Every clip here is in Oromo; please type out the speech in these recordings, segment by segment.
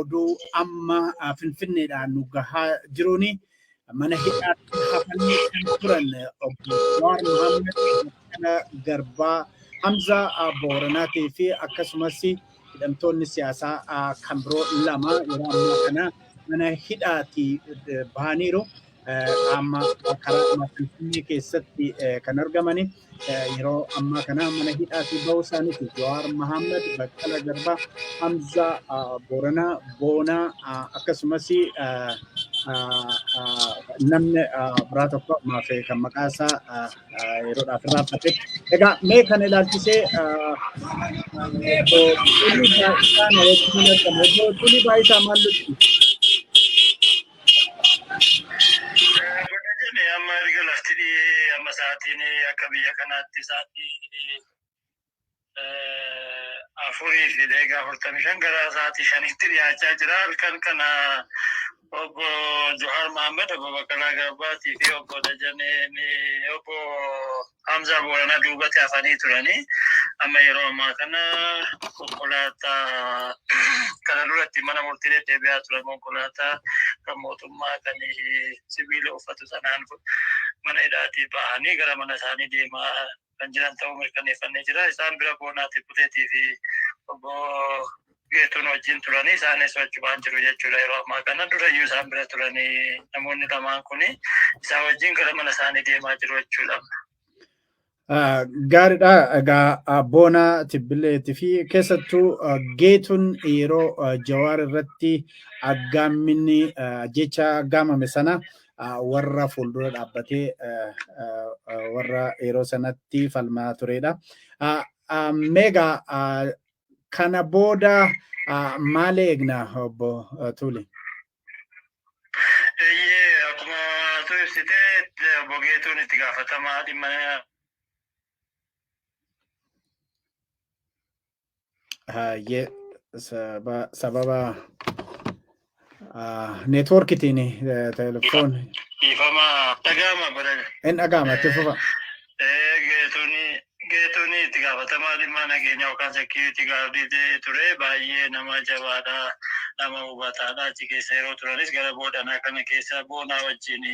Oduu amma Finfinneedhaan nu gahaa jiruuni mana hidhaatti hafanii kan turan obbo Jawaar Mohaammed, Baqqalaa Garbaa, Hamzaa Booranaatii fi akkasumas hidhamtoonni siyaasaa kan biroo lama yeroo ammaa kana mana hidhaatii bahaniiru. Amma karaa Finfinnee keessatti kan argamani yeroo ammaa kana mana hidhaatii bahuu isaaniiti. Jawaar Mohaammed, Baqqalaa Garbaa, Hamzaa Booranaa, Boonaa akkasumas namni biraa tokko ammaaf kan maqaa isaa yeroodhaaf irraanfate. Egaa mee kana ilaalchisee obbo Tulii Baayisaa na wajjin argamu. Obbo Tulii Baayisaa maal nutti? Godha jedhe amma erga lafti dhiyee amma sa'aatiin akka biyya kanaatti sa'aatii 4:45 gara sa'aatii 5tti dhiyaachaa jira. Halkan kana obbo Johaar Mahammad, obbo Baqqalaa Garbaatii fi obbo Dajaneen obbo Hamzaa Booranaa duubatti hafanii turanii amma yeroo ammaa kana konkolaataa kana duratti mana murtii deddeebi'aa turan, konkolaataa kan mootummaa kan sibiila uffatu sanaan mana hidhaatii bahanii gara mana isaanii deemaa kan jiran ta'uu mirkaneeffannee jira. Isaan bira Boonaa Tibbuteetii fi obbo Geetuun wajjin turanii isaanis wajjumaan jiru jechuudha yeroo ammaa kana. Durayyuu isaan bira turanii namoonni lamaan kun isaan wajjin gara mana isaanii deemaa jiru jechuudha. Gaariidha. Egaa Boonaa Tibbileetii fi keessattuu Geetuun yeroo Jawaar irratti aggaamminni jecha aggaamame sana warra fuuldura dhaabbatee warra yeroo sanatti falmaa turedha. Meegaa kana booda maal eegna obbo Tuuli? Eeyyee, akkuma tu ibsite obbo Geetuun itti gaafatamaa dhimma Hayyee, sababa neetwoorkitiin telefoon. Dhiifama, dhaga'ama godhame. Hin dhaga'ama, itti fufa. Geetuuni itti gaafatamaa dhimma nageenyaa yookaan security guard ture. Baay'ee nama jabaadha, nama hubataadha. Achi keessa yeroo turanis gara boodanaa kana keessa Boonaa wajjin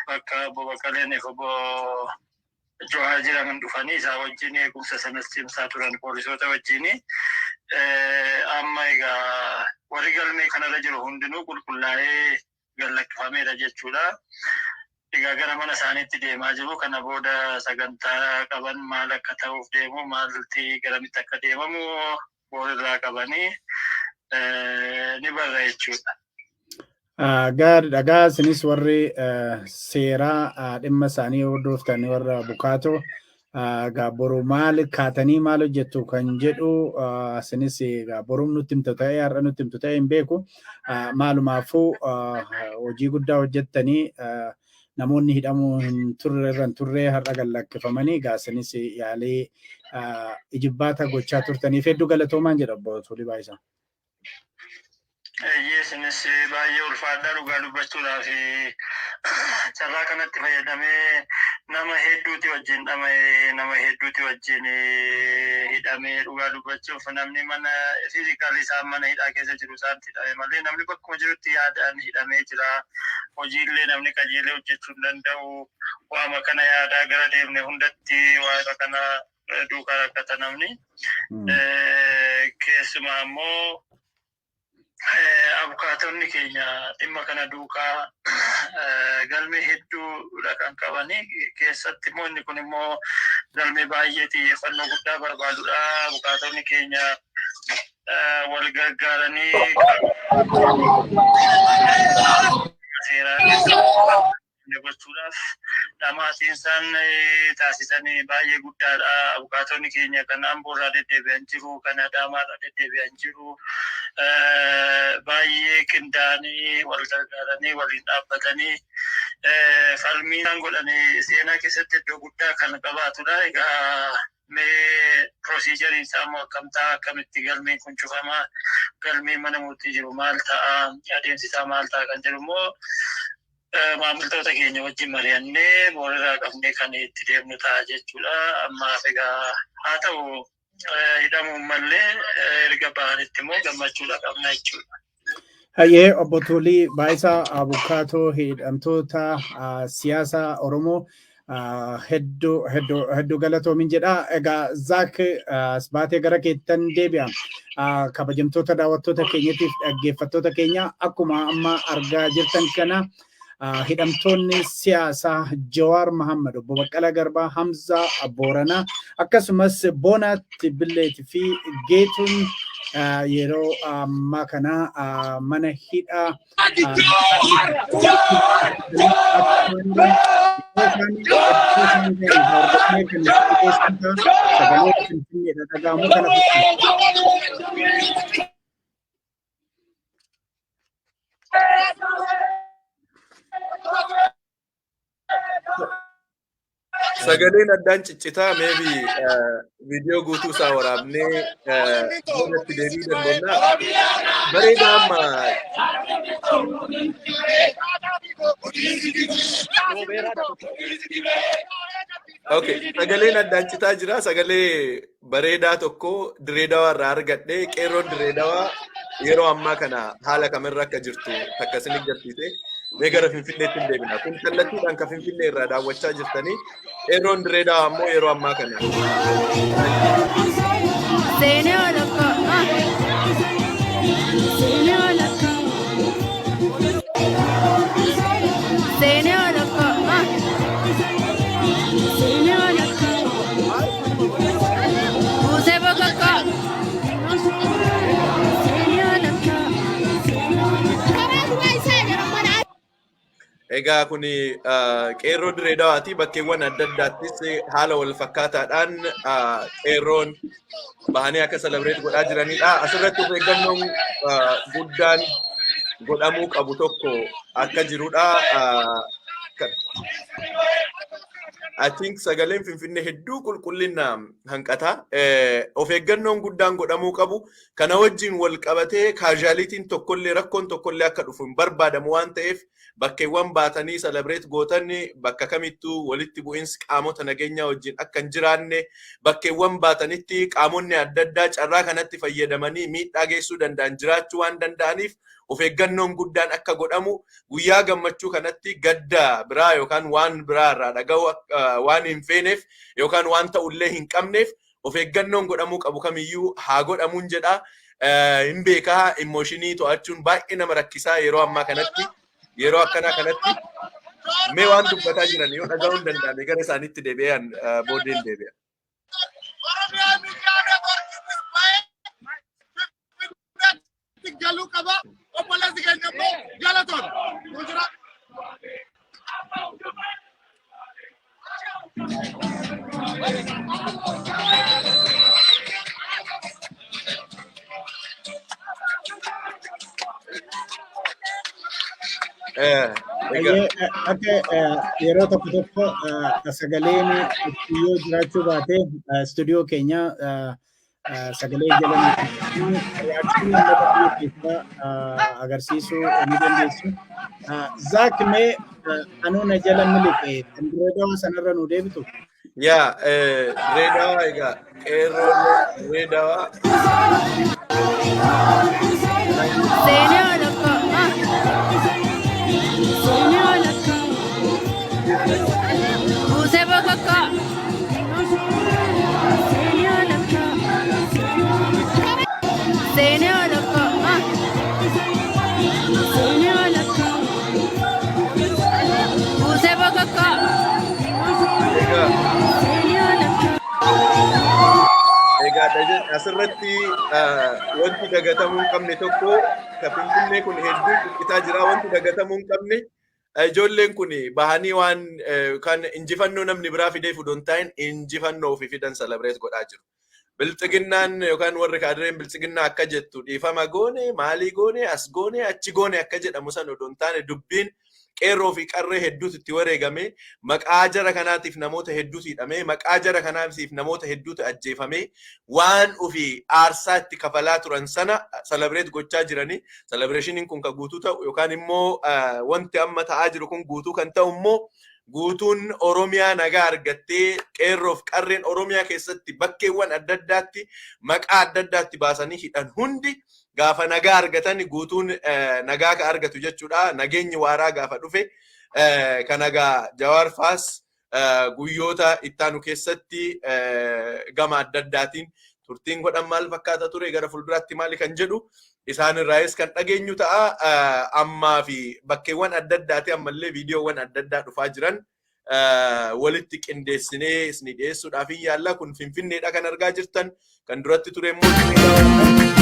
bakka obbo Baqqaleen fi obbo Johaar jiran dhufanii isaa wajjin eegumsa sanas cimsaa turan poolisoota wajjin. Amma egaa warri galmee kanarra jiru hundinuu qulqullaa'ee gad lakkifameera jechuudha. Egaa gara mana isaaniitti deemaa jiru. Kana booda sagantaa qaban maal akka ta'uuf deemu, maalti garamitti akka deemamu boorirraa qabanii ni barra jechuudha. Gaariidha. Egaa isinis warri seeraa dhimma isaanii hordoftan warra abukaatoo egaa boru maal kaatanii maal hojjettu kan jedhu isinis egaa boruun nutti himtu ta'ee har'a nutti himtu ta'ee hin beeku. Maalumaafuu hojii guddaa hojjettanii namoonni hidhamuu hin turre irra hin turre har'a gad lakkifamanii egaa isinis yaalii ijibbaata gochaa turtaniif hedduu galatoomaan jedha obbo Tuulii Baayisaa. Eeyyee, isinis baay'ee ulfaadhaa. Dhugaa dubbachuudhaaf carraa kanatti fayyadamee nama hedduuti wajjin dhama'ee, nama hedduuti wajjin hidhamee. Dhugaa dubbachuuf namni mana physically isaan mana hidhaa keessa jiru isaanitti hidhame malee namni bakkuma jirutti yaadaan hidhamee jira. Hojiillee namni qajeelee hojjechuu hin danda'u. Waama kana yaadaa gara deemne hundatti waama kana duukaa rakkata namni. Keessumaa immoo abukaatonni keenya dhimma kana duukaa galmee hedduudha kan qabani. Keessatti immoo inni kun immoo galmee baay'ee xiyyeeffannoo guddaa barbaadudha. Abukaatonni keenya wal gargaaranii seeraa gochuudhaaf dhamaatiin isaan taasisan baay'ee guddaadha. Abukaatonni keenya kan Amboo irraa deddeebi'an jiru, kan Adaamaa irraa deddeebi'an jiru. Baay'ee qindaa'anii wal gargaaranii waliin dhaabbatanii falmii isaan godhan seenaa keessatti iddoo guddaa kan qabaatudha. Egaa mee procedure isaa immoo akkam ta'a, akkamitti galmeen kun cufama, galmeen mana murtii jiru maal ta'a, adeemsi isaa maal ta'a kan jedhu immoo maamiltoota keenya wajjin mari'annee borirraa qabnee kan itti deemnu ta'a jechuudha. Ammaaf egaa haa ta'u hidhamuun mallee erga bahanitti immoo gammachuudha qabna jechuudha. Hayyee, obbo Tuulii Baayisaa, Abukaatoo hidhamtoota siyaasa Oromoo, hedduu hedduu hedduu galatoomin jedha. Egaa Zaak, as baatee gara keettan deebi'a. Kabajamtoota daawwattoota keenyatiif dhaggeeffattoota keenya, akkuma amma argaa jirtan kana hidhamtoonni siyaasaa Jawaar Mahammad, obbo Baqqalaa Garbaa, Hamzaa Booranaa, akkasumas Boonaatti Billeetii fi Geetuun yeroo ammaa kana mana hidhaa sagalee Finfinneedha dhaga'amu kana fakkaata. Sagaleen addaan ciccitaa. Maybe viidiyoo guutuu isaa waraabnee irratti deebi'uu dandeenya. Bareeda amma. Okay, sagaleen addaan citaa jira. Sagalee bareedaa tokko Direedawaa irraa argadhe. Qeerroon Direedawaa yeroo ammaa kana haala kamirra akka jirtu takka isin agarsiise. Mee gara Finfinneetti hin deebina. Kun kallattiidhaan kan Finfinnee irraa daawwachaa jirtanii. Qeerroon Direedawaa ammoo yeroo ammaa kana. Seenee walakkaa. Seenee walakkaa. Seenee walakkaa. Seenee walakkaa. Buusee boqoqqaa. Seenee walakkaa. Egaa kun qeerroo Direedawaati. Bakkeewwan adda addaattis haala wal fakkaataadhaan qeerroon bahanii akka celebrate godhaa jiranidha. Asirratti of eeggannoon guddaan godhamuu qabu tokko akka jirudha. I think sagaleen Finfinnee hedduu qulqullina hanqata. Of eeggannoon guddaan godhamuu qabu. Kana wajjin wal qabatee casualtyn tokkollee, rakkoon tokkollee akka dhufu hin barbaadamu waan ta'eef, bakkeewwan baatanii celebrate gootan bakka kamittuu walitti bu'insi qaamota nageenyaa wajjin akka hin jiraanne, bakkeewwan baatanitti qaamonni adda addaa carraa kanatti fayyadamanii miidhaa geessuu danda'an jiraachuu waan danda'aniif, of eeggannoon guddaan akka godhamu, guyyaa gammachuu kanatti gadda biraa yookaan waan biraa irraa dhaga'u waan hin feeneef yookaan waan ta'ullee hin qabneef, of eeggannoon godhamuu qabu kamiyyuu haa godhamuun jedha. Hin beekaa, emotion to'achuun baay'ee nama rakkisaa yeroo ammaa kanatti, yeroo akkanaa kanatti. Mee waan dubbataa jiran yoo dhaga'uu hin danda'ame gara isaaniitti deebi'an, booddeen deebi'a. Oromiyaa Miidiyaa Neetwoorkiinis ba'ee Finfinneetti galuu qaba. Obboleessi keenya immoo galatoon. Nu jira. Egaa Akka yeroo tokko tokko sagaleen yoo jiraachuu baate istuudiyoo keenya sagalee jala reaction uummata biyya keessaa agarsiisuu ni dandeessu. Zaak, mee anuu na jala miliqe, kan Direedawaa sanarra nu deebitu. Yaa, Direedawaa, egaa qeerroon Direedawaa Seenee walakkaa. Seenee walakkaa. Buusee boqoqqaa. Seenee walakkaa. Seenee walakkaa. Seenee walakkaa. Buusee boqoqqaa. Egaa Seenee walakkaa. Egaa asirratti wanti dagatamuu hin qabne tokko, ka Finfinnee kun hedduu ciccitaa jira. Wanti dagatamuu hin qabne, ijoolleen kun bahanii waan kan injifannoo namni biraa fidee fudhu hin ta'in, injifannoo ofii fidan celebrate godhaa jiru. Bilxiginnaan yookaan warri kaadireen bilxiginnaa akka jettu dhiifama goone, maalii goone, as goone, achi goone akka jedhamu sana odoo hin taane, dubbiin qeerroo fi qarree hedduutu itti wareegame, maqaa jara kanaatiif namoota hedduutu hidhame, maqaa jara kanaatiif namoota hedduutu ajjeefame, waan ofii aarsaa itti kafalaa turan sana celebrate gochaa jiranii. Celebrationiin kun kan guutuu ta'u yookaan immoo wanti amma ta'aa jiru kun guutuu kan ta'u immoo guutuun Oromiyaa nagaa argattee, qeerroof qarreen Oromiyaa keessatti bakkeewwan adda addaatti maqaa adda addaatti baasanii hidhan hundi Gaafa nagaa argatan guutuun nagaa ka argatu jechuudha. Nageenyi waaraa gaafa dhufe kan egaa Jawaar faas guyyoota ittaanu keessatti gama adda addaatiin turtiin godhan maal fakkaata ture, gara fuulduraatti maali kan jedhu isaan irraayis kan dhageenyu ta'a. Ammaa fi bakkeewwan adda addaati ammallee viidiyoowwan adda addaa dhufaa jiran walitti qindeessinee isinii dhiyeessuudhaaf hin yaalla. Kun Finfinneedha kan argaa jirtan, kan duratti ture immoo.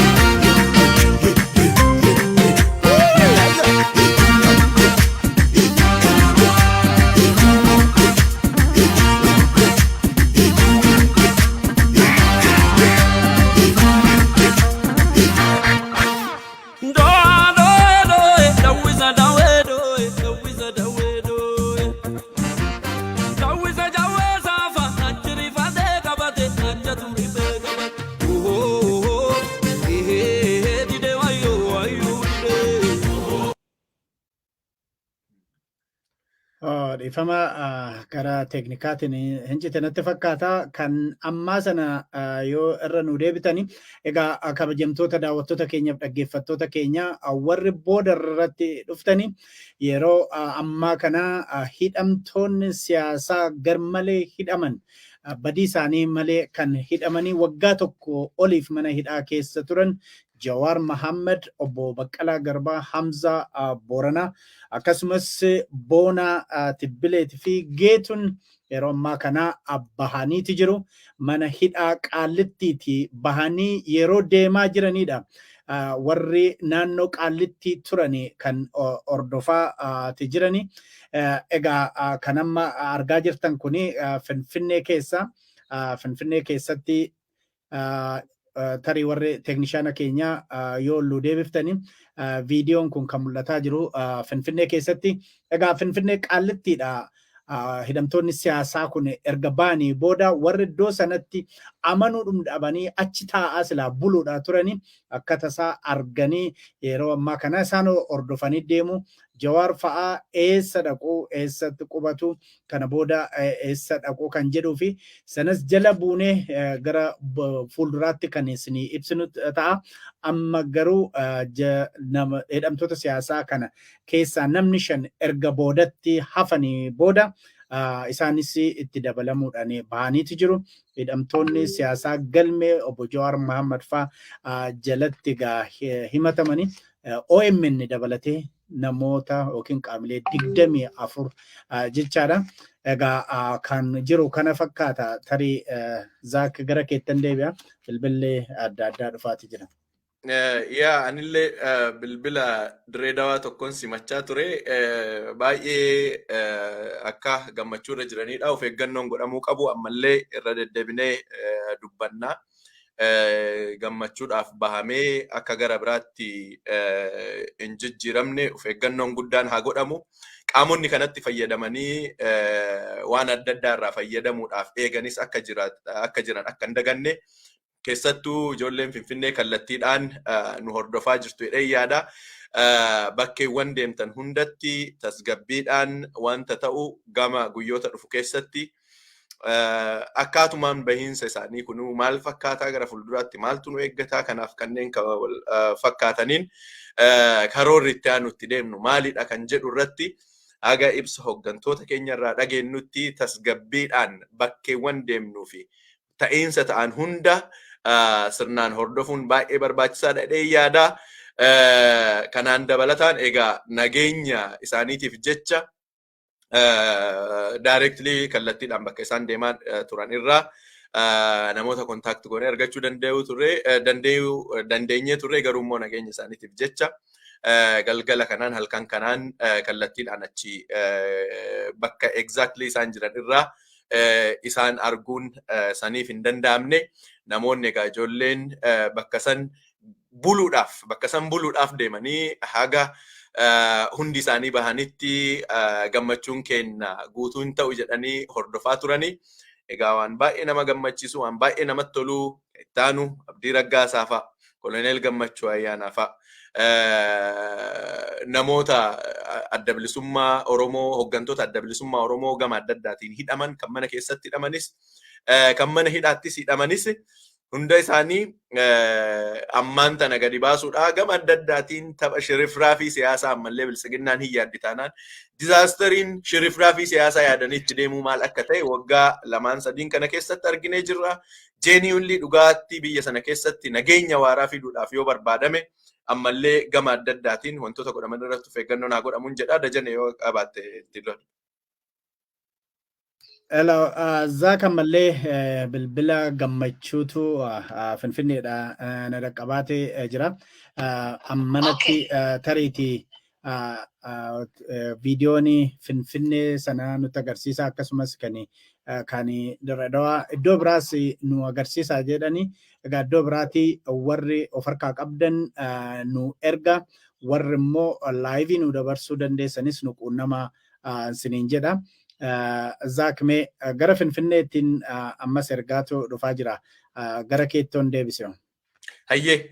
Dhiifama, karaa teeknikaatiin hin cite natti fakkaata. Kan ammaa sana yoo irra nu deebitani. Egaa kabajamtoota daawwattoota keenyaaf dhaggeeffattoota keenya, warri booda irratti dhuftani, yeroo ammaa kana hidhamtoonni siyaasaa garmalee hidhaman, badii isaanii malee kan hidhamanii waggaa 1 oliif mana hidhaa keessa turan, Jawaar Mahammad, obbo Baqqalaa Garbaa, Hamzaa Booranaa, akkasumas Boonaa Tibbileetii fi Geetuun yeroo ammaa kana bahaniiti jiru. Mana hidhaa Qaallittiiti bahanii yeroo deemaa jiranidha. Warri naannoo Qaallittii turan kan hordofaati jirani. Egaa kan amma argaa jirtan kuni Finfinnee keessa, Finfinnee keessatti. Tarii warri teeknishaana keenya yoo olluu deebiftani, viidiyoon kun kan mul'ataa jiru Finfinnee keessatti. Egaa Finfinnee Qaallittiidha. Hidhamtoonni siyaasaa kun erga ba'anii booda warri iddoo sanatti amanuu dhabanii achi taa'aa silaa buluudhaa turanii akka tasaa arganii yeroo ammaa kana isaan hordofanii deemu. Jawaar fa'aa eessa dhaquu, eessatti qubatu, kana booda eessa dhaquu kan jedhuu fi sanas jala buunee gara fuulduraatti kan isinii ibsinu ta'a. Amma garuu hidhamtoota siyaasaa kana keessaa namni 5 erga boodatti hafanii booda isaanis itti dabalamuudhaan bahaniiti jiru. Hidhamtoonni siyaasaa galmee obbo Jawaar Mahammad fa'aa jalatti egaa himatamanii OMN dabalatee namoota yookiin qaamilee 24 jechaadha. Egaa kan jiru kana fakkaata. Tarii Zaak, gara keettan deebi'a. Bilbilli adda addaa dhufaati jira. Yaa, anillee bilbila Dirree Dawaa tokkoon simachaa ture. Baay'ee akka gammachuu irra jiranidha. Of eeggannoon godhamuu qabu ammallee irra deddeebinee dubbannaa. Gammachuudhaaf bahamee akka gara biraatti hin jijjiiramne of eeggannoon guddaan haa godhamu. Qaamonni kanatti fayyadamanii waan adda addaa irraa fayyadamuudhaaf eeganis akka jiran akka hin daganne, keessattuu ijoolleen Finfinnee kallattiidhaan nu hordofaa jirtu jedhee yaada. Bakkeewwan deemtan hundatti tasgabbiidhaan wanta ta'u gama guyyoota dhufu keessatti akkaatumaan bahiinsa isaanii kunuu maal fakkaataa, gara fuulduraatti maaltu nu eeggataa, kanaaf kanneen fakkaataniin karoorri itti aanu itti deemnu maalidha kan jedhu irratti haga ibsa hooggantoota keenya irraa dhageenyutti tasgabbiidhaan bakkeewwan deemnuu fi ta'iinsa ta'an hunda sirnaan hordofuun baay'ee barbaachisaadha jedhee yaada. Kanaan dabalataan egaa nageenya isaaniitiif jecha directly kallattiidhaan bakka isaan deemaa turan irraa namoota contact goonee argachuu danda'uu turre danda'uu dandeenyee turre. Garuu immoo nageenya isaaniitiif jecha galgala kanaan, halkan kanaan kallattiidhaan achi bakka exactly isaan jiran irraa isaan arguun saniif hin danda'amne. Namoonni egaa ijoolleen bakka san buluudhaaf deemanii haga hundi isaanii bahanitti gammachuun keenya guutuu hin ta'u jedhanii hordofaa turanii. Egaa waan baay'ee nama gammachiisu, waan baay'ee namatti tolu, ittaanu Abdii Raggaasaa fa'a, Koloneel Gammachuu Ayyaanaa fa'a, namoota Adda Bilisummaa Oromoo, hooggantoota Adda Bilisummaa Oromoo gama adda addaatiin hidhaman, kan mana keessatti hidhamanis, kan mana hidhaattis hidhamanis Hunda isaanii ammaan tana gadi baasuudha. Gama adda addaatiin tapha shirifraa fi siyaasaa ammallee Biltsiginnaan hin yaaddi taanaan, disasteriin shirifraa fi siyaasaa yaadanii itti deemuu maal akka ta'e waggaa lamaan sadiin kana keessatti arginee jirra. Genuinely, dhugaatti biyya sana keessatti nageenya waaraa fiduudhaaf yoo barbaadame, ammallee gama adda addaatiin wantoota godhaman irratti of eeggannoon haa godhamuun jedha. Dajane, yoo qabaatte itti lolu. Hello, Zaak, ammallee bilbila Gammachuutu Finfinneedha na dhaqqabaatee jira. Ammanatti tariitii viidiyoon Finfinnee sana nutti agarsiisa, akkasumas kan Dirredawaa iddoo biraas nu agarsiisa jedhani. Egaa iddoo biraatii warri of harkaa qabdan nu erga, warri immoo live nu dabarsuu dandeessanis nu quunnama siniin jedha. Zaak, mee gara Finfinneettiin ammas ergaatu dhufaa jira. Gara keettoon deebise. Hayyee,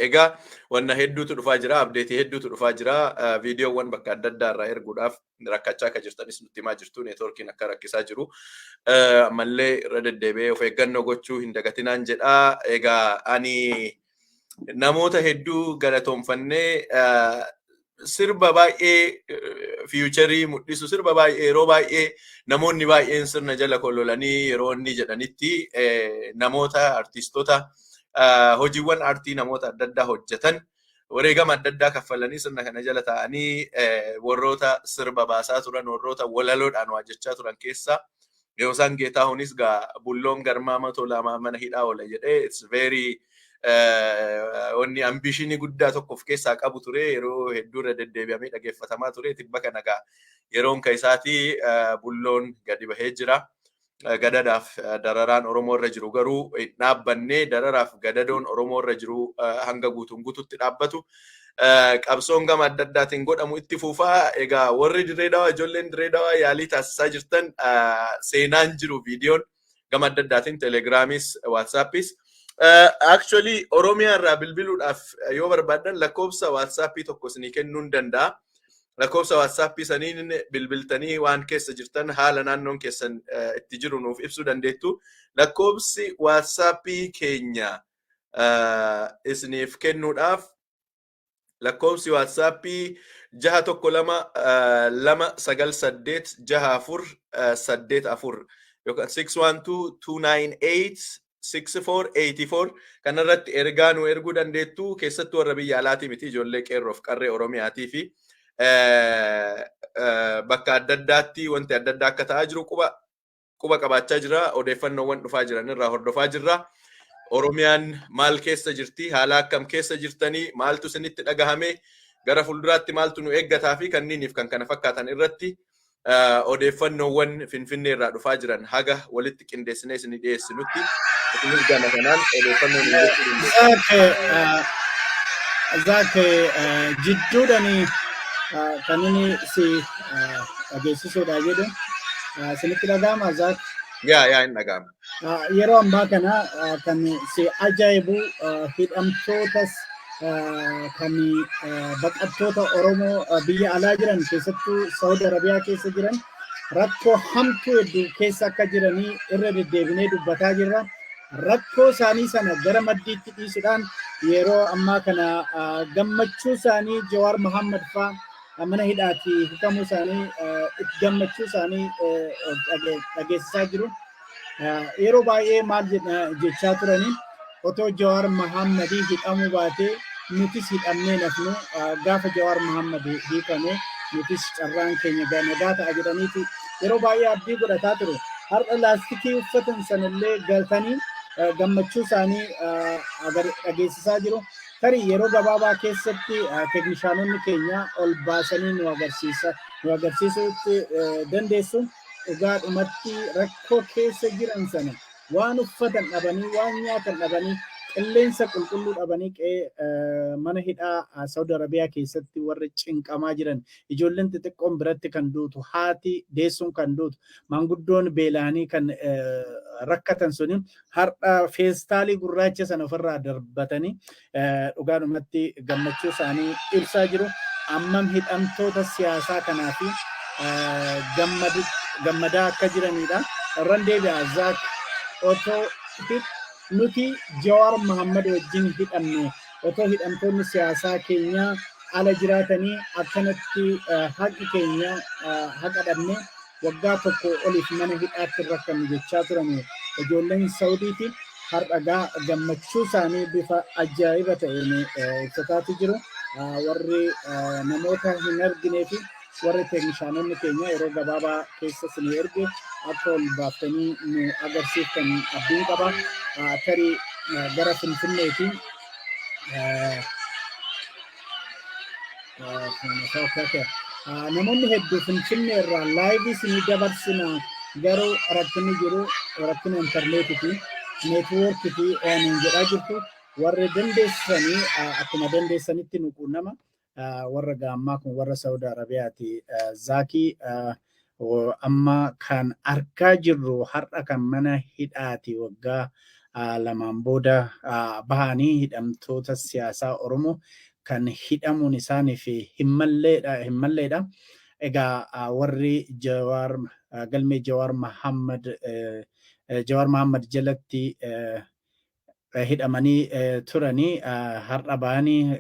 egaa wanna hedduutu dhufaa jira, update hedduutu dhufaa jira. Viidiyoowwan bakka adda addaa irraa erguudhaaf rakkachaa akka jirtanis nutti himaa jirtu, networkiin akka rakkisaa jiru. Ammallee irra deddeebi'ee of eeggannoo gochuu hin dagatinaan jedha. Egaa ani namoota hedduu galatoonfannee, sirba baay'ee future mul'isu, sirba baay'ee yeroo baay'ee namoonni baay'een sirna jala kololanii yeroo inni jedhanitti, namoota artistoota hojiiwwan aartii namoota adda addaa hojjetan, wareegama adda addaa kaffalanii sirna kana jala ta'anii warroota sirba baasaa turan, warroota walaloodhaan hojjechaa turan keessaa Yoosaan Geetaahunis gaa "Bulloon garmaama tolaa mana hidhaa oola" jedhee, it's very wanni ambition guddaa tokko of keessaa qabu ture, yeroo hedduu irra deddeebi'amee dhageeffatamaa ture. Tibba kana gaa yeroon ka isaatii Bulloon gadi bahee jira. Gadadaaf dararaan Oromoo irra jiru garuu hin dhaabbanne. Dararaaf gadadoon Oromoo irra jiru hanga guutuun guututti dhaabbatu, qabsoon gama adda addaatiin godhamu itti fufaa. Egaa warri Dirree Dawaa, ijoolleen Dirree Dawaa yaalii taasisaa jirtan, seenaan jiru viidiyoon gama adda addaatiin Telegraamis, WhatsAppis. Actually, Oromiyaa irraa bilbiluudhaaf yoo barbaaddan lakkoofsa WhatsAppii tokko isinii kennuu hin danda'a. Lakkoofsa WhatsAppii saniin bilbiltanii waan keessa jirtan, haala naannoon keessan itti jiru nuuf ibsuu dandeettu. Lakkoofsi WhatsAppii keenya isiniif kennuudhaaf, lakkoofsi WhatsAppii 612 298 6484 yookaan 612 298 6484. Kanarratti ergaa nu erguu dandeettu. Keessattuu warra biyya alaatii miti, ijoollee qeerroof qarree Oromiyaatii fi bakka adda addaatti wanti adda addaa akka ta'aa jiru quba qabaachaa jira. Odeeffannoowwan dhufaa jiran irraa hordofaa jirra. Oromiyaan maal keessa jirti? Haala akkam keessa jirtanii? Maaltu isinitti dhagahame? Gara fuulduraatti maaltu nu eeggataa fi kanniiniif kan kana fakkaatan irratti odeeffannoowwan Finfinnee irraa dhufaa jiran haga walitti qindeessinee isinii dhiyeessinutti, isinis gama kanaan odeeffannoo nu gochuu dandeessu. Zaak, jidduudhani kan inni si dhageessisuudha jedhu isinitti dhaga'ama, Zaak? Yaa, hin dhaga'ama. Yeroo ammaa kana kan si ajaa'ibu, hidhamtootas kan baqattoota Oromoo biyya alaa jiran, keessattuu Saudi Arabiyaa keessa jiran, rakkoo hamtuu hedduu keessa akka jiranii irra deddeebinee dubbataa jirra. Rakkoo isaanii sana gara maddiitti dhiisuudhaan yeroo ammaa kana gammachuu isaanii Jawaar Mohammad faa mana hidhaatii hiikamuu isaanii gammachuu isaanii dhageessisaa jiru. Yeroo baay'ee maal jechaa turanii? Otoo Jawaar Mohammadii hidhamuu baatee nutis hidhamnee nafnu, gaafa Jawaar Mohammad hiikame nutis carraan keenya nagaa ta'a jedhaniiti yeroo baay'ee abdii godhataa ture. Har'a laastikii uffatan sanallee galtanii gammachuu isaanii dhageessisaa jiru. Tarii yeroo gabaabaa keessatti teeknishaanonni keenya ol baasanii nu agarsiisa nu agarsiisuutti dandeessu. Dhugaadhumatti rakkoo keessa jiran sana, waan uffatan dhabanii, waan nyaatan dhabanii, qilleensa qulqulluu dhabanii, qe'ee mana hidhaa Saudi Arabiyaa keessatti warri cinqamaa jiran, ijoolleen xixiqqoon biratti kan duutu, haati deessuun kan duutu, maanguddoon beela'anii kan rakkatan suni har'a feestaalii gurraacha sana ofirraa darbatanii dhugaadhumatti gammachuu isaanii ibsaa jiru. Ammam hidhamtoota siyaasaa kanaa fi gammadaa akka jiranidha. Irran deebi'a, Zaak, otoo Nuti Jawaar Mohammad wajjin hidhamne. Otoo hidhamtoonni siyaasaa keenya ala jiraatanii akkanatti haqi keenya haqa dhabne, waggaa 1 oliif mana hidhaatti rakkannu jechaa turan ijoolleen Saudiiti. Har'agaa gammachuu isaanii bifa ajaa'iba ta'een ibsataatu jiru. Warri namoota hin arginee fi warri teeknishaanonni keenya yeroo gabaabaa keessa isin erge akka ol baaftanii nu agarsiiftan abdiin qaba. Tarii gara Finfinneetiin. Namoonni hedduu Finfinnee irraa live isinii dabarsina, garuu rakkinni jiru rakkina intarneetii fi neetwoorkii fi nuun jedhaa jirtu. Warri dandeessanii akkuma dandeessanitti nu quunnama. Warra gaammaa kun warra Saudi Arabiyaati. Zaakii, amma kan argaa jirru har'a kan mana hidhaati waggaa 2n booda bahanii hidhamtoota siyaasaa Oromoo kan hidhamuun isaaniif hin malleedha. Egaa warri Jawaar galmee Jawaar Mahammad jalatti hidhamanii turanii har'a bahanii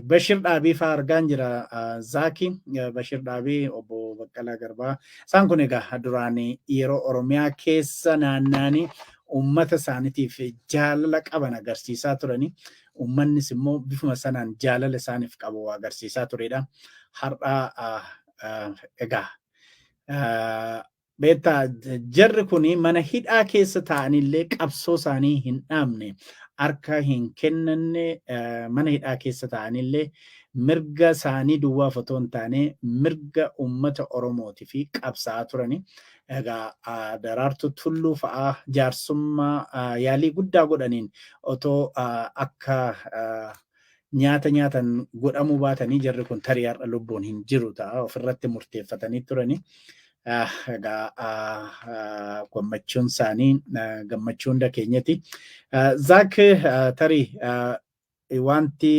Bashir Dhaabii fa'aa argaan jira. Zaaki, Bashir Dhaabii, obbo Baqqalaa Garbaa, isaan kun egaa duraan yeroo Oromiyaa keessa naanna'anii uummata isaaniitiif jaalala qaban agarsiisaa turanii, uummannis immoo bifuma sanaan jaalala isaaniif qabu agarsiisaa turedha. Har'a egaa beektaa, jarri kun mana hidhaa keessa ta'anillee qabsoo isaanii hin dhaabne, harka hin kennanne. Mana hidhaa keessa ta'anillee mirga isaanii duwwaaf otoo hin taane mirga uummata Oromootii fi qabsaa'aa turani. Egaa Daraartuu Tulluu fa'aa jaarsummaa yaalii guddaa godhaniin otoo akka nyaata nyaatan godhamuu baatanii jarri kun tarii har'a lubbuun hin jiru ta'a, ofirratti murteeffatanii turani. Egaa gammachuun isaanii gammachuu hunda keenyati. Zaak, tarii wanti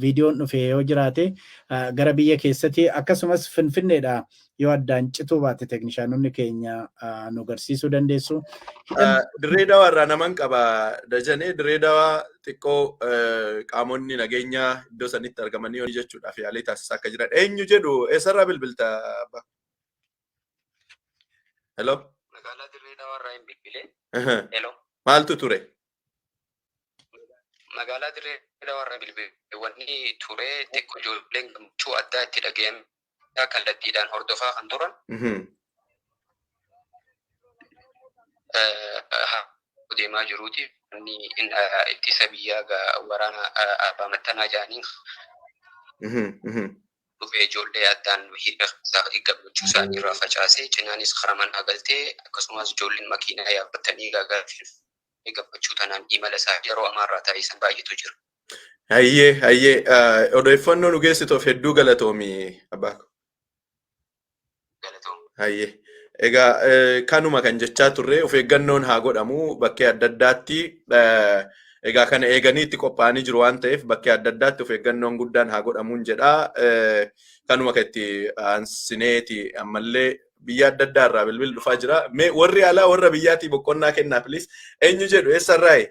viidiyoon dhufe yoo jiraate gara biyya keessatti, akkasumas Finfinneedha yoo addaan cituu baate, teeknishaanonni keenya nu agarsiisuu dandeessu. Dirree Dawaa irraa naman qaba, Dajanee. Dirree Dawaa xiqqoo qaamonni nageenyaa iddoo sanitti argamanii jechuudhaaf yaalii taasisaa akka jiran. Eenyu jedhu, eessarraa bilbilta? Hello? Magaalaa Dirree Dawaa irraa hin bilbilee. Hello. Maaltu ture? Magaalaa Dirree Dawaa irraa bilbilee. Wanni ture xiqqoo ijoolleen gammachuu addaa itti dhaga'ame kallattiidhaan hordofaa kan turan. Deemaa jiruuti. Inni ittisa biyyaa waraana abbaa mattanaa jedhanii dhufee ijoollee addaan hiriira gammachuu isaanii irraa facaasee, cinaanis karaa manaa galtee, akkasumas ijoolleen makiinaa yaabbatanii gagaa gammachuu tanaan imala isaa yeroo ammaarraa taasisan baay'eetu jira. Hayyee, odeeffannoo nu geessituuf hedduu galatoomi, abbaa. Galatoom. Hayyee, egaa kanuma kan jechaa turre, of eeggannoon haa godhamu bakkee adda addaatti. Egaa kana eeganii itti qophaa'anii jiru waan ta'eef bakkee adda addaatti of eeggannoon guddaan haa godhamuun jedha. Kanuma kan itti aansineeti ammallee biyya adda addaa irraa bilbilli dhufaa jira. Mee warri alaa warra biyyaatii boqonnaa kennaa, please. Eenyu jedhu, eessarraayi?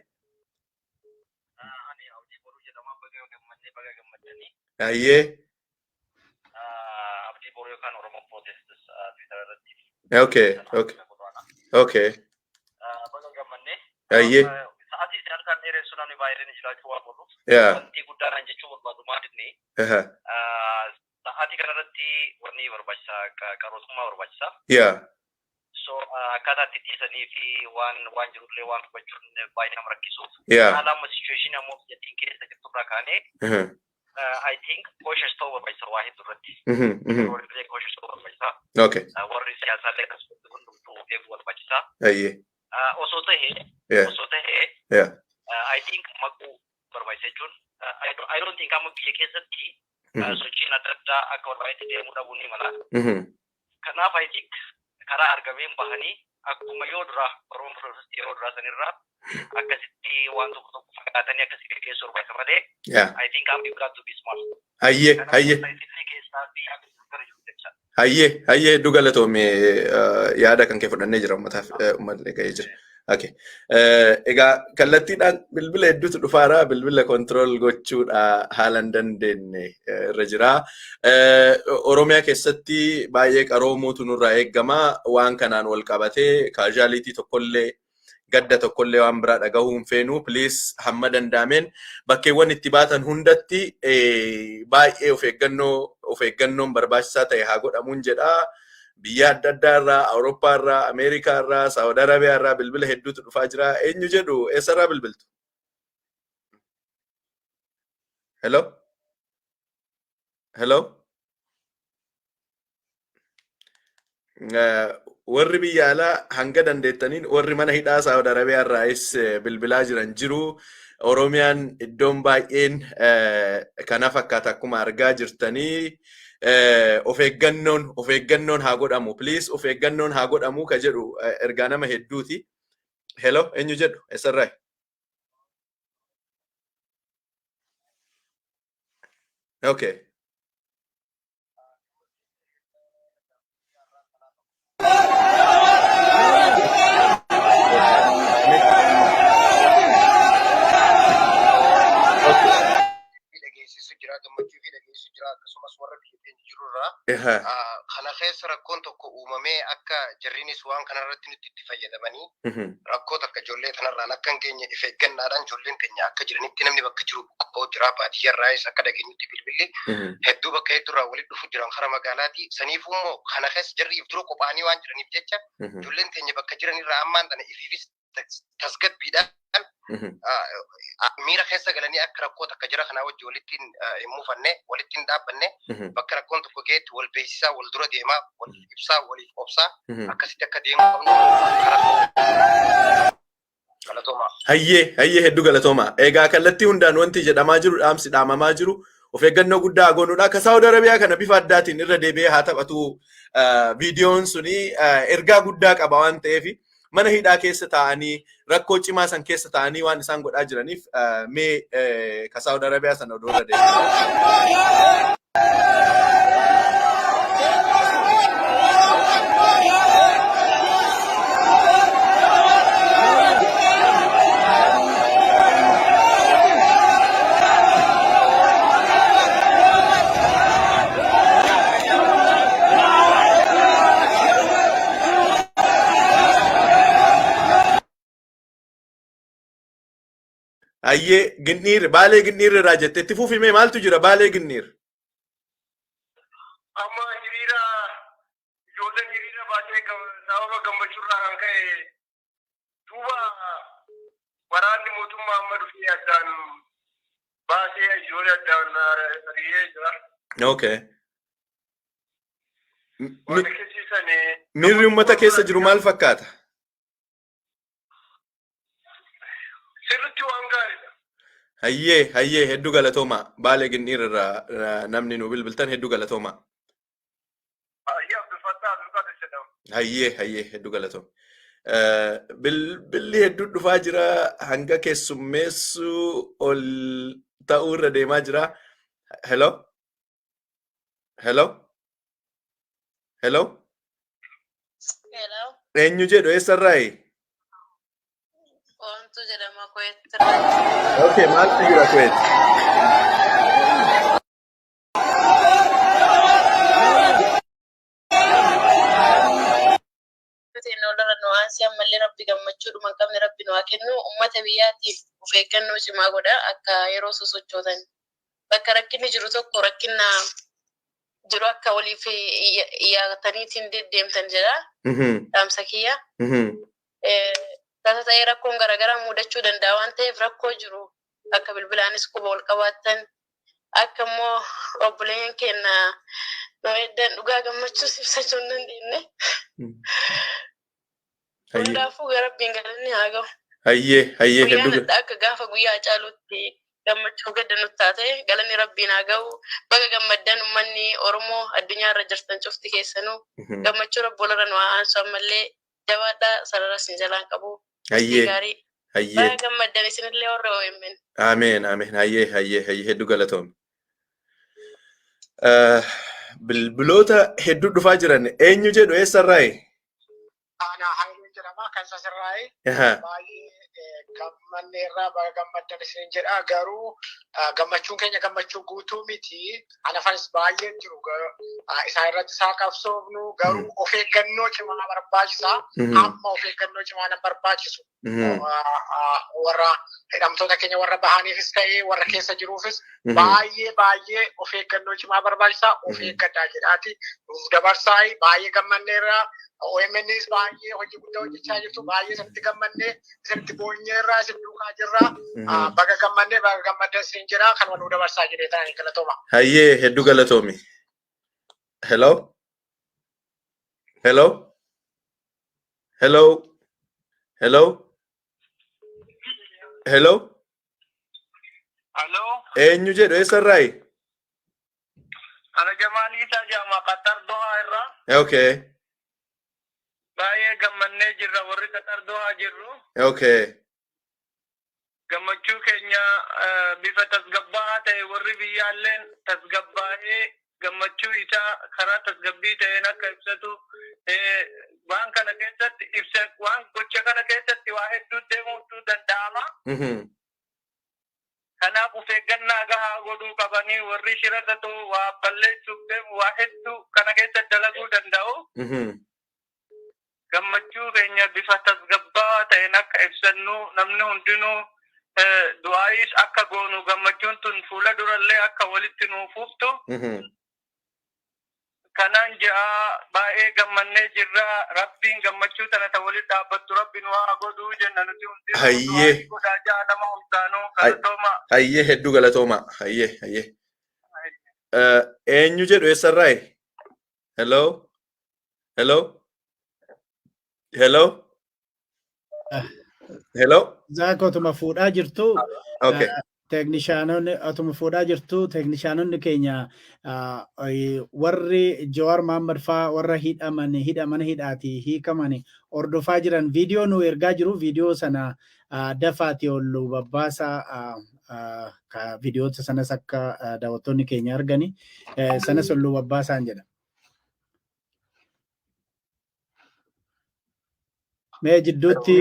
Ani Abdii Boruu jedhama. Baga gammannee, baga gammaddanii. Hayyee. Abdii Boruu yookaan Oromoo Protestis Twitter irratti. Okay. Baga gammannee. Hayyee. Sa'aatii isin harkaan dheeressu namni baay'een jiraachuu waan godhuuf. Wanti guddaan jechuu barbaadu maal inni sa'aatii kanarratti wanni barbaachisaa qarootummaa barbaachisaa. So akkaataa itti dhiisanii fi waan jirullee waan hubachuun baay'ee nama rakkisuuf. Haala amma situation ammoo biyyattiin keessa jirturraa kaanee I think cautious ta'uu barbaachisa waa hedduu irratti. Yeroo illee cautious ta'uu barbaachisa. Warri siyaasaallee akkasumas hundumtuu of eeguu barbaachisa. Osoo ta'ee I think maquu barbaachisa jechuun I don't think amma biyya keessatti sochiin adda addaa akka barbaadetti deemuu dhabuu ni mala. Kanaaf I think karaa argameen bahanii akkuma yoo duraa Oromoon Protest yeroo duraa sanirraa akkasitti waan tokko tokko fakkaatanii akkasii gaggeessuu barbaachisa malee I think I'm you got to be smart. Hayyee. Finfinnee keessaa fi akka gara jiru jecha. Hayyee, hedduu galatoome, yaada kan kee fudhannee jira, uummataaf uummatni ga'ee jira. Okay. Egaa kallattiidhaan bilbila hedduutu dhufaara. Bilbila control gochuudha haala hin dandeenye irra jira. Oromiyaa keessatti baay'ee qaroomuutu nurraa eegama. Waan kanaan wal qabatee casualty tokkollee, gadda tokkollee waan biraa dhagahuu hin feenu. Please, hamma danda'ameen bakkeewwan itti baatan hundatti baay'ee of eeggannoon barbaachisaa ta'e haa godhamuun jedha. Biyya adda addaa irraa, Awurooppaa irraa, Ameerikaa irraa, Saawud Arabiyaa irraa bilbila hedduutu dhufaa jira. Eenyu jedhu, eessarraa bilbiltu? Hello? Hello? Warri biyya alaa hanga dandeettaniin, warri mana hidhaa Saawud Arabiyaa irraayis bilbilaa jiran jiru. Oromiyaan iddoon baay'een kana fakkaata akkuma argaa jirtanii. Of eeggannoon haa godhamu. Please, of eeggannoon haa godhamu ka jedhu ergaa nama hedduuti. Hello, eenyu jedhu, eessarraa? Okay. Dhageessisu jira, gammachuu fi dhageessisu jira, akkasumas warra biyya keenya jirurraa kana keessa rakkoon tokko uumamee akka jarriinis waan kanarratti nutti itti fayyadamanii rakkoo takka ijoollee kanarraan akka hin geenye if eeggannaadhaan ijoolleen keenya akka jiranitti namni bakka jiru buqqa'uu jira. Baadiyyaarraayis akka dhageenyutti bilbilli hedduu bakka hedduurraa walitti dhufu jiran kara magaalaati. Saniifuu immoo kana keessa jarri if dura qophaa'anii waan jiraniif jecha ijoolleen teenya bakka jiranirraa ammaan tana ifiifis tasgabbiidhaan miira keessa galanii akka rakkoo takka jira kanaa wajji walitti hin mufanne, walitti hin dhaabbanne, bakka rakkoon tokko geetti wal beeksisaa, wal dura deemaa, wal ibsaa, waliif obsaa akkasitti akka deemuu qabnu karaa. Galatoomaa. Hayyee, hayyee, hedduu galatooma. Egaa kallattii hundaan wanti jedhamaa jiru, dhaamsi dhaamamaa jiru, of eeggannoo guddaa goonuudha. Akka Saawud Arabiyaa kana bifa addaatiin irra deebi'ee haa taphatu viidiyoon suni, ergaa guddaa qaba waan ta'eef, mana hidhaa keessa taa'anii, rakkoo cimaa san keessa taa'anii waan isaan godhaa jiraniif, mee ka Saawud Arabiyaa sana odoo irra deebi'ee. Hayyee, Ginniir, Baalee Ginniir irraa jette, itti fufimee maaltu jira Baalee Ginniir? Amma hiriira, ijoolleen hiriira baatee sababa gammachuurraa kan ka'e, duuba waraanni mootummaa amma dhufee addaan baasee ijoollee addaan ari'ee jira. Okay. Waan akkasiisan. Miirri uummata keessa jiru maal fakkaata? Sirriitti waan gaariidha. Hayyee, hayyee, hedduu galatooma. Baalee Ginniir irraa namni nu bilbiltan, hedduu galatooma. Hayyee, Abdulfattaa Abdulqaadir jedhama. Hayyee, hayyee, hedduu galatooma. Bilbilli hedduu dhufaa jira, hanga keessummeessuu ol ta'uu irra deemaa jira. Hello? Hello? Hello? Hello. Eenyu jedhu, eessarraayi? Oomtuu jedhama, Kuwait. Okay, maaltu jira Kuwait? Nuti nu aansi ammallee Rabbi gammachuudhuma hin qabne Rabbi nu haa kennu. Uummata biyyaatiif of eeggannoo cimaa godha akka yeroo sosochootan. Bakka rakkinni jiru tokko rakkina jiru akka waliif yaataniitiin deddeemtan jedha. Dhaamsa kiyya. Tasa ta'ee rakkoon garaagaraa mudachuu danda'a waan ta'eef, rakkoo jiru akka bilbilaanis quba wal qabaattan, akka immoo obboleeyyan keenya nu eddan dhugaa gammachuus ibsachuu hin dandeenye. Hundaafuu gara Rabbiin galanni haa gahu. Hayyee, hayyee, Guyyaan hedduu adda akka gaafa guyyaa Hacaaluutti gammachuu gadda nutti taate, galanni Rabbiin haa gahu. Baga gammaddan, uummanni Oromoo addunyaa irra jirtan cufti keessanuu, gammachuu Rabbi walirra nu haa aansu. Ammallee jabaadhaa, sarara isin jalaan qabu. Gaarii. Hayyee. Baga gammaddan isinillee warra OMN. Ameen, ameen. Hayyee, hayyee, hayyee, hedduu galatoom. Bilbiloota hedduu dhufaa jiran. Eenyu jedhu, eessarraayi? Aanaa Hayileen jedhama. Kan sasirraa'e baay'ee gammanneerraa baga gammaddan isin jedha. Garuu gammachuun keenya gammachuu guutuu miti. Anafanis baay'een jiru. Isaan irratti isaa qabsoofnu garuu of eeggannoo cimaa barbaachisa. Amma of eeggannoo cimaa nan barbaachisu. Warra hidhamtoota keenya warra bahaniifis ta'ee warra keessa jiruufis baay'ee baay'ee of eeggannoo cimaa barbaachisa. Of eeggadhaa jedhaati. Nuuf dabarsaa baay'ee gammanneerraa. OMNs baay'ee hojii guddaa hojjechaa jirtu. Baay'ee isinitti gammannee isinitti boonyeerraa isin duukaa jirra. Baga gammannee baga gammaddan isin jira. Kanuma nuu dabarsaa jedhee ta'anii galatooma. Hayyee, hedduu galatoomi. Hello? Hello? Hello? Hello? Hello? Hello? Eenyu jedhu, eessarraayi? Ana Jamaalii Isaa jedhama, Qatar Dohaa irraa. Baay'ee gammannee jirra warri Qatar Dohaa jirru. Gammachuu keenya bifa tasgabbaa'aa ta'e warri biyyaalleen tasgabbaa'ee gammachuu isaa karaa tasgabbii ta'een akka ibsatu, waan kana keessatti ibsa, waan gocha kana keessatti waa hedduu deemuutu danda'ama. Kanaaf of eeggannaa gahaa godhuu qabanii, warri shira ta'u waa balleessuuf deemu waa hedduu kana keessatti dalaguu danda'u. Gammachuu keenya bifa tasgabbaa'aa ta'een akka ibsannu, namni hundinuu du'aayis akka goonu, gammachuun tun fuula durallee akka walitti nuuf fuftu. Kanaan ja'a baay'ee gammannee jirra. Rabbiin gammachuu tana ta walitti dhaabbattu Rabbi nu haa godhuu jenna nuti hundinuu. Hayyee. Godhaa ja'a nama hundaanuu galatooma. Hayyee, hedduu galatooma. Hayyee, hayyee. Eenyu jedhu, eessarraayi? Hello? Hello? Hello? Hello? Zaak, otuma fuudhaa jirtu. Okay. Teeknishaanonni otuma fuudhaa jirtu, teeknishaanonni keenya warri Jawaar Mohammad faa warra hidhaman hidhaman hidhaatii hiikaman hordofaa jiran viidiyoo nu ergaa jiru. Viidiyoo sana dafaati ol babbaasaa. Viidiyoota sanas akka daawwattoonni keenya argani sanas ol babbaasaan jedha. Mee jidduutti.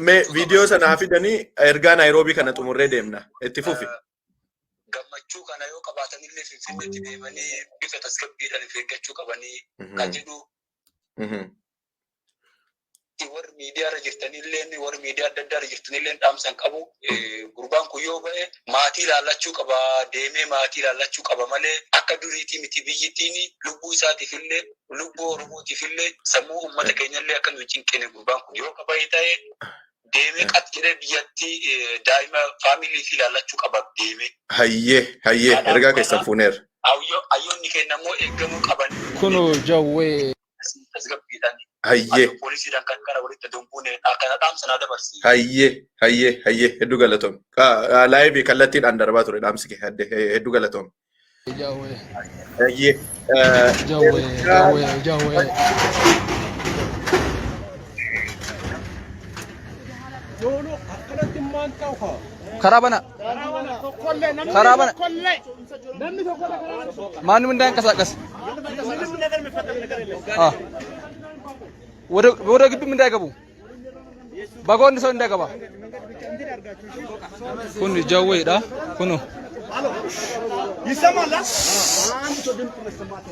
Mee viidiyoo sana fidanii ergaa Naayiroobii kana xumurree deemna. Itti fufi. Gammachuu kana yoo qabaatanillee Finfinneetti deemanii bifa tasgabbiidhaan of eeggachuu qabanii kan jedhu, warri miidiyaa irra jirtanillee, warri miidiyaa adda addaa irra jirtanillee dhaamsan qabu. Gurbaan kun yoo ba'e maatii ilaallachuu qaba, deemee maatii ilaallachuu qaba malee akka duriitii miti. Biyyittiin lubbuu isaatiif illee, lubbuu Oromootiif illee, sammuu uummata keenyallee akka nu cinqine, gurbaan kun yoo qaba'e ta'e deemee qat jedhee biyyatti daa'ima family fi ilaallachuu qaba deemee. Hayyee, hayyee, ergaa keessan fuuneera. Hayyoonni keenya immoo eeggamuu qaban. Kunoo jawwee. Tasgabbiidhaan. Hayyee. Poolisiidhaan kan kana walitti dumbuune akkana dhaamsa naa dabarsi. Hayyee, hayyee, hayyee, hedduu galatoom. Live kallattiidhaan darbaa ture dhaamsi kee, hedduu galatoom. Jawwee. Hayyee. Jawwee, jawwee, jawwee. Karaa bana. Karaa bana. ማንም እንዳይንቀሳቀስ፣ ወደ ግቢም እንዳይገቡ፣ በጎን ሰው እንዳይገባ። Kun jawweedha kunu. ይሰማል? አንድ ሰው ድምፅ መሰማት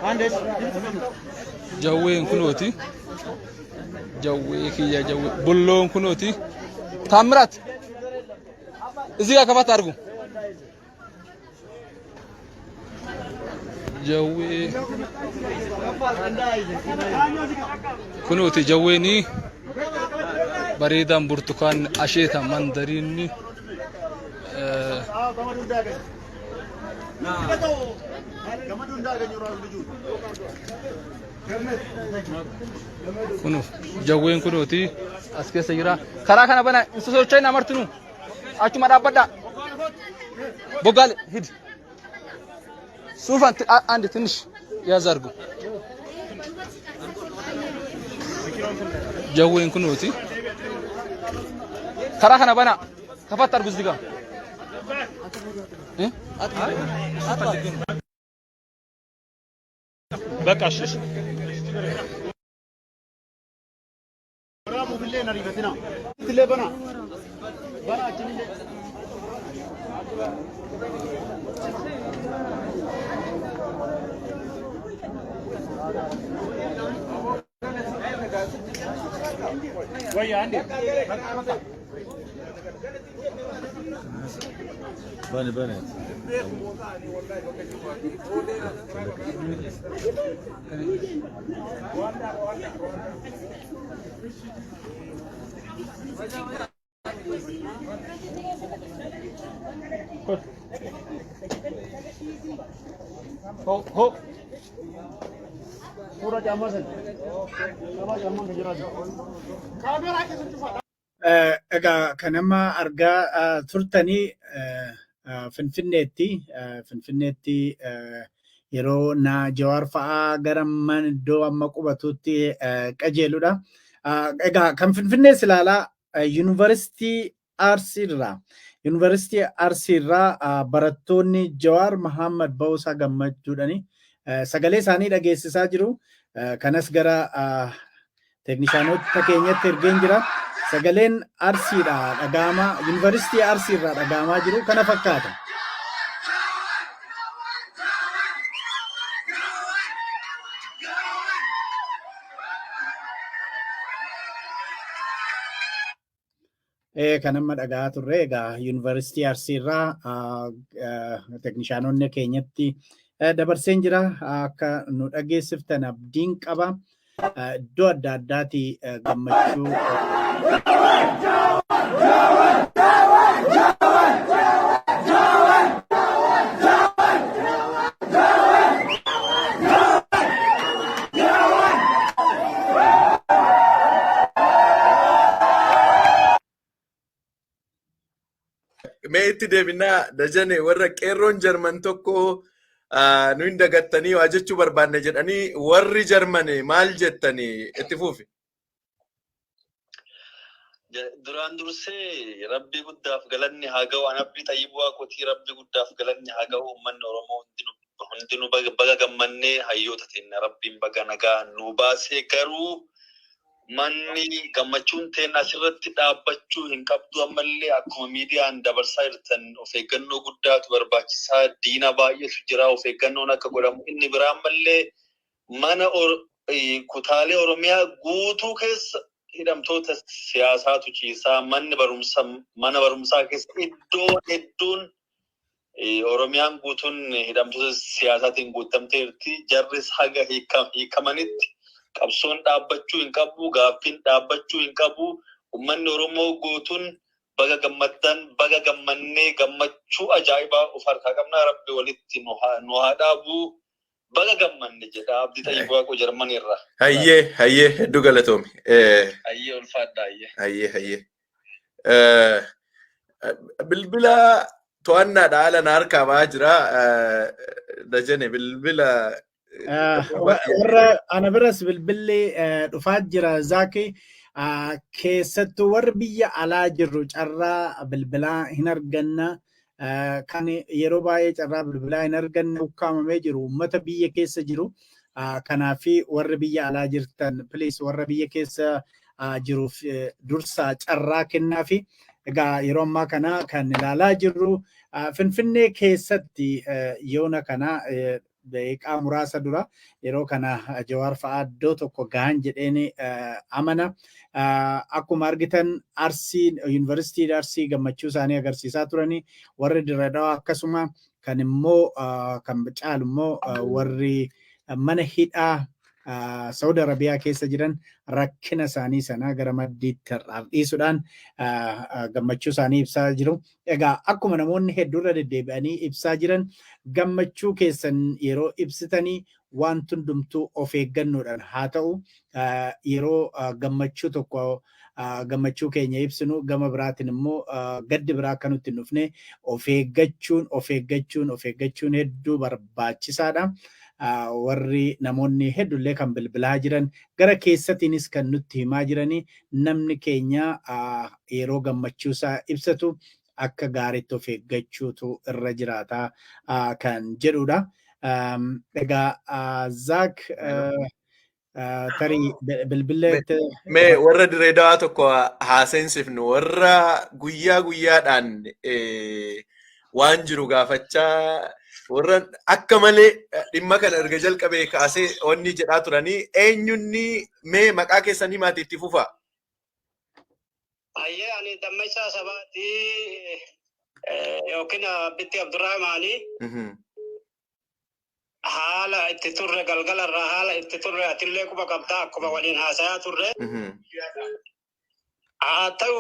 አንድ Jawween kunooti, jawwee kiyya, jawwee bulloon kunooti. ታምራት፣ እዚህ ጋር ከፈት አድርጉ። Jawwee kunooti, jawweeni bareedaan burtukaan asheeta mandariinni. Kunu jawween kunooti as keessa jira. Karaa kana bana, hin sosocho'in, amartinu achuma dhaabbadha. ቦጋለ ሂድ። ሱፋን አንድ ትንሽ ያዝ አድርጉ። Jawween kunooti. Karaa kana bana, ከፈት አድርጉ እዚህ ጋር። በቃ እሺ። Achillee hin ariifatina. Illee bana. Bana achillee. Wayya andi. Bani bani. Ho ho. Fuula caammaa sana. Caammaa caammaa kan jiraatu. Kaameeraa keessa cufaa. Egaa kan amma argaa turtanii Finfinneetti Finfinneetti yeroo na Jawaar fa'aa gara mana iddoo amma qubatutti qajeeludha. Egaa kan Finfinnees ilaalaa Yuunivarsiitii Arsii irraa Yuunivarsiitii Arsii irraa barattoonni Jawaar Mahammad Ba'uusaa gammachuudhani sagalee isaanii dhageessisaa jiru. Kanas gara teeknishaanota keenyatti ergeen jira. Sagaleen Arsiidha dhaga'amaa Yuunivarsiitii Arsii irraa dhaga'amaa jiru kana fakkaata. Kan amma dhaga'aa turre egaa Yuunivarsiitii Arsii irraa teeknishaanonni keenyatti dabarseen jira akka nu dhageessiftan abdiin qaba. Iddoo adda addaatii gammachuu Mee itti deebinaa Dajane warra qeerroon Jarman tokko nu hin dagattanii waa jechuu barbaanne jedhanii warri Jarmane maal jettanii itti fuufi. Duraan dursee rabbii guddaaf galanni haa ga'u. An Abdii Xayyibuu Waaqotii rabbii guddaaf galanni haa ga'u. Uummanni Oromoo hundinuu baga gammannee hayyoota teenna rabbiin baga nagaa nu baasee garuu manni gammachuun teenna asirratti dhaabbachuu hin qabdu ammallee akkuma miidiyaan dabarsaa jirtan of eeggannoo guddaatu barbaachisaa diina baay'eetu jira of eeggannoon akka godhamu inni biraa ammallee mana kutaalee Oromiyaa guutuu keessa hidhamtoota siyaasaatu ciisaa manni barumsa mana barumsaa keessa iddoo hedduun Oromiyaan guutuun hidhamtoota siyaasaatiin guutamteerti. Jarris haga hiikamanitti qabsoon dhaabbachuu hin qabu, gaaffiin dhaabbachuu hin qabu. Uummanni Oromoo guutuun baga gammaddan, baga gammannee gammachuu ajaa'ibaa of harkaa qabna. Rabbi walitti nu haa dhaabu. Baga gammanne jedha Abdii Xayyib Waaqoo Jarmanii irraa. Hayyee hayyee hedduu galatoomi. Hayyee ulfaadha hayyee. Hayyee hayyee. Bilbila to'annaadha haala na harkaa ba'aa jira. Dajane bilbila. Warra ana biras bilbilli dhufaa jira Zaaki. Keessattuu warri biyya alaa jirru carraa bilbilaa hin arganna. Kan yeroo baay'ee carraa bilbilaa hin arganne ukkaamamee jiru uummata biyya keessa jiru. Kanaaf warri biyya alaa jirtan please warra biyya keessa jiruuf dursaa carraa kennaafi. Egaa yeroo ammaa kana kan ilaalaa jirru Finfinnee keessatti yoona kana daqiiqaa muraasa dura yeroo kana Jawaar fa'aa iddoo tokko gahan jedheen amana. Akkuma argitan Arsii Yuunivarsiitii Arsii gammachuu isaanii agarsiisaa turanii warri Dirre Dhawaa akkasuma kan immoo kan caalu immoo warri mana hidhaa Saudi Arabiyaa keessa jiran rakkina isaanii sana gara maddiitti har'aaf dhiisuudhaan gammachuu isaanii ibsaa jiru. Egaa akkuma namoonni hedduurra deddeebi'anii ibsaa jiran gammachuu keessan yeroo ibsitanii waan hundumtuu of eeggannoodhaan haa ta'u yeroo gammachuu tokko gammachuu keenya ibsinu gama biraatiin immoo gaddi biraa akka nutti hin dhufne of eeggachuun of eeggachuun of eeggachuun hedduu barbaachisaadha. Warri namoonni hedduullee kan bilbilaa jiran gara keessatiinis kan nutti himaa jiranii namni keenya yeroo gammachuu isaa ibsatu akka gaariitti of eeggachuutu irra jiraata kan jedhudha. Egaa Zaak Tarii bilbileetti. Mee warra Dirree Dawaa tokko haaseensifnu, warra guyyaa guyyaadhaan waan jiru gaafachaa, warra akka malee dhimma kana erga jalqabee kaasee wanni jedhaa turanii eenyunni, mee maqaa keessanii maatii itti fufaa. Ayyee, ani Dammaysaa Sabaati yookiin Abbitti Abdurrahmaani. Haala itti turre, galgalarraa haala itti turre atillee quba qabdaa, akkuma waliin haasayaa turre. Haa ta'u,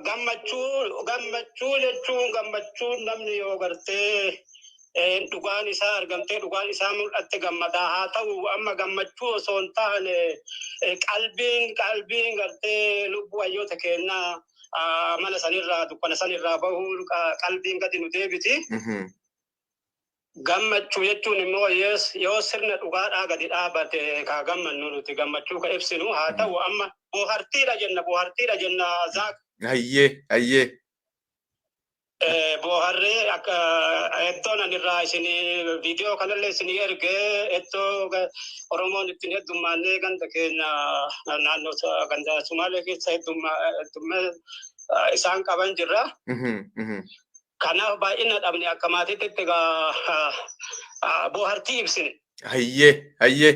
gammachuu gammachuu jechuun, gammachuun namni yoo gartee dhugaan isaa argamtee, dhugaan isaa mul'atte gammadaa. Haa ta'u, amma gammachuu osoo hin taane qalbiin gartee lubbuu hayyoota kennaa mana sanirraa, dukkana sanirraa bahuu qalbiin gadi nu deebiti. Gammachuu jechuun immoo yoo sirna dhugaadhaa gadi dhaabate kaa gammannu, nuti gammachuu ka ibsinu. Haa ta'u, amma boohartiidha jenna, boohartiidha jenna, Zaak. Hayyee. Booharree akka iddoon ani irraa isinii viidiyoo kanallee isinii ergee, iddoo Oromoon ittiin heddummaannee, ganda keenya naannoo ganda Sumaalee keessa heddummaa isaan qaban jirra. Kanaaf baay'ina dhabne, akka maatiitti egaa boohartii ibsine. Hayyee.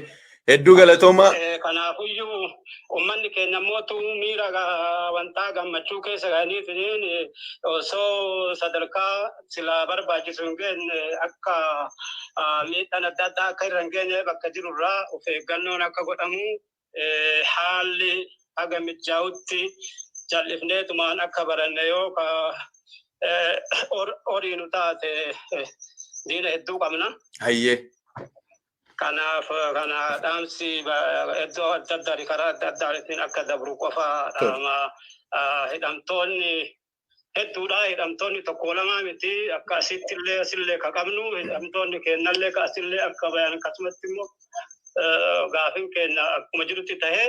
Hedduu galatooma. Kanaafuyyuu uummanni keenya mootu miira wantaa gammachuu keessa ga'aniitiin osoo sadarkaa silaa barbaachisu hin geenye, akka miidhaan adda addaa akka irra hin geenye, bakka jirurraa of eeggannoon akka godhamu, haalli haga mijaa'utti jal'ifneetumaan akka baranne, yoo horiinu taate diina hedduu qabna. Kanaaf kana dhaamsi iddoo adda addaa, karaa adda addaatiin akka dabru qofa dhaama. Hidhamtoonni hedduudha. Hidhamtoonni tokko lamaa miti. Akka asitti illee asillee ka qabnu, hidhamtoonni kennallee ka asillee akka bayan, akkasumatti immoo gaafin keenya akkuma jirutti tahee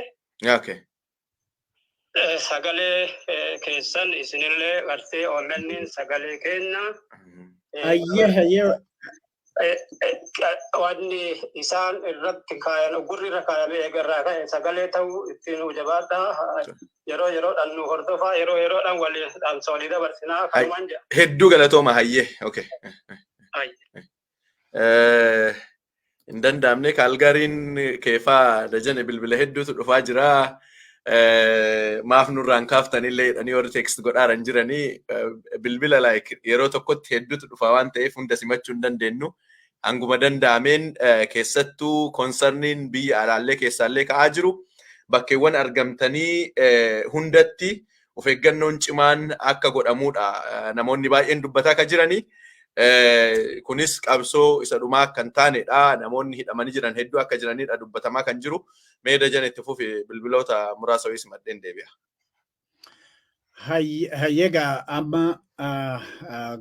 sagalee keessan isinillee gartee OMN sagalee kenna. Hayyee. Wanni isaan irratti kaayan, gurri irra kaayamee eegarraa ka'e sagalee ta'uu ittiin nu jabaadha. Yeroo yeroodhaan nu hordofaa, yeroo yeroodhaan walii dhaamsa walii dabarsinaa, kanumaan jedha. Hedduu galatooma, hayyee. Okay. Hin danda'amne, Kaalgaariin keefaa dajane bilbila hedduutu dhufaa jira. Maaf nurraan kaaftanillee jedhanii warri text godhaaran jiranii, bilbila like yeroo tokkotti hedduutu dhufaa waan ta'eef hunda simachuu hin dandeenyu. Hanguma danda'ameen, keessattuu concerniin biyya alaallee keessaallee ka'aa jiru. Bakkeewwan argamtanii hundatti of eeggannoon cimaan akka godhamudha. Namoonni baay'een dubbataa akka jiranii. Kunis qabsoo isa dhumaa akka hin taanedha. Namoonni hidhamanii jiran hedduu akka jiranidha dubbatamaa kan jiru. Mee Dajan, itti fufi, bilbiloota muraasa wayii simadheen deebi'a. Hayyeegaa, amma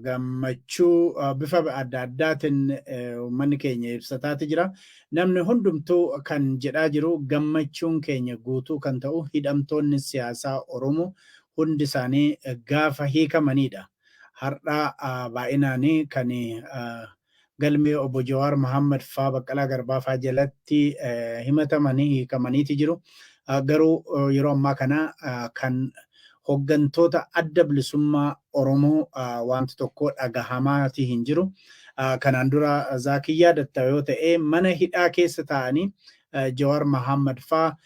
gammachuu bifa adda addaatiin uummanni keenya ibsataati jira. Namni hundumtuu kan jedhaa jiru, gammachuun keenya guutuu kan ta'u hidhamtoonni siyaasaa Oromoo hundi isaanii gaafa hiikamanidha. Har'a baay'inaan kan galmee obbo Jawaar Mohaammed faa, Baqqalaa Garbaa faa jalatti himatamanii hiikamaniiti jiru. Garuu yeroo ammaa kana kan hoggantoota Adda Bilisummaa Oromoo wanti tokko dhagahamaati hin jiru. Kanaan dura Zaakii yaadatta yoo ta'e, mana hidhaa keessa taa'anii Jawaar Mohaammed faa,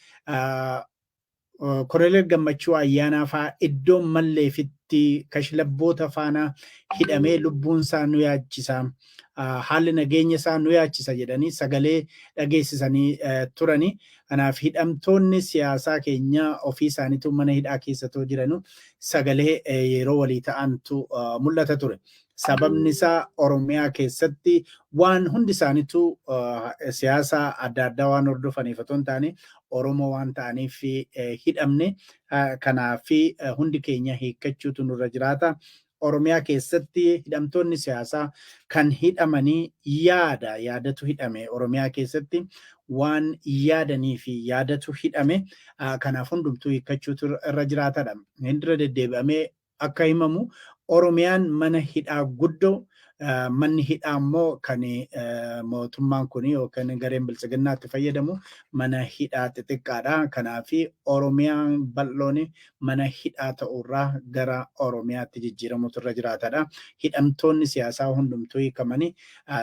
Koloneel Gammachuu Ayyaanaa faa iddoo malleefitti kashlabboota faana hidhamee, lubbuun isaa nu yaachisa, haalli nageenya isaa nu yaachisa jedhanii sagalee dhageessisanii turani. Kanaaf hidhamtoonni siyaasaa keenya ofii isaaniitu mana hidhaa keessatoo jiranu sagalee yeroo walii ta'antu mul'ata ture. Sababni isaa Oromiyaa keessatti waan hundi isaaniitu siyaasa adda addaa waan hordofaniif otoo hin taane, Oromoo waan ta'aniif hidhamne. Kanaaf hundi keenya hiikkachuutu nurra jiraata. Oromiyaa keessatti hidhamtoonni siyaasaa kan hidhamanii yaada yaadatu hidhame. Oromiyaa keessatti waan yaadanii fi yaadatu hidhame. Kanaaf hundumtuu hiikkachuutu irra jiraatadha. Inni irra deddeebi'amee akka himamu, Oromiyaan mana hidhaa guddoo Manni hidhaa immoo kan mootummaan kun yookaan gareen biltsiginnaatti fayyadamu mana hidhaa xixiqqaadha. Kanaaf Oromiyaan bal'oon mana hidhaa ta'urraa gara Oromiyaatti jijjiiramutu irra jiraatadha. Hidhamtoonni siyaasaa hundumtuu hiikamanii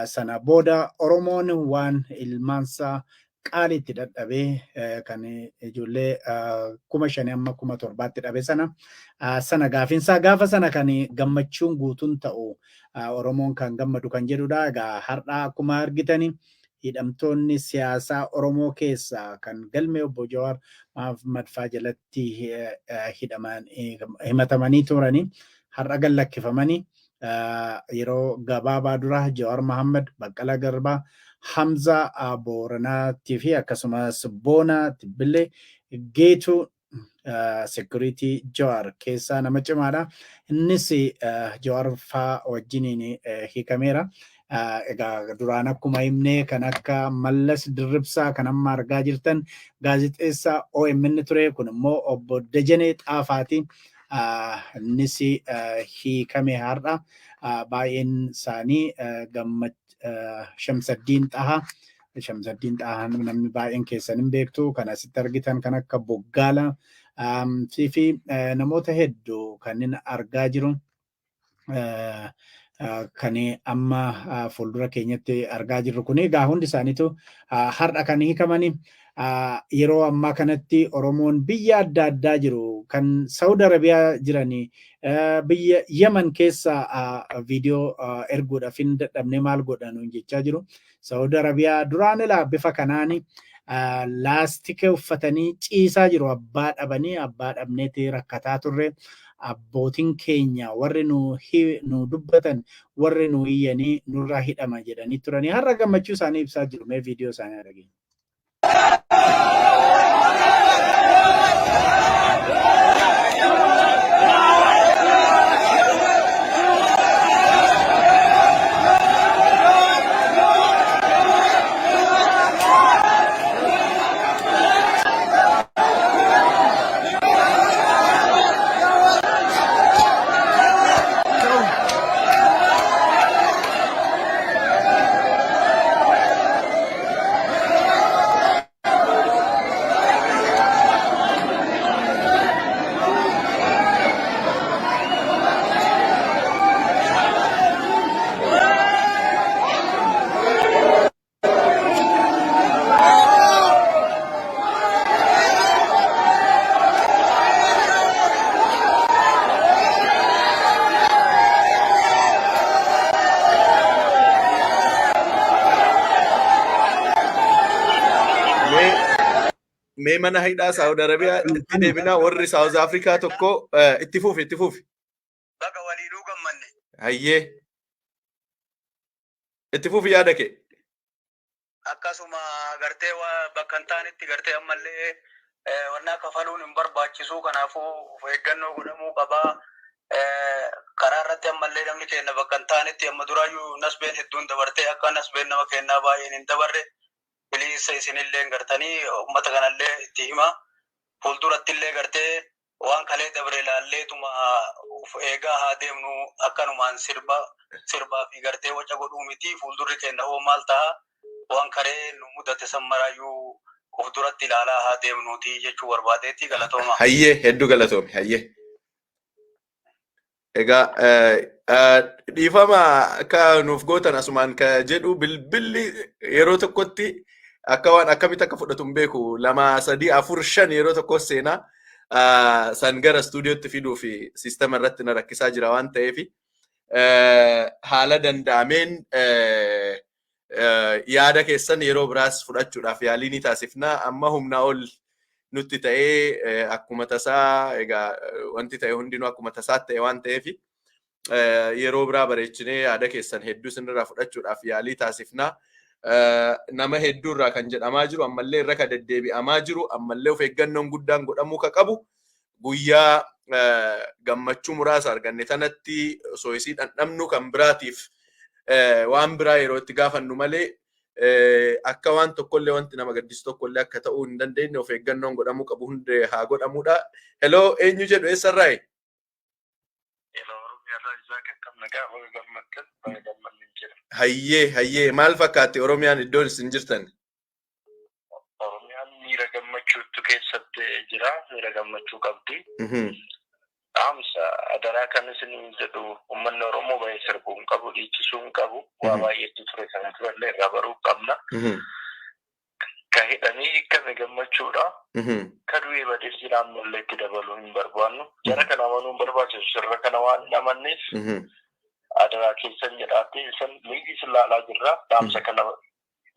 sana booda Oromoon waan ilmaansaa qaaliitti dadhabee, kan ijoollee 5,000 amma 7,000tti dhabe sana gaafinsaa gaafa sana kan gammachuun guutuun ta'u, Oromoon kan gammadu kan jedhudha. Egaa har'a akkuma argitani hidhamtoonni siyaasaa Oromoo keessaa kan galmee obbo Jawaar Mohammad faa jalatti hidhaman himatamanii turanii har'a gad lakkifamanii, yeroo gabaabaa dura Jawaar Mohammad, Baqqalaa Garbaa, Hamza Booranaattii fi akkasumas Boonaa Tibbillee Geetuu security Jawaar keessaa nama cimaadha. Innis Jawaar faa wajjiniin hiikameera. Egaa duraan akkuma himnee kan akka Mallas Dirribsaa kan amma argaa jirtan gaazexeessaa OMN ture, kun immoo obbo Dajanee Xaafaati. Innis hiikame har'a. Baay'een isaanii gammach Shamsaddiin Xahaa. Shamsaddiin Xahaa namni baay'een keessan hin beektu. Kan asitti argitan kan akka Boggaala fi namoota hedduu kanneen argaa jiru. Kan amma fuuldura keenyatti argaa jirru kun egaa hundi isaaniitu har'a kan hiikamani. Yeroo ammaa kanatti Oromoon biyya adda addaa jiru, kan Saudi Arabiyaa jiranii, biyya Yemen keessa viidiyoo erguudhaaf hin dadhabne, maal godhan jechaa jiru. Saudi Arabiyaa duraan ilaa bifa kanaani laastika uffatanii ciisaa jiru. Abbaa dhabanii, abbaa dhabneeti rakkataa turre. Abbootiin keenya warri nu dubbatan, warri nu iyyanii nurraa hidhama jedhanii turanii, har'a gammachuu isaanii ibsaa jiru. Mee viidiyoo isaanii dhageenya. Mee mana hidhaa Saawud Arabiyaa itti deebinaa, warri Saawuz Afrikaa tokko itti fufi, itti fufi. Baga waliinuu gammanne. Hayyee. Itti fufi yaada kee. Akkasuma gartee bakka hin taanetti gartee ammallee wannaa kafaluun hin barbaachisu. Kanaafuu of eeggannoo godhamuu qabaa. Karaa irratti ammallee namni keenya bakka hin taanetti amma duraayyuu nasbeen hedduun dabartee, akka nasbeen nama kennaa baay'een hin dabarre please isinillee gartanii uummata kanallee itti hima. Fuulduratti illee gartee waan kalee dabre laalleetuma of eegaa haa deemnu. Akkanumaan sirba sirbaa fi gartee waca godhuu miti. Fuuldurri keenya hoo maal ta'a? Waan karee nu mudate san maraayyuu of duratti ilaalaa haa deemnuuti jechuu barbaadeetti. Galatooma. Hayyee, hedduu galatoomi, hayyee. Egaa dhiifama akka nuuf gootan asumaan ka jedhu, bilbilli yeroo tokkotti akka waan akkamitti akka fudhatu hin beeku, lama, sadii, afur, shan yeroo tokko seenaa san gara istuudiyootti fiduu fi siistama irratti na rakkisaa jira waan ta'eef, haala danda'ameen yaada keessan yeroo biraas fudhachuudhaaf yaalii ni taasifna. Amma humnaa ol nutti ta'ee, akkuma tasaa egaa wanti ta'e hundinuu akkuma tasaa ta'e waan ta'eef, yeroo biraa bareechinee yaada keessan hedduu isinirraa fudhachuudhaaf yaalii taasifna. Nama hedduu irraa kan jedhamaa jiru, ammallee irra ka deddeebi'amaa jiru, ammallee of eeggannoon guddaan godhamuu ka qabu, guyyaa gammachuu muraasa arganne tanatti osoo isii dhandhamnu kan biraatiif waan biraa yeroo itti gaafannu malee, akka waan tokkollee wanti nama gaddisu tokkollee akka ta'uu hin dandeenye of eeggannoon godhamuu qabu hundi haa godhamudha. Hello, eenyu jedhu, eessarraayi? Hello, Oromiyaarraa Isaak, akkam? Nagaa, baga gammaddan, baga gammanne jira. Hayyee, hayyee, maal fakkaatti Oromiyaan iddoon isin jirtan? Oromiyaan miira gammachuutu keessatti jira. Miira gammachuu qabdi. Dhaamsa adaraa kan isin jedhu, uummanni Oromoo bahee sirbuu hin qabu, dhiichisuu hin qabu. Waa baay'eetu ture, kana durallee irraa baruu qabna. Ka hidhamii hiikkame gammachuudha. Ka du'ee badees jira, ammallee itti dabaluu hin barbaannu. Jara kana amanuu hin barbaachisu. Sirra kana waan hin amanneef adaraa keessan jedhaatti isin liigii isin laalaa jirra. Dhaamsa kana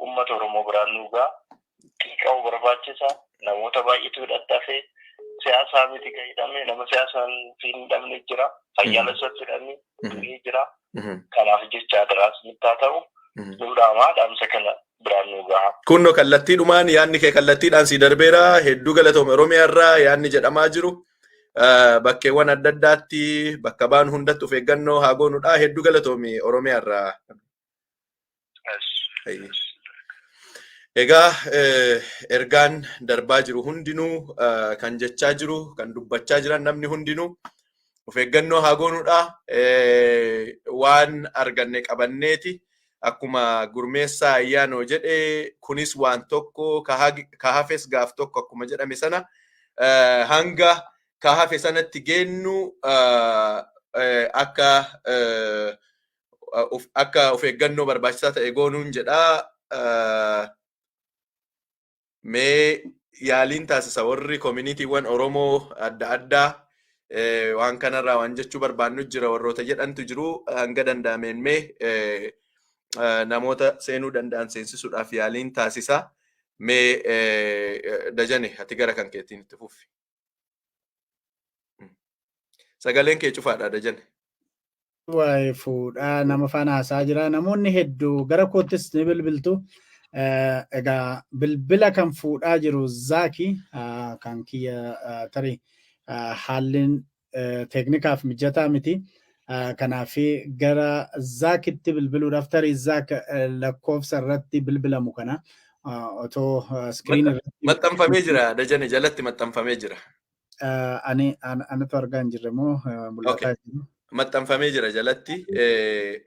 uummata Oromoo biraan nuu ga'a. Xiqqa'uu barbaachisa. Namoota baay'eetu hidhatti hafee, siyaasaa miti kan hidhame, nama siyaasaan hin hidhamne jira. Fayyaala isatti hidhame du'ee jira. Kanaaf jecha adaraa isinitti haa ta'u. Nuu dhaamaa, dhaamsa kana biraan nuu gaha. Kunno kallattiidhumaan yaadni kee kallattiidhaan si darbeera. Hedduu galatoome. Oromiyaa irraa yaadni jedhamaa jiru, bakkeewwan adda addaatti bakka baan hundatti of eeggannoo haa goonudha. Hedduu galatoome Oromiyaa irraa. Egaa ergaan darbaa jiru hundinuu, kan jechaa jiru, kan dubbachaa jiran namni hundinuu of eeggannoo haa goonudha. Waan arganne qabanneeti. Akkuma Gurmeessaa Ayyaanoo jedhe, kunis waan tokko ka hafes gaaf tokko akkuma jedhame sana, hanga ka hafe sanatti geennu akka of eeggannoo barbaachisaa ta'e goonuun jedha. Mee yaaliin taasisa, warri communitywwan Oromoo adda addaa waan kanarraa waan jechuu barbaannu jira warroota jedhantu jiru, hanga danda'ameen mee namoota seenuu danda'an seensisuudhaaf yaaliin taasisa. Mee Dajane, ati gara kan keetiin itti fufi. Sagaleen kee cufaadha, Dajane. Waa'ee fuudhaa nama faana haasaa jira. Namoonni hedduu gara koottis ni bilbiltu. Egaa bilbila kan fuudhaa jiru Zaaki, kan kiyya tarii haalli teeknikaaf mijataa miti. Kanaaf gara Zaakitti bilbiluudhaaf tarii Zaak lakkoofsa irratti bilbilamu kana otoo screen irratti Maxxanfamee jira, Dajane, jalatti maxxanfamee jira. Ani anatu argaa hin jirre moo mul'ataa jiru? Maxxanfamee jira jalatti,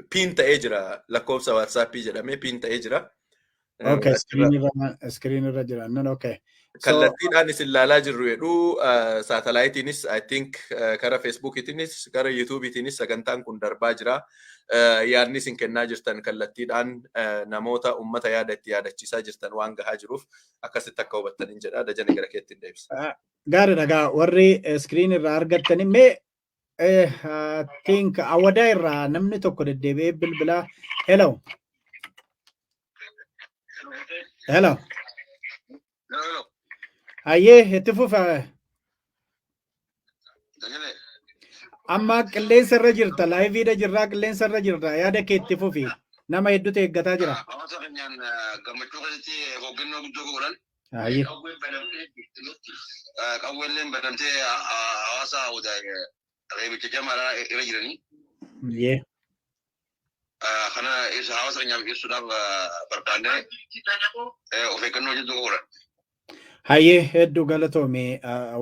pin ta'ee jira, lakkoofsa WhatsAppii jedhamee pin ta'ee jira. Okay, screen irra jira. No, okay. Kallattiidhaan isin laalaa jirru jedhu, saatalaayitiinis, I think, kara Facebookiitiinis kara YouTubeiitiinis sagantaan kun darbaa jira. Yaadni isin kennaa jirtan kallattiidhaan namoota ummata yaada itti yaadachiisaa jirtan waan gahaa jiruuf akkasitti akka hubattaniin jedha. Dajane, gara keetti hin deebisa. Gaariidha, gaa warri screen irraa argattani mee think Awadaa irraa namni tokko deddeebi'ee bilbilaa. Hello. Hello. Hayyee, itti fufa. Amma qilleensa irra jirta, liveiidha jirraa, qilleensa irra jirta. Yaada kee itti fufi. Nama hedduutu eeggataa jira. Hawaasa keenyaan gammachuu keessatti hoggannoo guddoo godhan. Hayyee. Qawweelleen banamtee hawaasa reebicha jamaadhaa irra jiranii. Kana ibsa hawaasa keenyaaf ibsuudhaaf barbaannee, of eeggannoo jabduu godhan. Hayyee, hedduu galatoome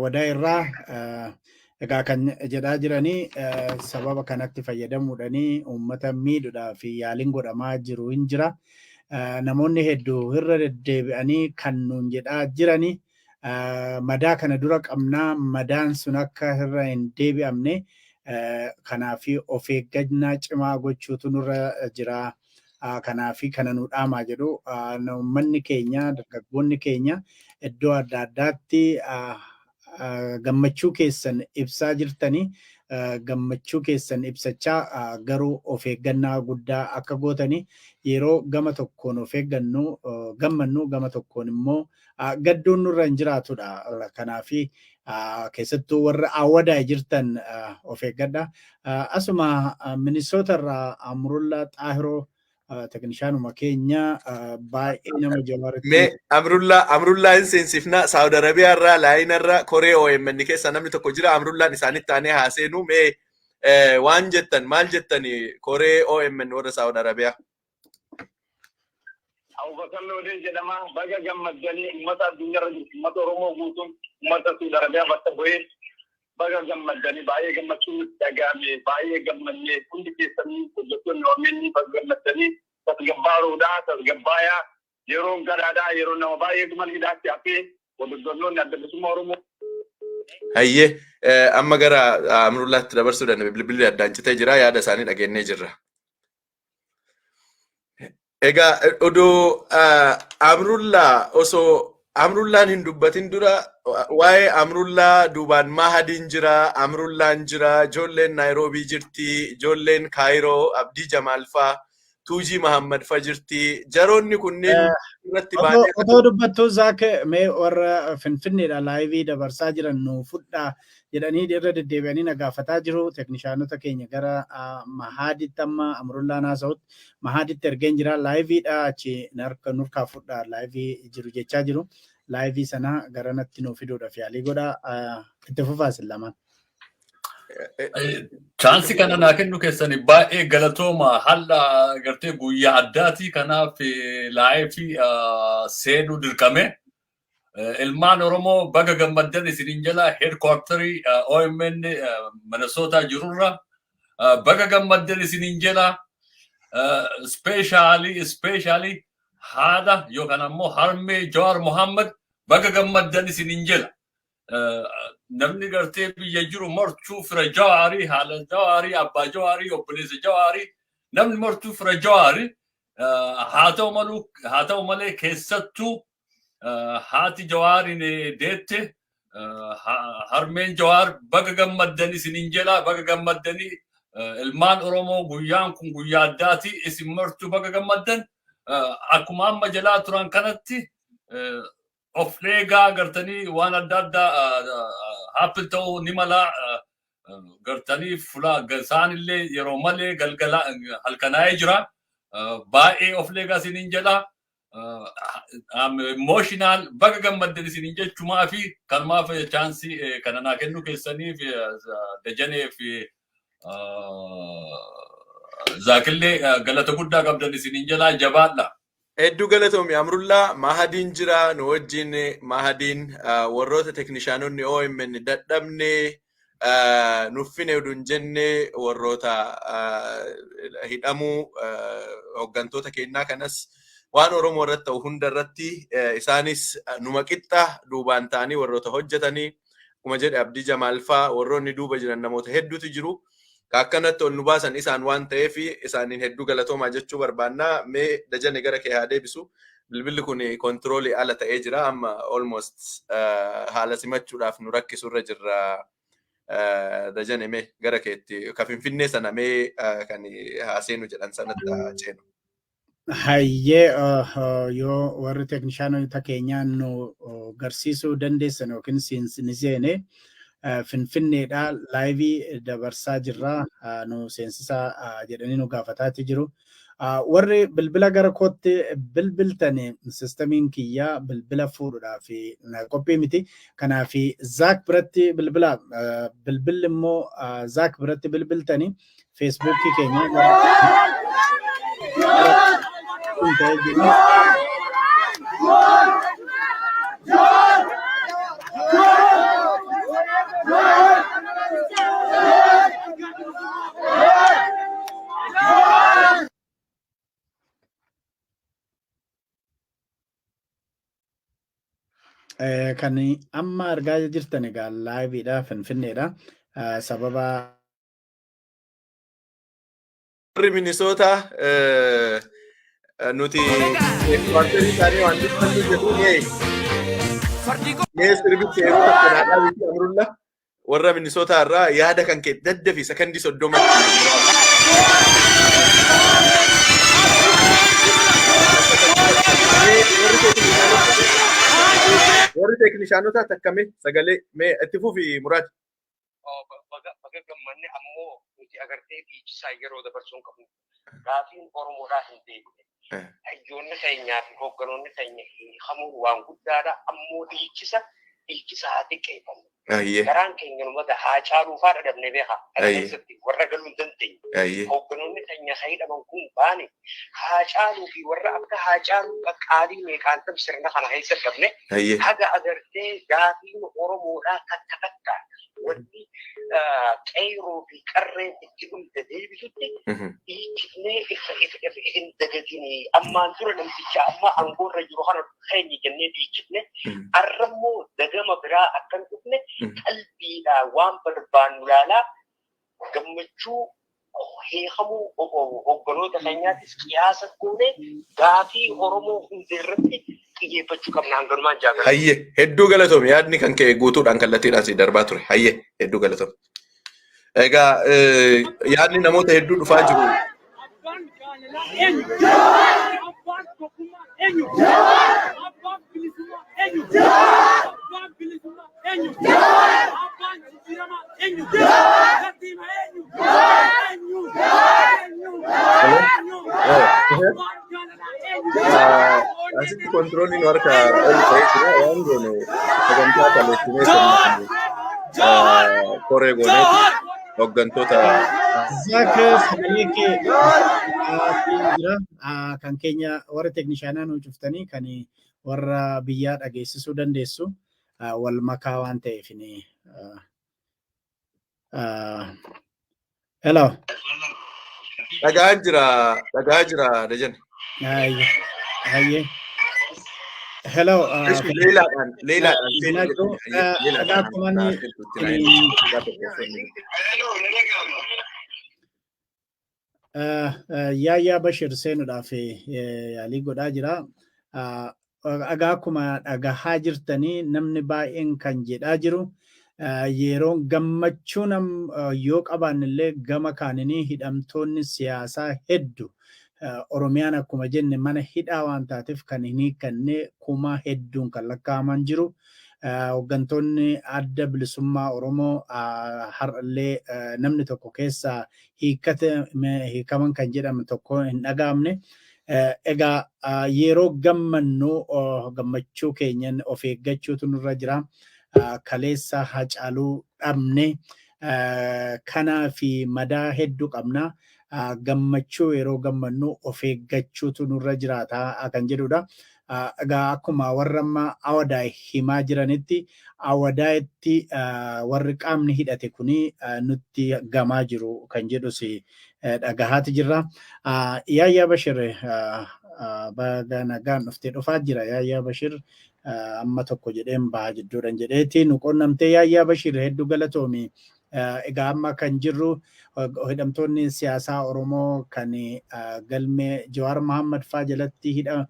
Wadaa irraa. Egaa kan jedhaa jiranii, sababa kanatti fayyadamuudhanii uummata miidhuudhaa fi yaaliin godhamaa jiru hin jira. Namoonni hedduu irra deddeebi'anii kan nuun jedhaa jiranii, madaa kana dura qabnaa, madaan sun akka irra hin deebi'amne kanaaf of eeggannaa cimaa gochuutu nurra jira. Kanaaf kana nu dhaamaa jedhu. Uummanni keenya, dargaggoonni keenya iddoo adda addaatti gammachuu keessan ibsaa jirtanii, gammachuu keessan ibsachaa garuu of eeggannaa guddaa akka gootanii, yeroo gama tokkoon of eeggannu gammannu, gama tokkoon immoo gadduun nurra hin jiraatudha. Kanaaf keessattuu warra Awwadaa jirtan of eeggadha. Asuma Minisoota irraa Amrullaa Xaahiroo, teknishaanuma keenya, baay'ee nama Jawaaritti. Mee Amrullaa hin seensifna. Saawud Arabiyaa irraa linea irra koree OMN keessa namni tokko jira. Amrullaan isaanitti aanee haaseenuu, mee waan jettan maal jettani, koree OMN warra Saawud Arabiyaa? Abubakar Loodee jedhama. Baga gammaddanii, uummata addunyaarra jiru, uummata Oromoo guutuun, uummata Saudi Arabiyaa bakka bu'ee Baga gammaddanii, baay'ee gammachuun nutti dhaga'ame, baay'ee gammannee. Hundi keessanii hojjettoonni OMN baga gammaddanii. Tasgabbaaruudhaa, tasgabbaayaa, yeroon garaadhaa, yeroo nama baay'ee mana hidhaatti hafee waldorgommoonni Adda Bilisummaa Oromoo. Hayyee, amma gara Amrullaatti dabarsuu danda'a. Bilbilli addaan citee jira, yaada isaanii dhageenyee jirra. Egaa odoo Amrullaa, osoo Amrullaan hin dubbatin dura, waa'ee Amrullaa duubaan Mahadiin jira, Amrullaan jira, ijoolleen Naayiroobii jirti, ijoolleen Kaayiroo Abdii Jamaal faa, Tuujii Mahammad fa jirti. Jaroonni kunneen irratti baanee Otoo dubbattuu Zaak, mee warra Finfinneedha live dabarsaa jiran nu fudhaa jedhanii irra deddeebi'anii na gaafataa jiru. Teeknishaanota keenya gara Mahaaditti, amma Amrullaan haasa'utti Mahaaditti ergeen jira. Liveiidha achi nurkaa fudhaa, live jiru jechaa jiru. Live sana gara natti nu fiduudhaaf yaalii godhaa. Itti fufaa isin lamaan. Chance kana naa kennu keessanii baay'ee galatooma. Haala gartee guyyaa addaati, kanaaf live seenuu dirqame. Ilmaan Oromoo, baga gammaddan isiniin jala. Headquarterii OMN Minnesota jirurra baga gammaddan isiniin jala. Especially haadha yookaan ammoo harmee Jawaar Mohammad, baga gammaddan isiniin jala. Namni gartee biyya jiru martuu fira Jawaarii, haala Jawaarii, abbaa Jawaarii, obboleessa Jawaarii, namni martuu fira Jawaarii. Haa ta'u malee, keessattuu haati Jawaariin deette, harmeen Jawaar, baga gammaddan isiniin jedha. Baga gammaddanii, ilmaan Oromoo. Guyyaan kun guyyaa addaati. Isin martuu baga gammaddan. Akkuma amma jalaa turan kanatti of eegaa. Gartanii waan adda addaa happen ta'uu ni mala. Gartanii fula isaanillee yeroo malee galgala halkanaa'ee jira. Baay'ee of eegaa isiniin jedha. Emotional. Baga gammaddan isiniin jechumaa fi kanumaaf chance kana naa kennuu keessaniif Dajanee fi Zaakillee galata guddaa qabdan isiniin jalaa. Jabaadha. Hedduu galatoomi, Amrullaa. Mahadiin jira nu wajjin. Mahadiin, warroota teknishaanonni OMN dadhabne, nuffine oduu hin jenne, warroota hidhamuu hooggantoota keenyaa kanas, waan Oromoo irratti ta'u hunda irratti isaanis numa qixxa duubaan ta'anii warroota hojjetanii, akkuma jedhe Abdii Jamaal faa, warroonni duuba jiran namoota hedduutu jiru. Ka akkanatti ol nu baasan isaan waan ta'eef isaaniin hedduu galatoomaa jechuu barbaannaa. Mee Dajane gara kee haa deebisu. Bilbilli kun control ala ta'ee jira. Amma almost haala simachuudhaaf nu rakkisu irra jirra. Dajane, mee gara keetti ka Finfinnee sana mee kan haaseenu jedhan sanatti haa ceenu. Hayyee, yoo warri teeknishaanota keenyaa nu garsiisuu dandeessan yookiin ni seene, Finfinneedha live dabarsaa jirra, nu seensisaa jedhanii nu gaafataati jiru. Warri bilbila gara kootti bilbiltan, systemiin kiyyaa bilbila fuudhuudhaaf qophii miti. Kanaaf Zaak biratti bilbila, bilbilli immoo Zaak biratti bilbiltanii Facebookii keenya kun ta'ee jiru. Kan amma argaa jirtan egaa liveiidha, Finfinneedha. Sababa Warri Minisoota nuti headquarterii isaanii waan dubbannu jedhu, mee sirbicha yeroo tokko naa dhaabiti, Amrulla. Warra Minisoota irraa yaada kan kee daddafi, sakandii 30tti. Warri teeknishaanota takkame sagalee mee itti fufi, Muraad. Baga gammanne. Ammoo nuti agartee dhiichisaa yeroo dabarsuu hin qabnu. Gaafiin Oromoodhaa hin deebine. Hayyoonni keenyaa fi hoogganoonni keenya hiikamuun waan guddaadha. Ammoo dhiichisa haa xiqqeeffannu. Garaan keenya numata haa caaluufaa dhadhabne beekaa. Kana keessatti warra galuu hin dandeenye. Hoogganoonni keenya hidhaman kun baane, haa caaluu fi warra akka haa caaluu qaqqaalii meeqaan sirna kana keessa dhabne, haga agartee gaafiin Oromoodhaa takka takka Wanni qeyroo fi qarreen itti dhumte deebisutti dhiichifnee isin dagatinii ammaan dura namticha amma aangoorra jiru kana keenya jennee dhiichifne arrammoo dagama biraa akkan dhufne qalbiidhaan waan barbaannu laalaa gammachuu hiikamuu hogganoota keenyaatis qiyaasa goone gaafii Oromoo hunda irratti xiyyeeffachuu qabna hanganumaan jaagala. Hayyee, hedduu galatoomi. Yaadni kan ka'e guutuudhaan kallattiidhaan si darbaa ture. Hayyee, hedduu galatoomi. Egaa yaadni namoota hedduu dhufaa jiru. Eenyu? Abbaan tokkummaa eenyu? Abbaan bilisummaa eenyu? Abbaan bilisummaa eenyu? Abbaan jijjiiramaa eenyu? Tartiiba eenyu? Eenyu? Eenyu? Eenyu? Abbaan jaalalaa eenyu? Asitti controlliin nu harka ol ta'ee jira. Waan goone sagantaa kaleessinee kennu koree gooneeti hooggantoota. Zaak, sagalee kee jira. Kan keenya warra teeknishaanaa nuu cuftanii kan warra biyyaa dhageessisuu dandeessu wal makaa waan ta'eef. Hello. Dhagaa jira, dhagaa jira, Dajan. Hayyee. Hello. Leelaadhaan, leelaadhaan. Dhagaa akkuma inni Yaayyaa Bashir seenuudhaaf yaalii godhaa jira. Dhagaa akkuma dhagahaa jirtanii namni baay'een kan jedhaa jiru yeroo gammachuu nam yoo qabaanne illee gama kaanini hidhamtoonni siyaasaa heddu Oromiyaan akkuma jenne mana hidhaa waan taateef kan hin hiikanne kuma hedduun kan lakkaa'aman jiru. Hooggantoonni Adda Bilisummaa Oromoo har'allee namni tokko keessaa hiikaman kan jedhamu tokko hin dhaga'amne. Egaa yeroo gammannu gammachuu keenyan of eeggachuutu nurra jira. Kaleessa Hacaaluu dhabne, kanaa fi madaa hedduu qabna. Gammachuu yeroo gammannu of eeggachuutu nurra jiraata kan jedhudha. Egaa akkuma warra amma Awadaay himaa jiranitti, Awadaayitti warri qaamni hidhate kuni nutti gamaa jiru kan jedhus dhagahaati jirra. Yaayyaa Bashir, baga nagaan dhuftee. Dhufaa jira Yaayyaa Bashir, amma tokko jedheen baha jidduudhaan jedheeti nu qunnamtee. Yaayyaa Bashir, hedduu galatoomi. Egaa amma kan jirru hidhamtoonni siyaasaa Oromoo kan galmee Jawaar Mohammad faa jalatti hidha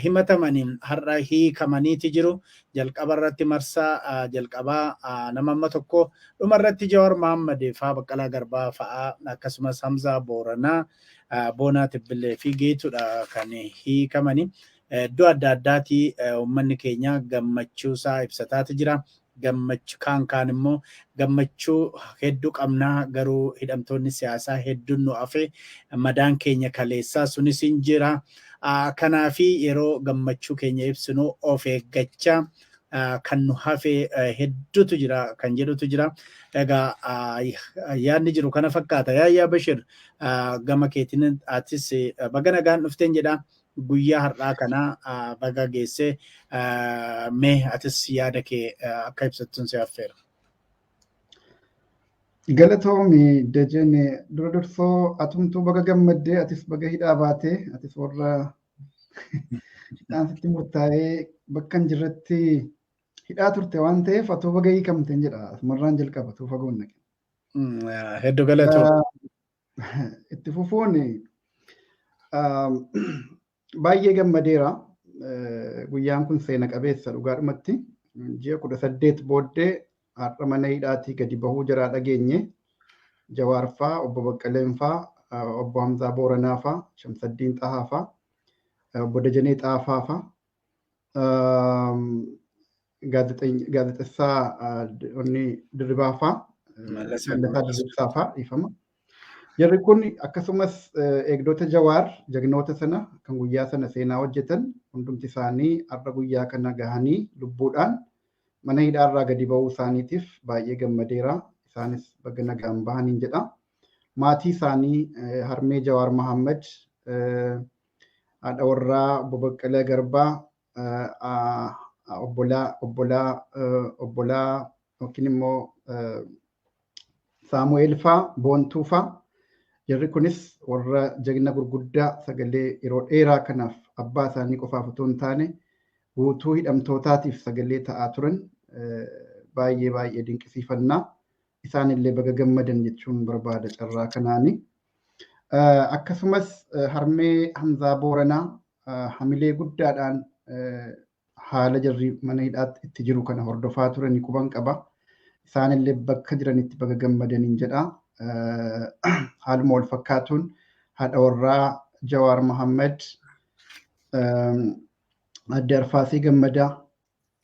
himatamaniin har'a hiikamaniiti jiru. Jalqaba irratti marsaa jalqabaa nama amma tokko, dhuma irratti Jawaar Mohammad faa, Baqqalaa Garbaa fa'aa, akkasumas Hamzaa Booranaa, Boonaa Tibbillee fi Geetudha kan hiikamani. Iddoo adda addaatii uummanni keenya gammachuu isaa ibsataati jira. Gammachuu kaan kaan immoo gammachuu hedduu qabnaa, garuu hidhamtoonni siyaasaa hedduun nu hafe, madaan keenya kaleessaa sunis hin jira. Kanaafi yeroo gammachuu keenya ibsinu of eeggachaa kan nu hafe hedduutu jira kan jedhutu jira. Egaa yaadni jiru kana fakkaata. Yaayyaa Bashir, gama keetiin atis baga nagaan dhufteen jedha. Guyyaa har'aa kana baga geessee, mee atis yaada kee akka ibsattuun si affeera. Galatoomi, Dajane. Dura dursoo atumtuu baga gammaddee, atis baga hidhaa baatee, atis warra hidhaan sitti murtaa'ee bakka hin jirretti hidhaa turte waan ta'eef atuu baga hiikamteen jedha. Asumarraan jalqaba atuu fagoon naqe. Hedduu galatoomi. Itti fufuun baay'ee gammadeera. Guyyaan kun seena qabeessa dhugaadhumatti. Ji'a 18 booddee har'a mana hidhaatii gadi bahuu jaraa dhageenye. Jawaar faa, obbo Baqqaleen faa, obbo Hamzaa Booranaa faa, Shamsaddiin Xahaa faa, obbo Dajanee Xaafaa faa, gaazexessaa onni Dirribaa faa, Mallasaa Dirribsaa faa, dhiifama. Jarri kun akkasumas eegdota Jawaar jagnoota sana kan guyyaa sana seenaa hojjetan hundumti isaanii har'a guyyaa kana gahanii lubbuudhaan mana hidhaarraa gadi bahuu isaaniitiif baay'ee gammadeera. Isaanis baga nagaan bahaniin jedha. Maatii isaanii, harmee Jawaar Mohaammed, haadha warraa obbo Baqqalee Garbaa, obbolaa obbolaa obbolaa yookiin immoo Saamu'eel faa Boontuu faa jarri kunis warra jagna gurguddaa sagalee yeroo dheeraa kanaaf abbaa isaanii qofaaf otoo hin taane guutuu hidhamtootaatiif sagalee ta'aa turan baay'ee baay'ee dinqisiifannaa. Isaanillee baga gammadan jechuun barbaada carraa kanaani. Akkasumas harmee Hamzaa Booranaa hamilee guddaadhaan haala jarri mana hidhaatti itti jiru kana hordofaa turanii quban qaba. Isaanillee bakka jiranitti baga gammadaniin jedha. Haaluma wal fakkaatuun haadha warraa Jawaar Mohammed adde Arfaasii Gammadaa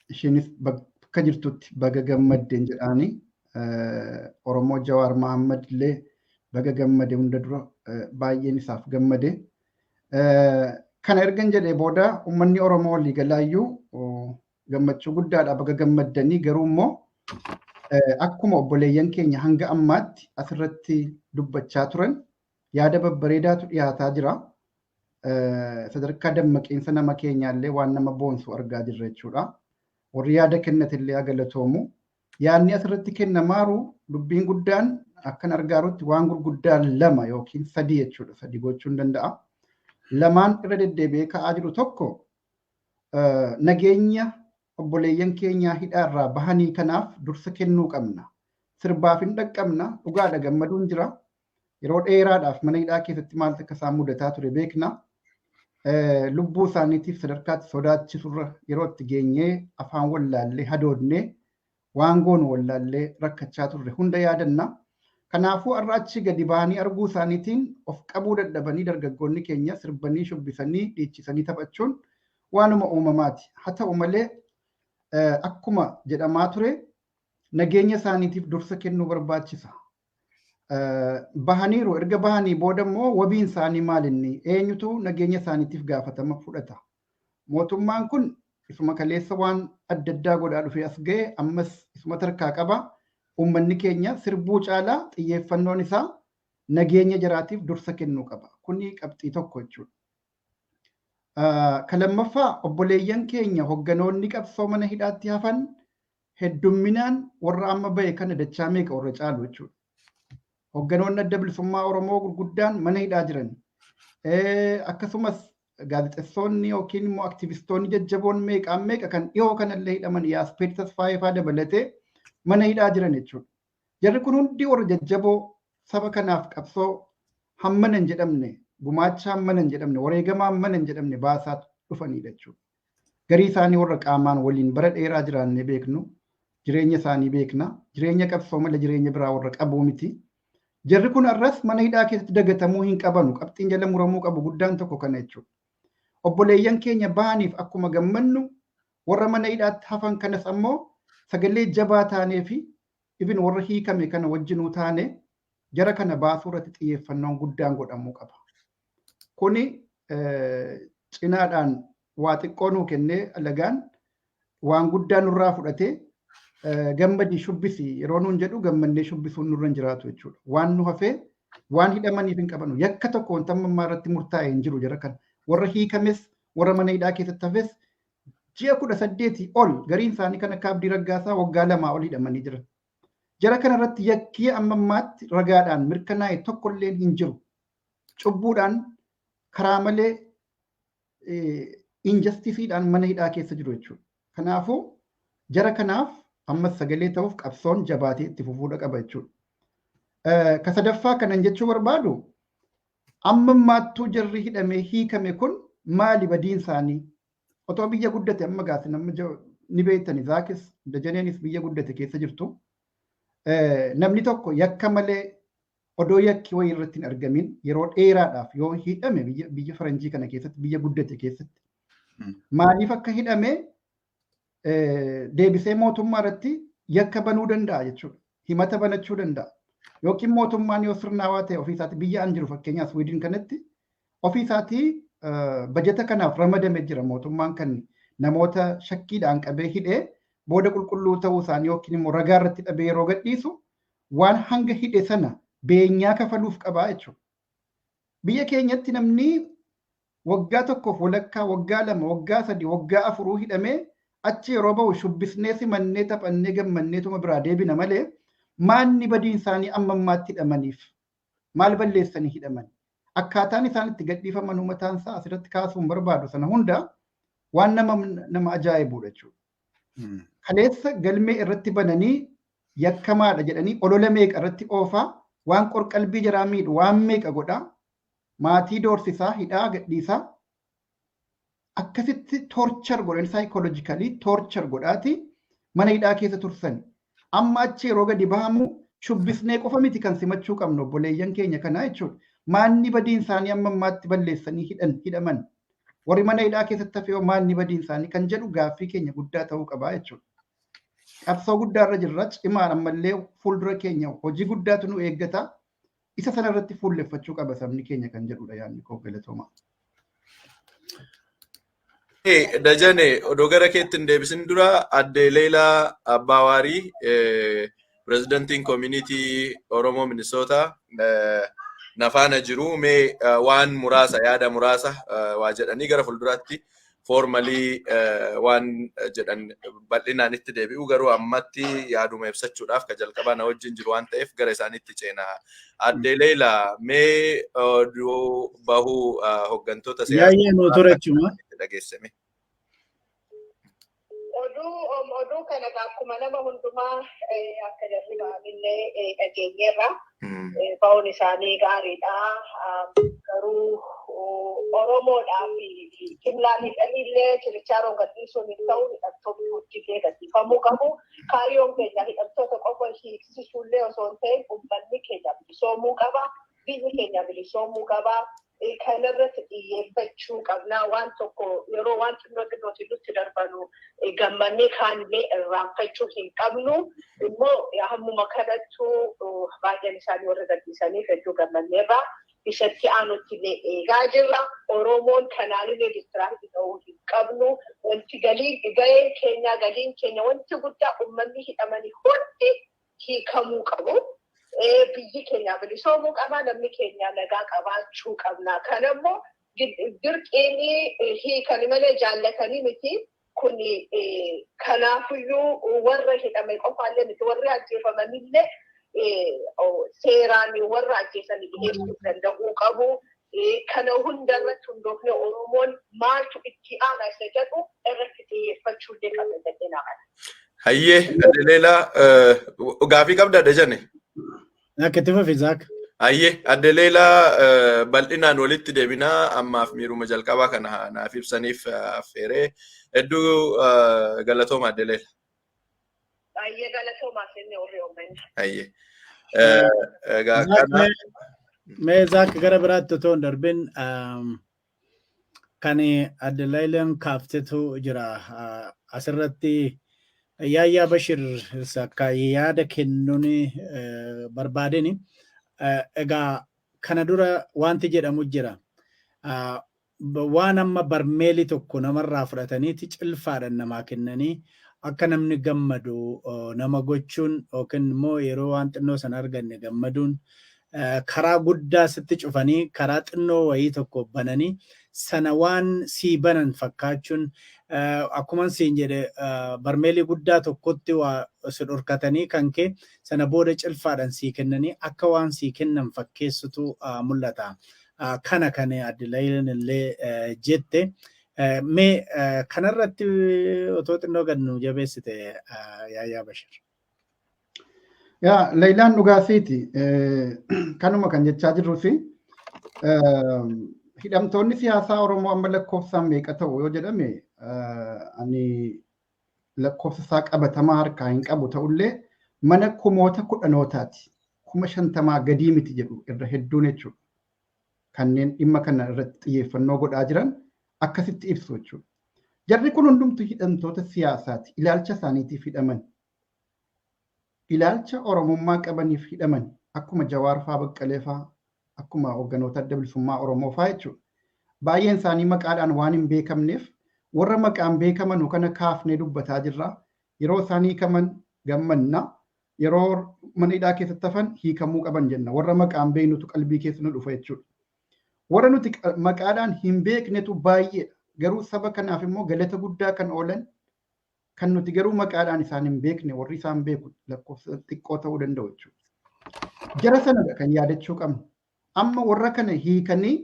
isheenis bakka jirtutti baga gammaddeen jedhaani. Oromoo Jawaar Mohammed illee baga gammade hunda dura baay'een isaaf gammade. Kana ergan jedhee booda uummanni Oromoo waliigalaayyuu gammachuu guddaadha baga gammaddanii garuu immoo akkuma obboleeyyan keenya hanga ammaatti asirratti dubbachaa turan yaada babbareedaatu dhiyaataa jira. Sadarkaa dammaqiinsa nama keenyaallee waan nama boonsu argaa jirra jechuudha. Warri yaada kennatillee haa galatoomu. Yaadni asirratti kennamaaru dubbiin guddaan akkan argaarutti waan gurguddaa lama yookiin sadi jechuudha. Sadi gochuun danda'a. Lamaan irra deddeebi'ee ka'aa jiru tokko nageenya obboleeyyan keenyaa hidhaarraa bahanii kanaaf dursa kennuu qabna. Sirbaaf hin dhaqqabna, dhugaadha gammaduun jira. Yeroo dheeraadhaaf mana hidhaa keessatti maaltu akka isaan mudataa ture beekna. Lubbuu isaaniitiif sadarkaatti sodaachisurra yeroo itti geenyee afaan wallaallee hadoodnee waan goonu wallaallee rakkachaa turre hunda yaadanna. Kanaafuu har'a achi gadi bahanii arguu isaaniitiin of qabuu dadhabanii dargaggoonni keenya sirbanii shubbisanii dhiichisanii taphachuun waanuma uumamaati. Haa ta'u malee akkuma jedhamaa ture nageenya isaaniitiif dursa kennuu barbaachisa. Bahaniiru erga bahanii booda immoo wabiin isaanii maalinni eenyutu nageenya isaaniitiif gaafatama fudhata. Mootummaan kun isuma kaleessa waan adda addaa godhaa dhufee as ga'e ammas isuma tarkaa qaba. Uummanni keenya sirbuu caalaa xiyyeeffannoon isaa nageenya jaraatiif dursa kennuu qaba. Kuni qabxii tokko jechuudha. Kan lammaffaa obboleeyyan keenya hogganoonni qabsoo mana hidhaatti hafan heddumminaan warra amma bahe kana dachaa meeqa warra caalu jechuudha. Hogganoonni adda bilisummaa Oromoo gurguddaan mana hidhaa jiran. Akkasumas gaazexeessonni yookiin immoo aktivistoonni jajjaboon meeqaan meeqa kan dhiyoo kanallee hidhaman Yaaspeed Tasfaayee fa'aa dabalatee mana hidhaa jiran jechuudha. Jarri kun hundi warra jajjaboo saba kanaaf qabsoo hammana hin jedhamne gumaacha hammana hin jedhamne wareegama hammana hin jedhamne baasaa dhufanidha jechuudha. Garii isaanii warra qaamaan waliin bara dheeraa jiraannee beeknu jireenya isaanii beekna jireenya qabsoo malee jireenya biraa warra qabuu miti. Jarri kun har'as mana hidhaa keessatti dagatamuu hin qabanu qabxiin jala muramuu qabu guddaan tokko kana jechuudha. Obboleeyyan keenya bahaniif akkuma gammannu warra mana hidhaatti hafan kanas ammoo sagalee jabaa taanee fi ibin warra hiikame kana wajjinuu taane jara kana baasuu irratti xiyyeeffannoon guddaan godhamuu qaba. Kuni cinaadhaan waa xiqqoo nuu kennee alagaan waan guddaa nurraa fudhatee gammadii shubbisi yeroo nuun jedhu gammannee shubbisuun nurra hin jiraatu jechuudha. Waan nu hafee waan hidhamaniif hin qabanu yakka tokko wanta ammaa irratti murtaa'e hin jiru jara kana. Warra hiikames warra mana hidhaa keessatti hafes ji'a 18 ol gariin isaanii kan akka Abdii Raggaasaa waggaa 2 ol hidhamanii jiran. Jara kana irratti yakkii amma ammaatti ragaadhaan mirkanaa'e tokkolleen hin jiru. Cubbuudhaan karaa malee injastisiidhaan mana hidhaa keessa jiru jechuudha. Kanaafuu jara kanaaf ammas sagalee ta'uuf qabsoon jabaatee itti fufuudha qaba jechuudha. Ka sadaffaa kanan jechuu barbaadu amma ammaattuu jarri hidhamee hiikame kun maali badiin isaanii? Otoo biyya guddate amma gaasi nama ni beektani Zaakis Dajaneenis biyya guddate keessa jirtu. Namni tokko yakka malee odoo yakki wayii irratti hin argamin yeroo dheeraadhaaf yoo hidhame biyya faranjii kana keessatti biyya guddate keessatti maaliif akka hidhame deebisee mootummaa irratti yakka banuu danda'a jechuudha. Himata banachuu danda'a. Yookiin mootummaan yoo sirnaawaa ta'e ofii isaatti biyya an jiru fakkeenyaaf Swiidin kanatti ofii isaatii bajeta kanaaf ramadame jira mootummaan kan namoota shakkiidhaan qabee hidhee booda qulqulluu ta'uu isaanii yookiin immoo ragaa irratti dhabee yeroo gadhiisu waan hanga hidhe sana beenyaa kafaluuf qabaa jechuudha. Biyya keenyatti namni waggaa tokkoof walakkaa waggaa 2 waggaa 3 waggaa 4 hidhamee Achi yeroo bahu shubbisnee simannee taphannee gammanneetuma biraa deebina malee maanni badiin isaanii amma ammaatti hidhamaniif maal balleessanii hidhaman? Akkaataan isaan itti gadhiifaman mataan isaa asirratti kaasuun barbaadu sana hunda waan nama ajaa'ibudha jechuudha. Kaleessa galmee irratti bananii yakkamaadha jedhanii olola meeqa irratti oofaa waan qorqalbii jaraa miidhu waan meeqa godhaa maatii doorsisaa hidhaa gadhiisaa akkasitti torture godhan psychologically torture godhaati mana hidhaa keessa tursan. Amma achi yeroo gadi bahamu shubbisnee qofa miti kan simachuu qabnu obboleeyyan keenya kanaa jechuudha. Maanni badiin isaanii amma ammaatti balleessanii hidhaman. Warri mana hidhaa keessatti hafee maanni badiin isaanii kan jedhu gaaffii keenya guddaa ta'uu qabaa jechuudha. Qabsoo guddaarra jirra cimaan ammallee fuuldura keenya hojii guddaatu nu eeggata. Isa sanarratti fuulleffachuu qaba sabni keenya kan jedhudha yaadni koo galatooma. Dajane odoo gara keetti hin deebisin dura adde Leelaa Abbaawarii pirezidantiin koominiitii Oromoo Minisootaa nafaana jiru mee waan muraasa yaada muraasa waa jedhanii gara fuulduraatti foormalii waan jedhan bal'inaan itti deebi'u garuu ammatti yaaduma ibsachuudhaaf ka jalqabaa na wajjin jiru waan ta'eef gara isaaniitti ceena. Adde Leelaa mee oduu bahuu hooggantoota siyaasaa dhageessame. Oduu kana akkuma nama hundumaa akka jarri ba'anillee dhageenyeerra. Ba'uun isaanii gaariidha. Garuu Oromoodhaaf jimlaan hidhaniillee chirichaaroon gadhiisuun hin ta'u hidhattoonni hojii gadhiifamuu qabu. Kaayyoon keenya hidhattoota qofa hiiksisuullee osoo hin ta'in uummanni keenya bilisoomuu qaba. Biyyi keenya bilisoomuu qaba. Kanarratti xiyyeeffachuu qabna. Waan tokko yeroo waan xinnoo xinnootiin nutti darbanu gammannee kaanillee irraanfachuu hin qabnu. Immoo hammuma kanattuu baay'een isaanii warra gadhiisaniif hedduu gammanneerra. Isatti aanutti illee eegaa jirra. Oromoon kanaalillee distiraaktii ta'uu hin qabnu. Wanti gaheen keenya galiin keenya wanti guddaa uummanni hidhamanii hundi hiikamuu qabu. Biyyi keenya bilisoomuu qaba, namni keenya nagaa qabaachuu qabna. Kanammoo dirqiin hiikani malee jaallatanii miti. Kun kanaafiyyuu warra hidhame qofaallee miti warri ajjeefamanillee seeraan warra ajjeesanii dhiyeessuu danda'uu qabu. Kana hundarratti hundoofne Oromoon maaltu itti aana isa jedhu irratti xiyyeeffachuu illee qabna jedhee naa kana. Hayyee Adde Leelaa gaafii qabda Dajane? Akka itti fufi Zaak. Hayyee Adde Leelaa bal'inaan walitti deebinaa ammaaf miiruma jalqabaa kana naaf ibsaniif affeeree hedduu galatooma Adde Leelaa. Baay'ee galatoomaa sinni warri uummanni. Hayyee. Egaa kana. Mee Zaak gara biraatti otoo hin darbin kan Adde Leelaan kaaftetu jira asirratti. Yaayyaa Bashir akka yaada kennuun barbaadeni. Egaa kana dura wanti jedhamu jira. Waan amma barmeelii tokko namarraa fudhataniiti cilfaadhaan namaa kennanii akka namni gammadu nama gochuun yookiin immoo yeroo waan xinnoo sana arganne gammaduun karaa guddaa sitti cufanii karaa xinnoo wayii tokko bananii sana waan sii banan fakkaachuun akkuma siin jedhe barmeelii guddaa tokkotti waa si dhorkatanii kan kee sana booda cilfaadhaan sii kennanii akka waan sii kennan fakkeessutu mul'ata. Kana kan Adde Leelaan illee jette. Mee kanarratti otoo xinnoo gad nu jabeessite Yaayyaa Bashir. Yaa Leelaan dhugaasiiti. Kanuma kan jechaa jirruusi. Hidhamtoonni siyaasaa Oromoo amma lakkoofsaan meeqa ta'u yoo jedhame ani lakkoofsa isaa qabatamaa harkaa hin qabu ta'ullee mana kumoota kudhanootaati. 50,000 gadii miti jedhu irra hedduun jechuudha. Kanneen dhimma kana irratti xiyyeeffannoo godhaa jiran akkasitti ibsu jechuudha. Jarri kun hundumtu hidhamtoota siyaasaati. Ilaalcha isaaniitiif hidhaman. Ilaalcha Oromummaa qabaniif hidhaman. Akkuma Jawaar faa Baqqalee faa akkuma hoogganoota adda bilisummaa Oromoo faa jechuudha. Baay'een isaanii maqaadhaan waan hin beekamneef warra maqaan beekaman kana kaafnee dubbataa jirra. Yeroo isaan hiikaman gammanna. Yeroo mana hidhaa keessatti hafan hiikamuu qaban jenna. Warra maqaan beeknutu qalbii keessa nu dhufa jechuudha. Warra nuti maqaadhaan hin beeknetu baay'eedha. Garuu saba kanaaf immoo galata guddaa kan oolan Kan nuti garuu maqaadhaan isaan hin beekne, warri isaan beeku lakkoofsa xiqqoo ta'uu danda'u jechuudha. Jara sanadha kan yaadachuu qabnu. Amma warra kana hiikanii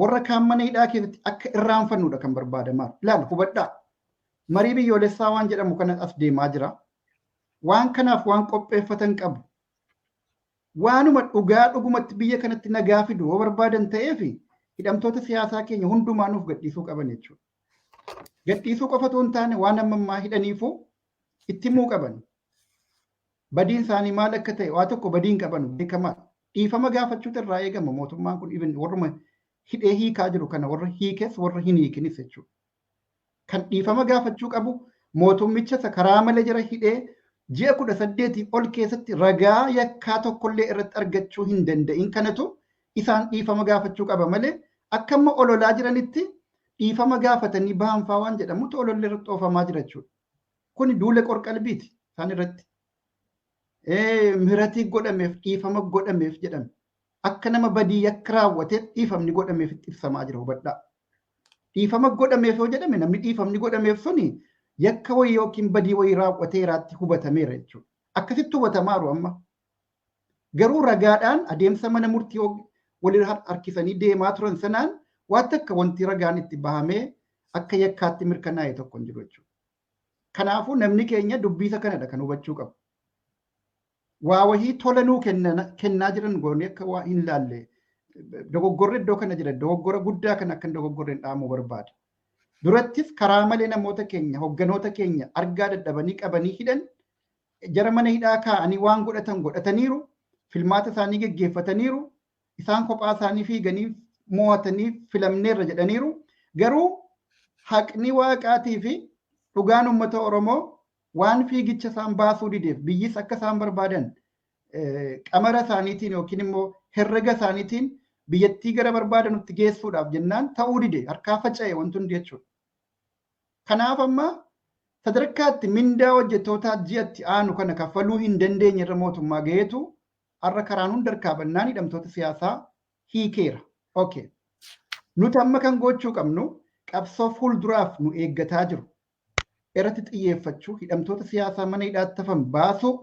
warra kaan mana hidhaa keessatti akka irraanfannudha kan barbaadamaa. Ilaali, hubadhaa. Marii biyyoolessaa waan jedhamu kana as deemaa jira. Waan kanaaf waan qopheeffatan qabu. Waanuma dhugaa dhugumatti biyya kanatti nagaa fidu yoo barbaadan ta'eef, hidhamtoota siyaasaa keenya hundumaa nuuf gadhiisuu qaban jechuudha. Gadhiisuu qofa otoo hin taane, waan amma ammaa hidhaniifuu itti himuu qaban. Badiin isaanii maal akka ta'e, waa tokko badiin qaban beekamaadha. Dhiifama gaafachuutu irraa eegama mootummaan kun, even warruma hidhee hiikaa jiru kana, warra hiikes warra hin hiikinis jechuudha. Kan dhiifama gaafachuu qabu mootummicha isa karaa malee jara hidhee ji'a 18 ol keessatti ragaa yakkaa tokkollee irratti argachuu hin danda'in kanatu isaan dhiifama gaafachuu qaba malee, akka amma ololaa jiranitti dhiifama gaafatanii bahanfaa waan jedhamutu ololli irratti oofamaa jira jechuudha. Kuni duula qorqalbiiti isaan irratti. Miratii godhameef, dhiifama godhameef jedhame. Akka nama badii yakka raawwateef dhiifamni godhameef itti ibsamaa jira, hubadhaa. Dhiifama godhameef yoo jedhame, namni dhiifamni godhameef suni yakka wayii yookiin badii wayii raawwateeraatti hubatameera jechuudha. Akkasitti hubatamaaru amma. Garuu ragaadhaan adeemsa mana murtii wal harkisanii deemaa turan sanaan waan takka wanti ragaan itti bahamee akka yakkaatti mirkanaa'e tokko hin jiru jechuudha. Kanaafuu namni keenya dubbiisa kanadha kan hubachuu qabu. Waa wahii tola nuu kennaa jiran goonee akka waa hin laalle, dogoggorri iddoo kana jira, dogoggora guddaa kan akka hin dogoggorre hin dhaamuu barbaada. Durattis karaa malee namoota keenya, hogganoota keenya argaa dadhabanii qabanii hidhan. Jara mana hidhaa kaa'anii waan godhatan godhataniiru, filmaata isaanii geggeeffataniiru, isaan kophaa isaanii fiiganii mo'atanii filamneerra jedhaniiru. Garuu haqni waaqaatii fi dhugaan uummata Oromoo waan fiigicha isaan baasuu dideef, biyyis akka isaan barbaadan qamara isaaniitiin yookiin immoo herrega isaaniitiin biyyattii gara barbaadanutti geessuudhaaf jennaan ta'uu dide, harkaa faca'e wanti hundi jechuudha. Kanaaf amma sadarkaatti mindaa hojjettootaa ji'atti aanu kana kaffaluu hin dandeenye irra mootummaa gaheetu har'a karaan hunda harkaa bannaan hidhamtoota siyaasaa hiikeera. Okay. Nuti amma kan gochuu qabnu qabsoo fuulduraaf nu eeggataa jiru irratti xiyyeeffachuu, hidhamtoota siyaasaa mana hidhaatti hafan baasuu,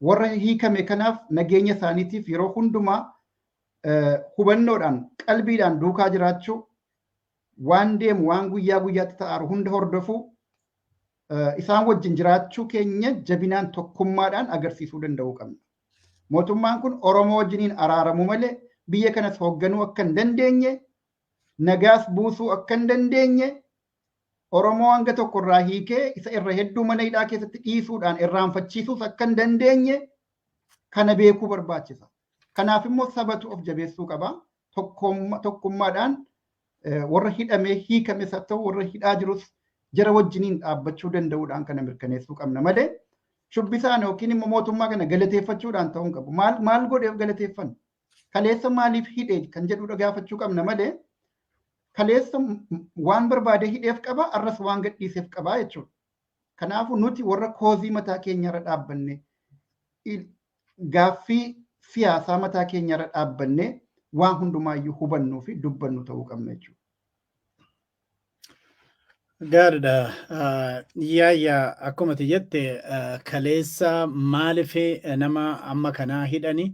warra hiikame kanaaf nageenya isaaniitiif yeroo hundumaa hubannoodhaan qalbiidhaan duukaa jiraachuu, waan deemu, waan guyyaa guyyaatti ta'aaru hunda hordofuu, isaan wajjin jiraachuu keenya jabinaan tokkummaadhaan agarsiisuu danda'uu qabna. Mootummaan kun Oromoo wajjiniin araaramuu malee biyya kanas hoogganuu akka hin dandeenye, nagaas buusuu akka hin dandeenye, Oromoo hanga tokko irraa hiikee isa irra hedduu mana hidhaa keessatti dhiisuudhaan irraanfachiisuus akka hin dandeenye kana beekuu barbaachisa. Kanaaf immoo sabatu of jabeessuu qaba. Tokkummaadhaan warra hidhamee hiikames haa ta'u, warra hidhaa jirus jara wajjiniin dhaabbachuu danda'uudhaan kana mirkaneessuu qabna malee, shubbisaan yookiin immoo mootummaa kana galateeffachuudhaan ta'uu hin qabu. Maal maal godheef galateeffanna? Kaleessa maaliif hidhe kan jedhudha gaafachuu qabna malee, kaleessa waan barbaade hidheef qaba, arras waan gadhiiseef qaba jechuudha. Kanaafuu nuti warra cause mataa keenyarra dhaabbanne, gaaffii siyaasaa mataa keenyarra dhaabbanne, waan hundumaayyuu hubannuu fi dubbannu ta'uu qabna jechuudha. Gaariidha. Yaayya, akkuma ati jette, kaleessa maaliif nama amma kanaa hidhani?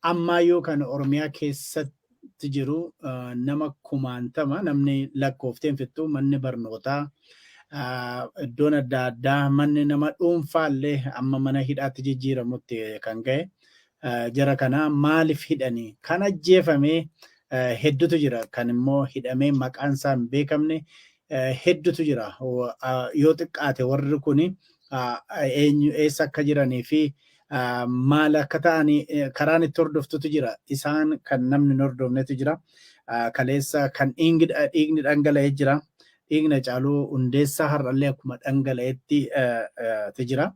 Ammaayyuu kan Oromiyaa keessatti jiru nama kumaantama, namni lakkoofteen fixxu. Manni barnootaa, iddoon adda addaa, manni nama dhuunfaallee amma mana hidhaatti jijjiiramutti kan ga'e. Jara kana maaliif hidhani? Kan ajjeefame hedduutu jira, kan immoo hidhamee maqaan isaa hin beekamne hedduutu jira. Yoo xiqqaate warri kuni eenyu, eessa akka jiranii fi maal akka ta'an karaan itti hordoftutu jira. Isaan kan namni hin hordofnetu jira. Kaleessa kan dhiigni dhangala'ee jira. Dhiigni Caaluu Hundeessaa har'allee akkuma dhangala'etti jira.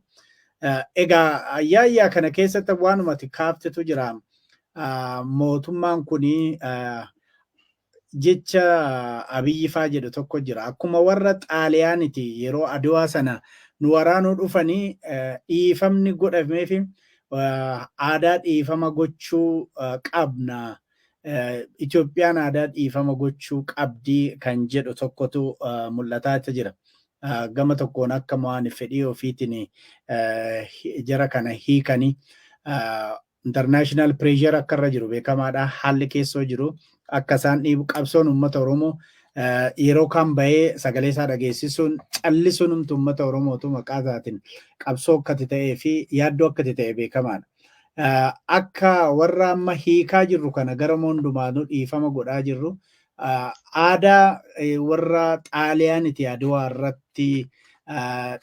Egaa ayyaayyaa kana keessatti waanumati kaaftetu jira. Mootummaan kuni jecha Abiyyi faa jedhu tokko jira. Akkuma warra Xaaliyaaniti yeroo Adwaa sana nu waraanuu dhufanii dhiifamni godhameefi, aadaa dhiifama gochuu qabna. Itoophiyaan aadaa dhiifama gochuu qabdii kan jedhu tokkotu mul'ataa jira. Gama tokkoon akka waan fedhii ofiitiin jara kana hiikanii international pressure akka irra jiru beekamaadha. Haalli keessoo jiru akka isaan dhiibu, qabsoon uummata Oromoo yeroo kaan bahee sagalee isaa dhageessisuun callisuun humtu uummata Oromootu maqaa isaatiin qabsoo akkati ta'ee fi yaaddoo akkati ta'e beekamaadha. Akka warra amma hiikaa jirru kana gara hundumaanuu dhiifama godhaa jirru, aadaa warra Xaaliyaaniti Adwaa irratti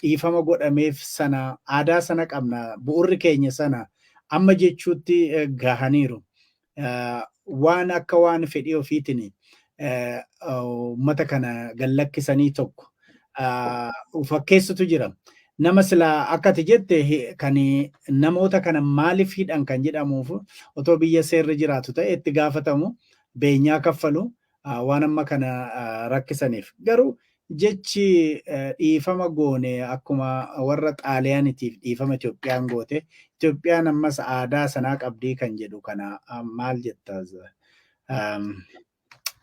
dhiifama godhameef sana, aadaa sana qabna, bu'urri keenya sana amma jechuutti gahaniiru. Waan akka waan fedhii ofiitiin uummata kana gallakkisanii tokko fakkeessutu jira. Nama silaa akka ati jette kan namoota kana maaliif hidhan kan jedhamuuf, otoo biyya seerri jiraatu ta'e itti gaafatamu, beenyaa kaffalu waan amma kana rakkisaniif. Garuu jechi dhiifama goone akkuma warra Xaaliyaanitiif dhiifama Itoophiyaan goote, Itoophiyaan ammas aadaa sanaa qabdii kan jedhu kana maal jetta?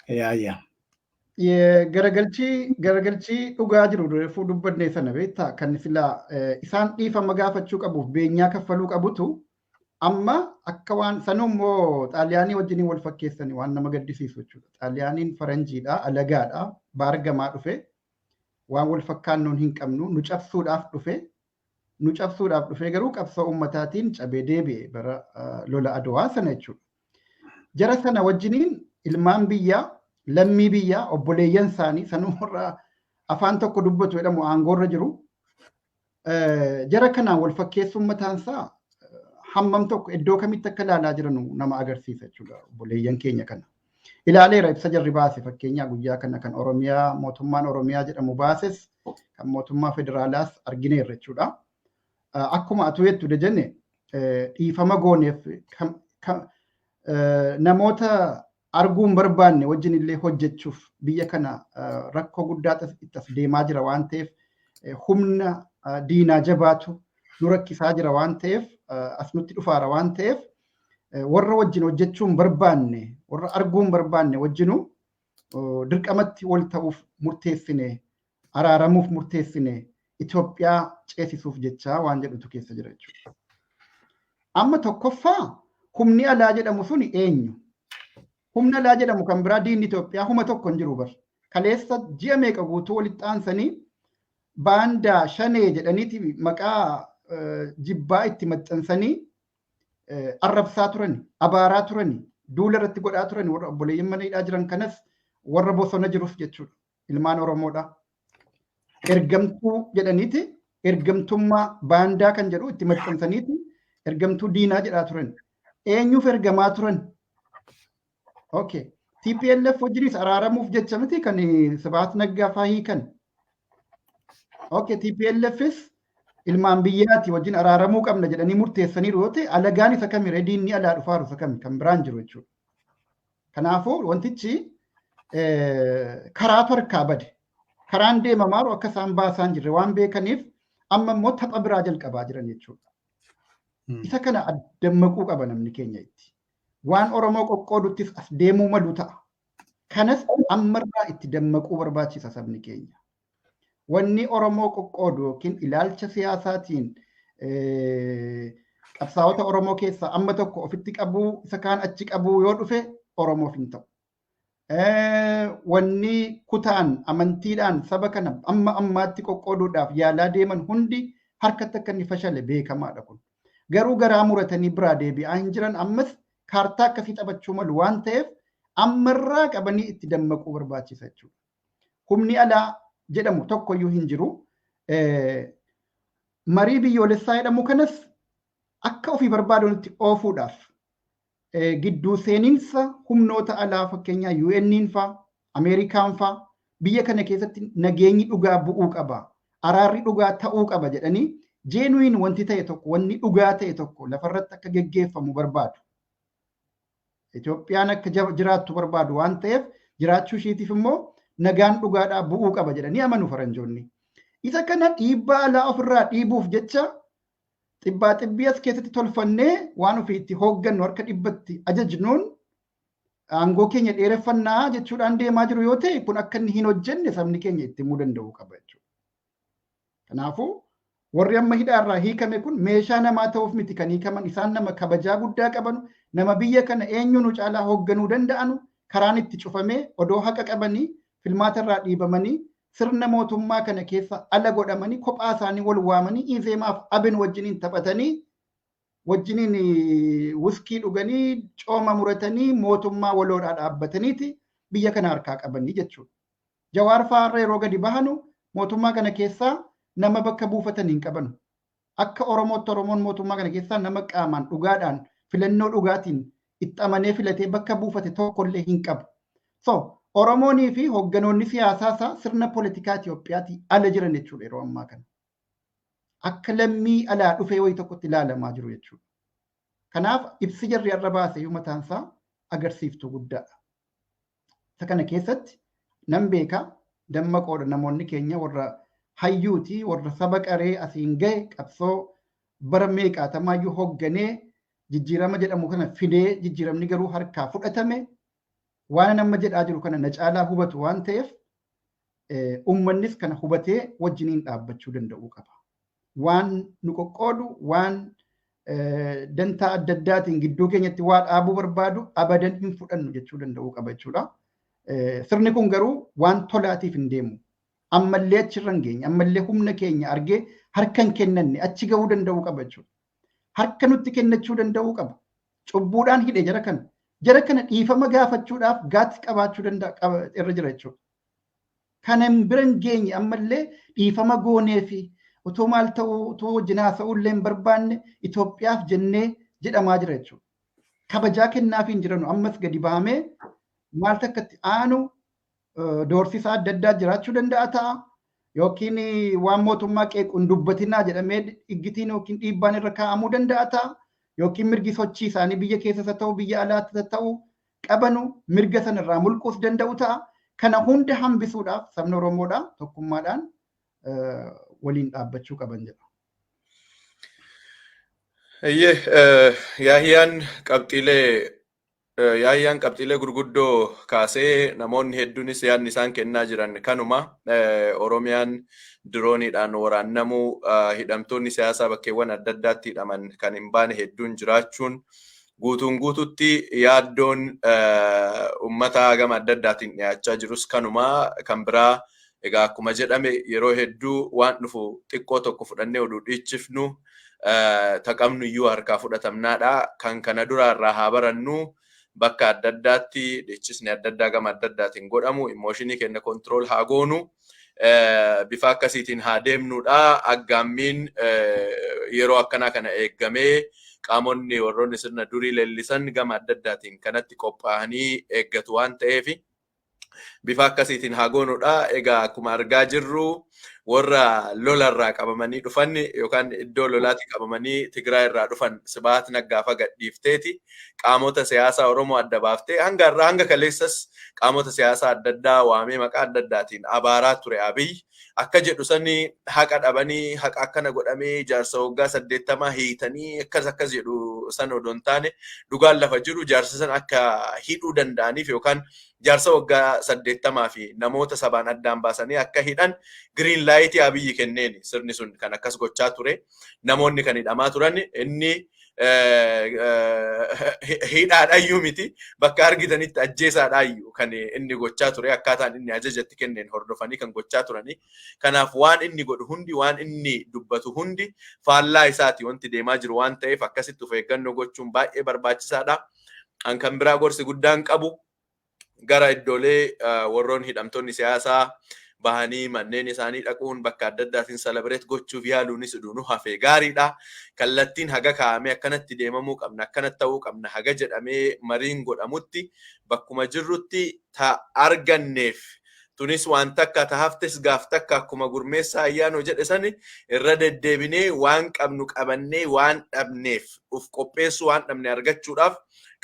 Yaayya. Garagalchii dhugaa jiru reefuu dubbannee sana beektaa, kan silaa isaan dhiifama gaafachuu qabuuf beenyaa kaffaluu qabutu amma akka waan sanuu immoo Xaaliyaanii wajjiniin wal fakkeessanii waan nama gaddisiisu jechuudha. Xaaliyaaniin faranjiidha, alagaadha, baargamaa dhufe, waan wal fakkaannuun hin qabnu, nu cabsuudhaaf dhufe, nu cabsuudhaaf dhufe, garuu qabsoo uummataatiin cabee deebi'e bara lola Adwaa sana jechuudha. Jara sana wajjiniin ilmaan biyyaa, lammii biyyaa, obboleeyyan isaanii sanuu warra afaan tokko dubbatu jedhamu aangoorra jiru. Jara kanaan wal fakkeessuun mataan isaa hammam tokko iddoo kamitti akka ilaalaa jiran nama agarsiisa jechuudha obboleeyyan keenya kana. Ilaaleera ibsa jarri baase, fakkeenyaa guyyaa kana kan Oromiyaa, mootummaan Oromiyaa jedhamu baases, kan mootummaa federaalaas argineerra jechuudha. Akkuma atu jettu jenne, dhiifama gooneef namoota arguu hin barbaanne wajjin illee hojjechuuf biyya kana rakkoo guddaa itti as deemaa jira waan ta'eef, humna diinaa jabaatu nu rakkisaa jira waan ta'eef, as nutti dhufaara waan ta'eef, warra wajjin hojjechuu hin barbaanne, warra arguu hin barbaanne wajjinuu dirqamatti wal ta'uuf murteessine, araaramuuf murteessine, Itoophiyaa ceesisuuf jecha waan jedhutu keessa jira jechuudha. Amma tokkoffaa, humni alaa jedhamu suni eenyu? Humna alaa jedhamu kan biraa diinni Itoophiyaa huma tokko hin jiru bar. Kaleessa ji'a meeqa guutuu walitti aansanii baandaa, shanee jedhaniiti maqaa jibbaa itti maxxansanii arrabsaa turani, abaaraa turani, duula irratti godhaa turani, warra obboleeyyan mana hidhaa jiran kanas, warra bosona jirus jechuudha. Ilmaan Oromoodha. Ergamtuu jedhaniiti, ergamtummaa baandaa kan jedhu itti maxxansaniiti ergamtuu diinaa jedhaa turan. Eenyuuf ergamaa turan? Okay. TPLF wajjinis araaramuuf jecha miti kan Sibaat Naggaa faa hiikan. Okay, TPLFis ilmaan biyyaati, wajjin araaramuu qabna jedhanii murteessaniiru yoo ta'e, alagaan isa kami? Diinni alaa dhufaaru isa kami kan biraan jiru jechuudha. Kanaafuu wantichi karaatu harkaa bade. Karaan deemamaaru akka isaan baasaan jirre waan beekaniif, amma immoo tapha biraa jalqabaa jiran jechuudha. Isa kana dammaquu qaba namni keenya itti. Waan Oromoo qoqqooduttis as deemuu malu ta'a. Kanas ammarraa itti dammaquu barbaachisa sabni keenya. Wanni Oromoo qoqqoodu yookiin ilaalcha siyaasaatiin qabsaa'ota Oromoo keessaa amma tokko ofitti qabuu, isa kaan achi qabuu yoo dhufe, Oromoof hin ta'u. Wanni kutaan amantiidhaan saba kana amma ammaatti qoqqooduudhaaf yaalaa deeman hundi harkatti akka inni fashale beekamaadha kun. Garuu garaa muratanii biraa deebi'aa hin jiran. Ammas kaartaa akkasii taphachuu malu waan ta'eef, ammarraa qabanii itti dammaquu barbaachisa jechuudha. Humni alaa jedhamu tokkoyyuu hin jiru. Marii biyyoolessaa jedhamu kanas akka ofii barbaadanitti oofuudhaaf gidduu seeninsa humnoota alaa, fakkeenyaa UN'n faa, Ameerikaan faa, biyya kana keessatti nageenyi dhugaa bu'uu qaba, araarri dhugaa ta'uu qaba jedhanii genuine wanti ta'e tokko, wanni dhugaa ta'e tokko lafarratti akka geggeeffamu barbaadu. Itoophiyaan akka jiraattu barbaadu waan ta'eef, jiraachuu ishiitiif immoo nagaan dhugaadhaa bu'uu qaba jedhanii amanu faranjoonni. Isa kana dhiibbaa alaa ofirraa dhiibuuf jecha xibbaa xibbii as keessatti tolfannee waan ofii itti hooggannu, harka 100tti ajajnuun aangoo keenya dheereffannaa jechuudhaan deemaa jiru yoo ta'e, kun akka inni hin hojjenne sabni keenya itti himuu danda'uu qaba jechuudha. Kanaafuu warri amma hidhaarraa hiikame kun meeshaa namaa ta'uuf miti kan hiikaman. Isaan nama kabajaa guddaa qaban, nama biyya kana eenyuun caalaa hoogganuu danda'anu, karaan itti cufamee odoo haqa qabanii filmaatarraa dhiibamanii sirna mootummaa kana keessa ala godhamanii kophaa isaanii wal waamanii Izeemaaf Abin wajjiniin taphatanii wajjiniin wuskii dhuganii cooma muratanii mootummaa waloodhaa dhaabbataniiti biyya kana harkaa qabanii jechuudha. Jawaar fa'aarra yeroo gadi bahanu mootummaa kana keessaa nama bakka buufatan hin qabanu. Akka Oromootti Oromoon mootummaa kana keessaa nama qaamaan dhugaadhaan filannoo dhugaatiin itti amanee filatee bakka buufate tokkollee hin qabu. So Oromoonii fi hoogganoonni siyaasaa isaa sirna poolitikaa Itiyoophiyaatii ala jiran jechuudha yeroo ammaa kana. Akka lammii alaa dhufee wayii tokkotti ilaalamaa jiru jechuudha. Kanaaf ibsi jarri har'a baase iyyuu mataan isaa agarsiiftuu guddaadha. Isa kana keessatti nan beeka, dammaqoodha namoonni keenya, warra hayyuuti, warra saba qaree asiin gahe, qabsoo bara meeqaatamaayyuu hoogganee jijjiirama jedhamu kana fidee jijjiiramni garuu harkaa fudhatame, waan nama jedhaa jiru kana na caalaa hubatu waan ta'eef uummannis kana hubatee wajjiniin dhaabbachuu danda'uu qaba. Waan nu qoqqoodu, waan dantaa adda addaatiin gidduu keenyatti waa dhaabuu barbaadu abadan hin fudhannu jechuu danda'uu qaba jechuudha. Sirni kun garuu waan tolaatiif hin deemu. Ammallee achirra hin geenye, ammallee humna keenya argee harka hin kennanne, achi gahuu danda'uu qaba jechuudha. Harka nutti kennachuu danda'uu qaba. Cubbuudhaan hidhe jara kana. Jara kana dhiifama gaafachuudhaaf gaatti qabaachuu danda'a irra jira jechuudha. Kana bira hin geenye, ammallee dhiifama goonee fi otoo maal ta'uu, otoo wajjin haasa'uu illee hin barbaanne, Itoophiyaaf jennee jedhamaa jira jechuudha. Kabajaa kennaaf hin jiranu. Ammas gadi bahamee maal takkatti aanu doorsisa adda addaa jiraachuu danda'a ta'a. Yookiin waan mootummaa qeequ hin dubbatinaa jedhamee iggitiin yookiin dhiibbaan irra kaa'amuu danda'a ta'a. Yookiin mirgi sochii isaanii biyya keessas haa ta'u biyya alaatti haa ta'u qabanu mirga sanarraa mulquus danda'u ta'a. Kana hunda hambisuudhaaf sabni Oromoodhaa tokkummaadhaan waliin dhaabbachuu qaban jedha. Yaahiyyaan qabxiilee gurguddoo kaasee, namoonni hedduunis yaadni isaan kennaa jiran kanuma. Oromiyaan dirooniidhaan waraannamuu, hidhamtoonni siyaasaa bakkeewwan adda addaatti hidhaman kan hin baane hedduun jiraachuun, guutuun guututti yaaddoon uummata gama adda addaatiin dhiyaachaa jirus kanuma. Kan biraa egaa akkuma jedhame yeroo hedduu waan dhufu xiqqoo tokko fudhannee oduu dhiichifnu taqabnu iyyuu harkaa fudhatamnaadha. Kan kana duraarraa haa barannu. Bakka adda addaatti dhiichisni adda addaa gama adda addaatiin godhamu emotion keenya control haa goonu. Bifa akkasiitiin haa deemnudha. Aggaammiin yeroo akkanaa kana eeggamee qaamonni warroonni sirna durii leellisan gama adda addaatiin kanatti qophaa'anii eeggatu waan ta'eef bifa akkasiitiin haa goonudha. Egaa akkuma argaa jirru warra lolarraa qabamanii dhufan yookaan iddoo lolaatti qabamanii Tigraay irraa dhufan Sibahat Naggaa gadhiifteeti qaamota siyaasaa Oromoo adda baaftee, hanga irraa hanga kaleessas qaamota siyaasaa adda addaa waamee maqaa adda addaatiin abaaraa ture Abiy. Akka jedhu sani haqa dhabanii, haqa akkana godhamee jaarsa waggaa 80 hiitanii akkas akkas jedhu san odoo hin taane, dhugaan lafa jiru jaarsa san akka hidhuu danda'aniif yookaan jaarsa waggaa 80 fi namoota sabaan addaan baasanii akka hidhan green light Abiyyi kenneen sirni sun kan akkas gochaa ture. Namoonni kan hidhamaa turan inni hidhaadhayyuu miti, bakka argitanitti ajjeesaadhaayyuu kan inni gochaa ture, akkaataan inni ajajatti kenneen hordofanii kan gochaa turanii. Kanaaf waan inni godhu hundi, waan inni dubbatu hundi faallaa isaati wanti deemaa jiru waan ta'eef akkasitti of eeggannoo gochuun baay'ee barbaachisaadha. An kan biraa gorsi guddaan qabu gara iddoolee warroon hidhamtoonni siyaasaa bahanii manneen isaanii dhaquun bakka adda addaatiin celebrate gochuuf yaaluunis nu hafe gaariidha. Kallattiin haga kaa'amee akkanatti deemamuu qabna, akkanatti ta'uu qabna haga jedhamee mariin godhamutti bakkuma jirrutti ta arganneef tunis waan takka ta haftes gaaf takka akkuma Gurmeessaa Ayyaanoo jedhe sani irra deddeebinee waan qabnu qabannee waan dhabneef uf qopheessuu, waan dhabne argachuudhaaf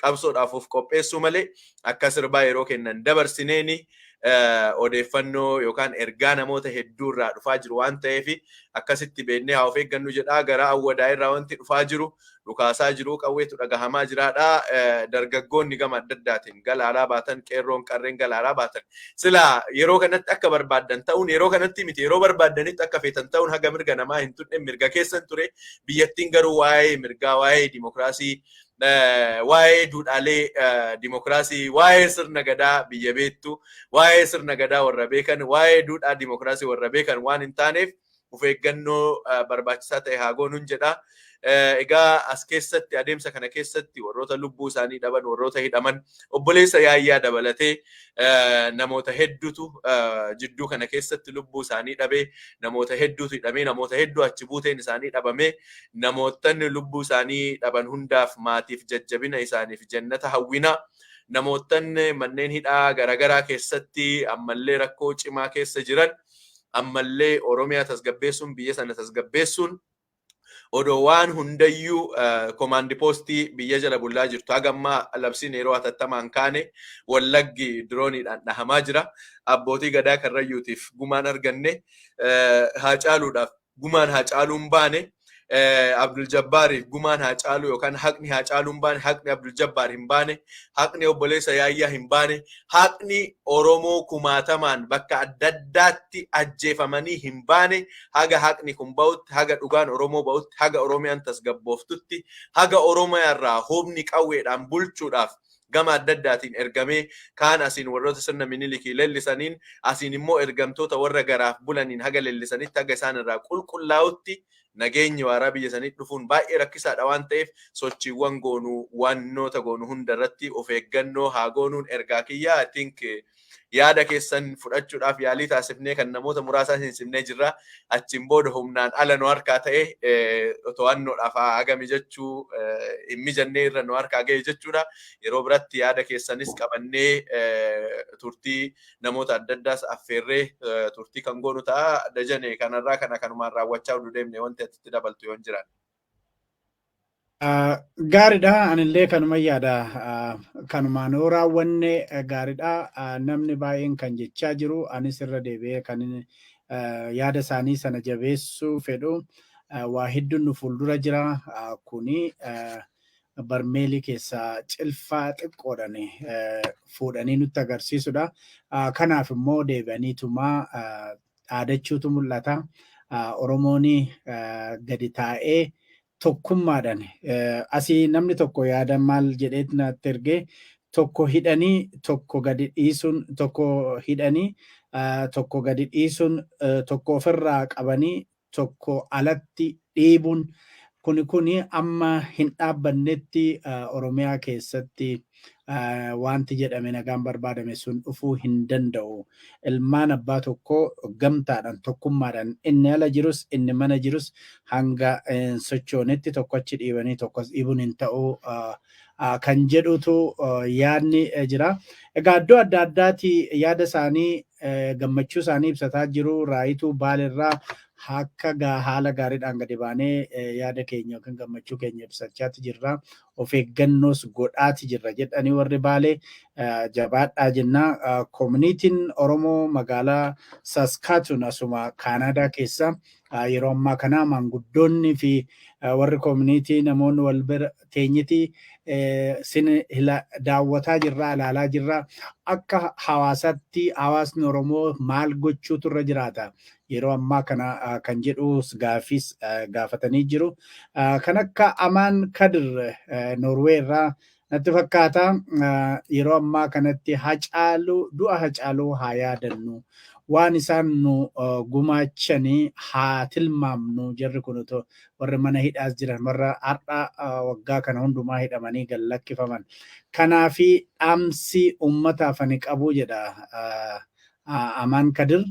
qabsoodhaaf uf qopheessuu malee akka sirbaa yeroo kennan dabarsineeni. Odeeffannoo yookaan ergaa namoota hedduu irraa dhufaa jiru waan ta'eef, akkasitti beeknee haa of eeggannu jedhaa. Gara Awwadaa irraa wanti dhufaa jiru, dhukaasaa jiru, qawweetu dhagahamaa jiraadha. Dargaggoonni gama adda addaatiin galaalaa baatan, qeerroon qarreen galaalaa baatan, silaa yeroo kanatti akka barbaaddan ta'uun, yeroo kanatti miti, yeroo barbaaddanitti akka feetan ta'uun haga mirga namaa hin tuqne mirga keessan ture. Biyyattiin garuu waa'ee mirgaa, waa'ee dimokiraasii, waa'ee duudhaalee dimokiraasii, waa'ee sirna gadaa biyya beektu, waa'ee sirna gadaa warra beekan, waa'ee duudhaa dimokiraasii warra beekan waan hin taaneef, of eeggannoo barbaachisaa ta'e haa goonuun jedha. Egaa as keessatti, adeemsa kana keessatti, warroota lubbuu isaanii dhaban, warroota hidhaman, obboleessa Yaayyaa dabalatee namoota hedduutu jidduu kana keessatti lubbuu isaanii dhabee, namoota hedduutu hidhamee, namoota hedduu achi buuteen isaanii dhabamee. Namootni lubbuu isaanii dhaban hundaaf, maatiif jajjabina, isaaniif jannata hawwina. Namootni manneen hidhaa garaagaraa keessatti ammallee rakkoo cimaa keessa jiran, ammallee Oromiyaa tasgabbeessuun, biyya sana tasgabbeessuun, odoo waan hundayyuu command postii biyya jala bullaa jirtu, haga ammaa labsiin yeroo hatattamaan kaane, Wallaggi dirooniidhaan dhahamaa jira. Abbootii gadaa Karrayyuutiif gumaan arganne, haa caaluudhaaf gumaan haa caaluun baane, Abdul Jabbaariif gumaan haa caalu yookaan haqni haa caaluun baane, haqni Abdul Jabbaar hin baane, haqni obboleessa Yaayyaa hin baane, haqni Oromoo kumaatamaan bakka adda addaatti ajjeefamanii hin baane. Haga haqni kun ba'utti, haga dhugaan Oromoo ba'utti, haga Oromiyaan tasgabbooftutti, haga Oromiyaa humni qawweedhaan bulchuudhaaf gama adda addaatiin ergamee, kaan asiin warroota sirna Minilikii leellisaniin, asiin immoo ergamtoota warra garaaf bulaniin haga leellisanitti, haga isaan irraa qulqullaa'utti, nageenyi waaraa biyya sanii dhufuun baay'ee rakkisaadha waan ta'eef, sochiiwwan goonuu, wannoota goonu hunda irratti of eeggannoo haa goonuun ergaa kiyyaa. I think yaada keessan fudhachuudhaaf yaalii taasifnee kan namoota muraasaa seensifnee jirra. Achiin booda humnaan ala nu harkaa ta'e, to'annoodhaaf haga mijachuu hin mijannee irra nu harkaa ga'e jechuudha. Yeroo biratti yaada keessanis qabannee, turtii namoota adda addaas affeerree turtii kan goonu ta'a. Dajane, kanarraa kana kanumaan raawwachaa oduu deemne, wanti atitti dabaltu yoo hin jiran. Gaariidha. Anillee kanuma yaada. Kanumaan yoo raawwanne gaariidha. Namni baay'een kan jechaa jiru, anis irra deebi'ee kan yaada isaanii sana jabeessuu fedhu, waa hedduun nu fuuldura jira. Kuni barmeelii keessaa cilfaa xiqqoodhaan fuudhanii nutti agarsiisudha. Kanaaf immoo deebi'aniitumaa dhaadachuutu mul'ata. Oromoon gadi taa'ee tokkummaadhaan, asii namni tokko yaada maal jedhee natti ergee, tokko hidhanii tokko gadi dhiisuun, tokko hidhanii tokko gadi dhiisuun, tokko ofirraa qabanii tokko alatti dhiibuun kuni amma hin dhaabbannetti Oromiyaa keessatti wanti jedhame, nagaan barbaadame sun dhufuu hin danda'u. Ilmaan abbaa tokkoo gamtaadhaan, tokkummaadhaan, inni ala jirus inni mana jirus hanga hin sochoonetti tokko achi dhiibanii tokkos dhiibuun hin ta'u kan jedhutu yaadni jira. Egaa iddoo adda addaati yaada isaanii, gammachuu isaanii ibsataa jiru. Raayituu Baalirraa akka haala gaariidhaan gadi baanee yaada keenya yookiin gammachuu keenya ibsachaati jirra. Of eeggannoos godhaati jirra jedhanii warri Baalee, jabaadhaa jenna. Koominiitiin Oromoo magaalaa Saskatun asuma Kaanaadaa keessa yeroo ammaa kana maanguddoonni fi warri koominiitii, namoonni wal bira teenyiti sin daawwataa jirra, ilaalaa jirra. Akka hawaasaatti hawaasni Oromoo maal gochuutu irra jiraata yeroo ammaa kana kan jedhu gaaffiis gaafatanii jiru. Kan akka Amaan Kadir Noorwee irraa natti fakkaata, yeroo ammaa kanatti Hacaaluu, du'a Hacaaluu haa yaadannu. Waan isaan nu gumaachanii haa tilmaamnu. Jarri kun otoo warri mana hidhaas jiran, warra har'a waggaa kana hundumaa hidhamanii gad lakkifaman. Kanaafi dhaamsi uummataaf ani qabu jedha Amaan Kadir,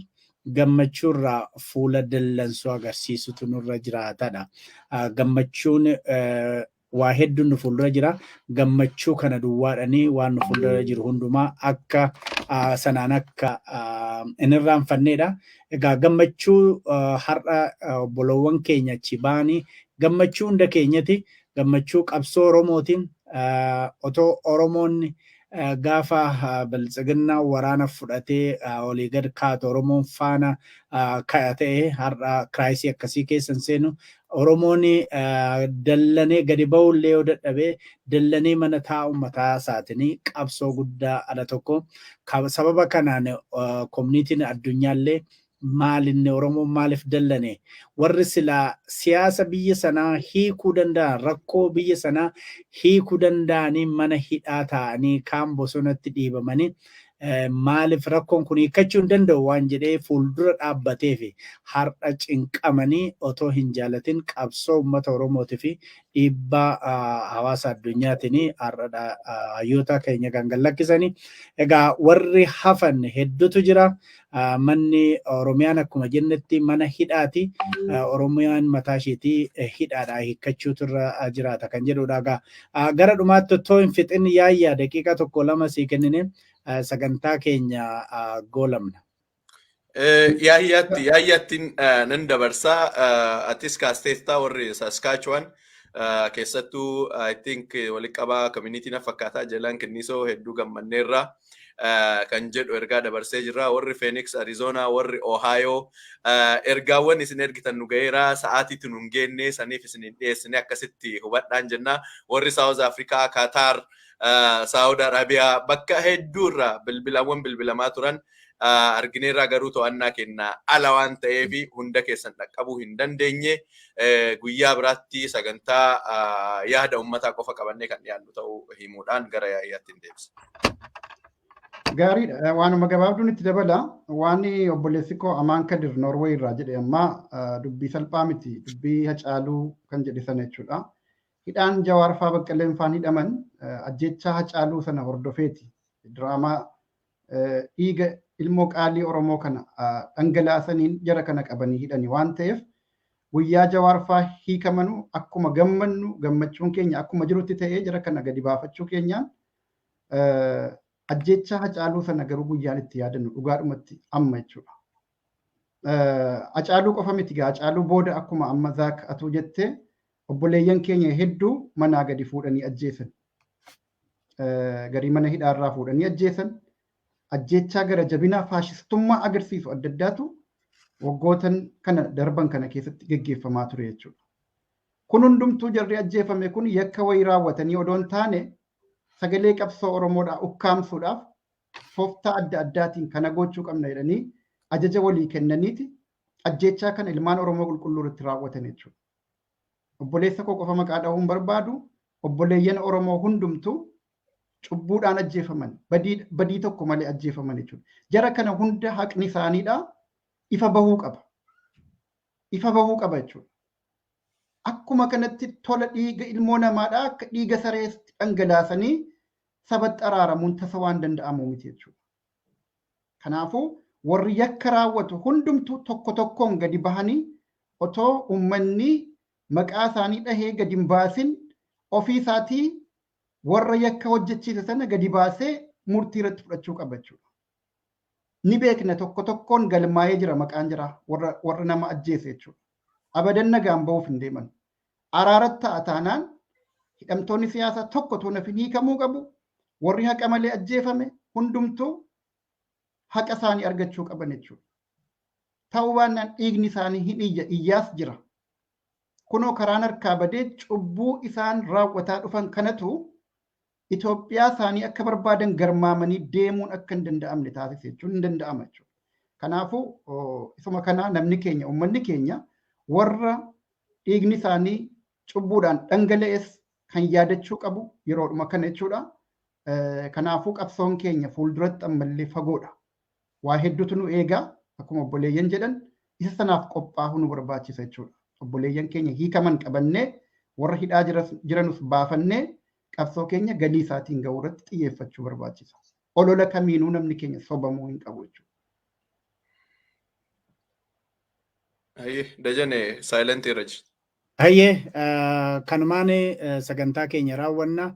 gammachuurraa fuula dallansuu agarsiisutu nurra jiraatadha. Gammachuun waa hedduun nu fuuldura jira. Gammachuu kana duwwaadhanii waan nu fuuldura jiru hundumaa akka sanaan akka hin irraanfanneedha. Egaa gammachuu har'a obboloowwan keenya achi ba'anii gammachuu hunda keenyati. Gammachuu qabsoo Oromootiin otoo Oromoonni Gaafa Biltsiginnaa waraana fudhatee olii gad kaatu Oromoon faana ta'e har'a crisis akkasii keessa hin seenu. Oromoon dallanee gadi ba'ullee yoo dadhabee, dallanee mana taa'u mataa isaatiin qabsoo guddaa ala tokko. Sababa kanaan communityn addunyaallee maalinni Oromoon maaliif dallane, warri silaa siyaasa biyya sanaa hiikuu danda'an, rakkoo biyya sanaa hiikuu danda'anii mana hidhaa ta'anii, kaan bosonatti dhiibamanii, maaliif rakkoon kun hiikkachuu hin danda'u waan jedhee fuuldura dhaabbatee fi har'a cinqamanii otoo hin jaalatin qabsoo uummata Oromootii fi dhiibbaa hawaasa addunyaatiin har'a hayyoota keenya kan gallakkisanii. Egaa warri hafan hedduutu jira. Manni Oromiyaan akkuma jennetti mana hidhaati. Oromiyaan mataa isheetii hidhaadha, hiikkachuutu irra jiraata kan jedhudha. Egaa gara dhumaatti otoo hin fixin, Yaayyaa, daqiiqaa tokko lama sii kennine sagantaa keenya goolamna. Yaayyaatti nan dabarsaa. Atis kaasteettaa warri Saskatchewan keessattuu, I think, walitti qabaa community na fakkaataa jalaan kennisoo hedduu gammanneerraa kan jedhu ergaa dabarsee jira. Warri Phoenix, Arizona, warri Ohio, ergaawwan isin ergitan nu ga'eera. Sa'aatiitti nu hin geenne, saniif isin hin dhiyeessine, akkasitti hubadhaan jenna. Warri South Africa, Qatar, Saudi Arabia, bakka hedduurraa bilbilawwan bilbilamaa turan argineerraa, garuu to'annaa kennaa ala waan ta'eef hunda keessan dhaqqabuu hin dandeenye. Guyyaa biraatti sagantaa yaada uummataa qofa qabannee kan dhiyaannu ta'uu himuudhaan gara Yaayyaatti hin deebisa. Gaariidha. Waanuma gabaabduun itti dabala. Waan obboleessi koo Amaan Kadir Norway irraa jedhe ammaa dubbii salphaa miti. Dubbii Hacaaluu kan jedhe sana jechuudha. Hidhaan Jawaar faa, Baqqaleen faan hidhaman ajjechaa Hacaaluu sana hordofeeti. Diraamaa dhiiga ilmoo qaalii Oromoo kana dhangalaasaniin jara kana qabanii hidhani waan ta'eef, guyyaa Jawaar faa hiikamanu akkuma gammannu, gammachuun keenya akkuma jirutti ta'ee, jara kana gadi baafachuu keenyaan, ajjechaa Hacaaluu sana garuu guyyaan itti yaadannu dhugaadhumatti amma jechuudha. Hacaaluu qofa miti gaa, Hacaaluu booda akkuma amma Zaak atuu jettee obboleeyyan keenya hedduu manaa gadi fuudhanii ajjeesan. Garii mana hidhaarraa fuudhanii ajjeesan. Ajjeechaa gara jabinaa faashistummaa agarsiisu adda addaatu waggootan kana darban kana keessatti geggeeffamaa ture jechuudha. Kun hundumtuu jarri ajjeefame kun yakka wayii raawwatanii odoo hin taane, sagalee qabsoo Oromoodhaa ukkaamsuudhaaf tooftaa adda addaatiin kana gochuu qabna jedhanii ajaja walii kennaniiti ajjeechaa kana ilmaan Oromoo qulqulluu irratti raawwatan jechuudha. Obboleessa koo qofa maqaa dhahuun barbaadu, obboleeyyan Oromoo hundumtuu cubbuudhaan ajjeefaman, badii tokko malee ajjeefaman jechuudha. Jara kana hunda haqni isaaniidha ifa bahuu qaba. Ifa bahuu qaba jechuudha. Akkuma kanatti tola dhiiga ilmoo namaadhaa akka dhiiga sareetti dhangalaasanii sabatti araaramuun tasa waan danda'amu miti jechuudha. Kanaafuu warri yakka raawwatu hundumtuu tokko tokkoon gadi bahanii, otoo uummanni maqaa isaanii dhahee gadi hin baasin, ofii isaatii warra yakka hojjechiise sana gadi baasee murtii irratti fudhachuu qaba jechuudha. Ni beekna, tokko tokkoon galmaa'ee jira maqaan jira warra nama ajjeese jechuudha. Abadan nagaan bahuuf hin deeman. Araaratti ta'a taanaan hidhamtoonni siyaasaa tokko otoo nafin hiikamuu qabu. Warri haqa malee ajjeefame hundumtuu haqa isaanii argachuu qaban jechuudha. Ta'uu baannaan dhiigni isaanii hin iyya, iyyaas jira. Kunoo karaan harkaa badee cubbuu isaan raawwataa dhufan kanatu Itoophiyaa isaanii akka barbaadan garmaamanii deemuun akka hin danda'amne taasise jechuun hin danda'ama jechuudha. Kanaafuu isuma kana namni keenya, uummanni keenya warra dhiigni isaanii cubbuudhaan dhangala'es kan yaadachuu qabu yeroodhuma kana jechuudha. Kanaafuu qabsoon keenya fuulduratti ammallee fagoodha. Waa hedduutu nu eegaa, akkuma obboleeyyan jedhan isa sanaaf qophaa'uu nu barbaachisa jechuudha. Obboleeyyan keenya hiikaman qabannee, warra hidhaa jiranus baafannee, qabsoo keenya galii isaatiin ga'uu irratti xiyyeeffachuu barbaachisa. Olola kamiinuu namni keenya sobamuu hin qabu jechuudha. Hayyee, Dajane, silent irra jirti. Hayyee, kanumaan sagantaa keenya raawwanna.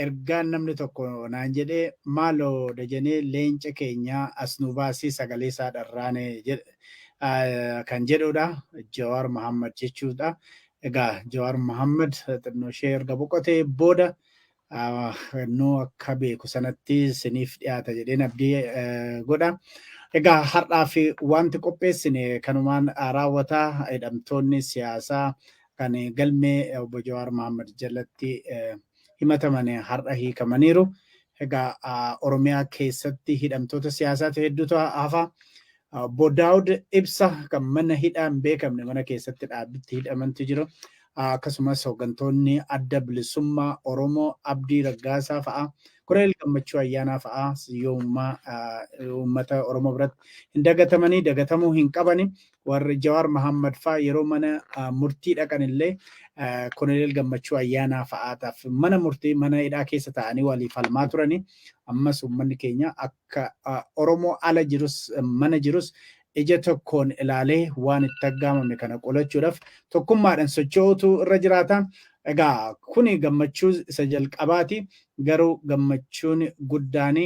Ergaan namni tokko naan jedhee, "Maaloo Dajanee, leenca keenya as nu baasii, sagalee isaa dharraane," kan jedhudha. Jawaar Muhammad jechuudha. Egaa Jawaar Muhammad xinnoo ishee erga boqotee booda Nu akka beeku sanatti isiniif dhiyaata jedheen abdii godha. Egaa har'aa fi wanti qopheessine kanumaan raawwataa. Hidhamtoonni siyaasaa kan galmee obbo Jawaar Mohaammed jalatti himataman har'a hiikamaniiru. Egaa Oromiyaa keessatti hidhamtoota siyaasaatu hedduutu hafa. Obbo Daawud Ibsa kan mana hidhaa hin beekamne mana keessatti dhaabbitti hidhamantu jiru. Akkasumas hooggantoonni Adda Bilisummaa Oromoo Abdii Raggaasaa fa'a, Koloneel Gammachuu Ayyaanaa fa'a yoomummaa uummata Oromoo biratti hin dagatamanii, dagatamuu hin qabani. Warri Jawaar Mohaammed fa'a yeroo mana murtii dhaqan illee Koloneel Gammachuu Ayyaanaa fa'aataaf mana murtii mana hidhaa keessa taa'anii walii falmaa turani. Ammas uummanni keenya akka Oromoo ala jirus mana jirus ija tokkoon ilaalee waan itti aggaamame kana qolachuudhaaf tokkummaadhaan socho'uutu irra jiraata. Egaa kuni gammachuu isa jalqabaati. Garuu gammachuun guddaan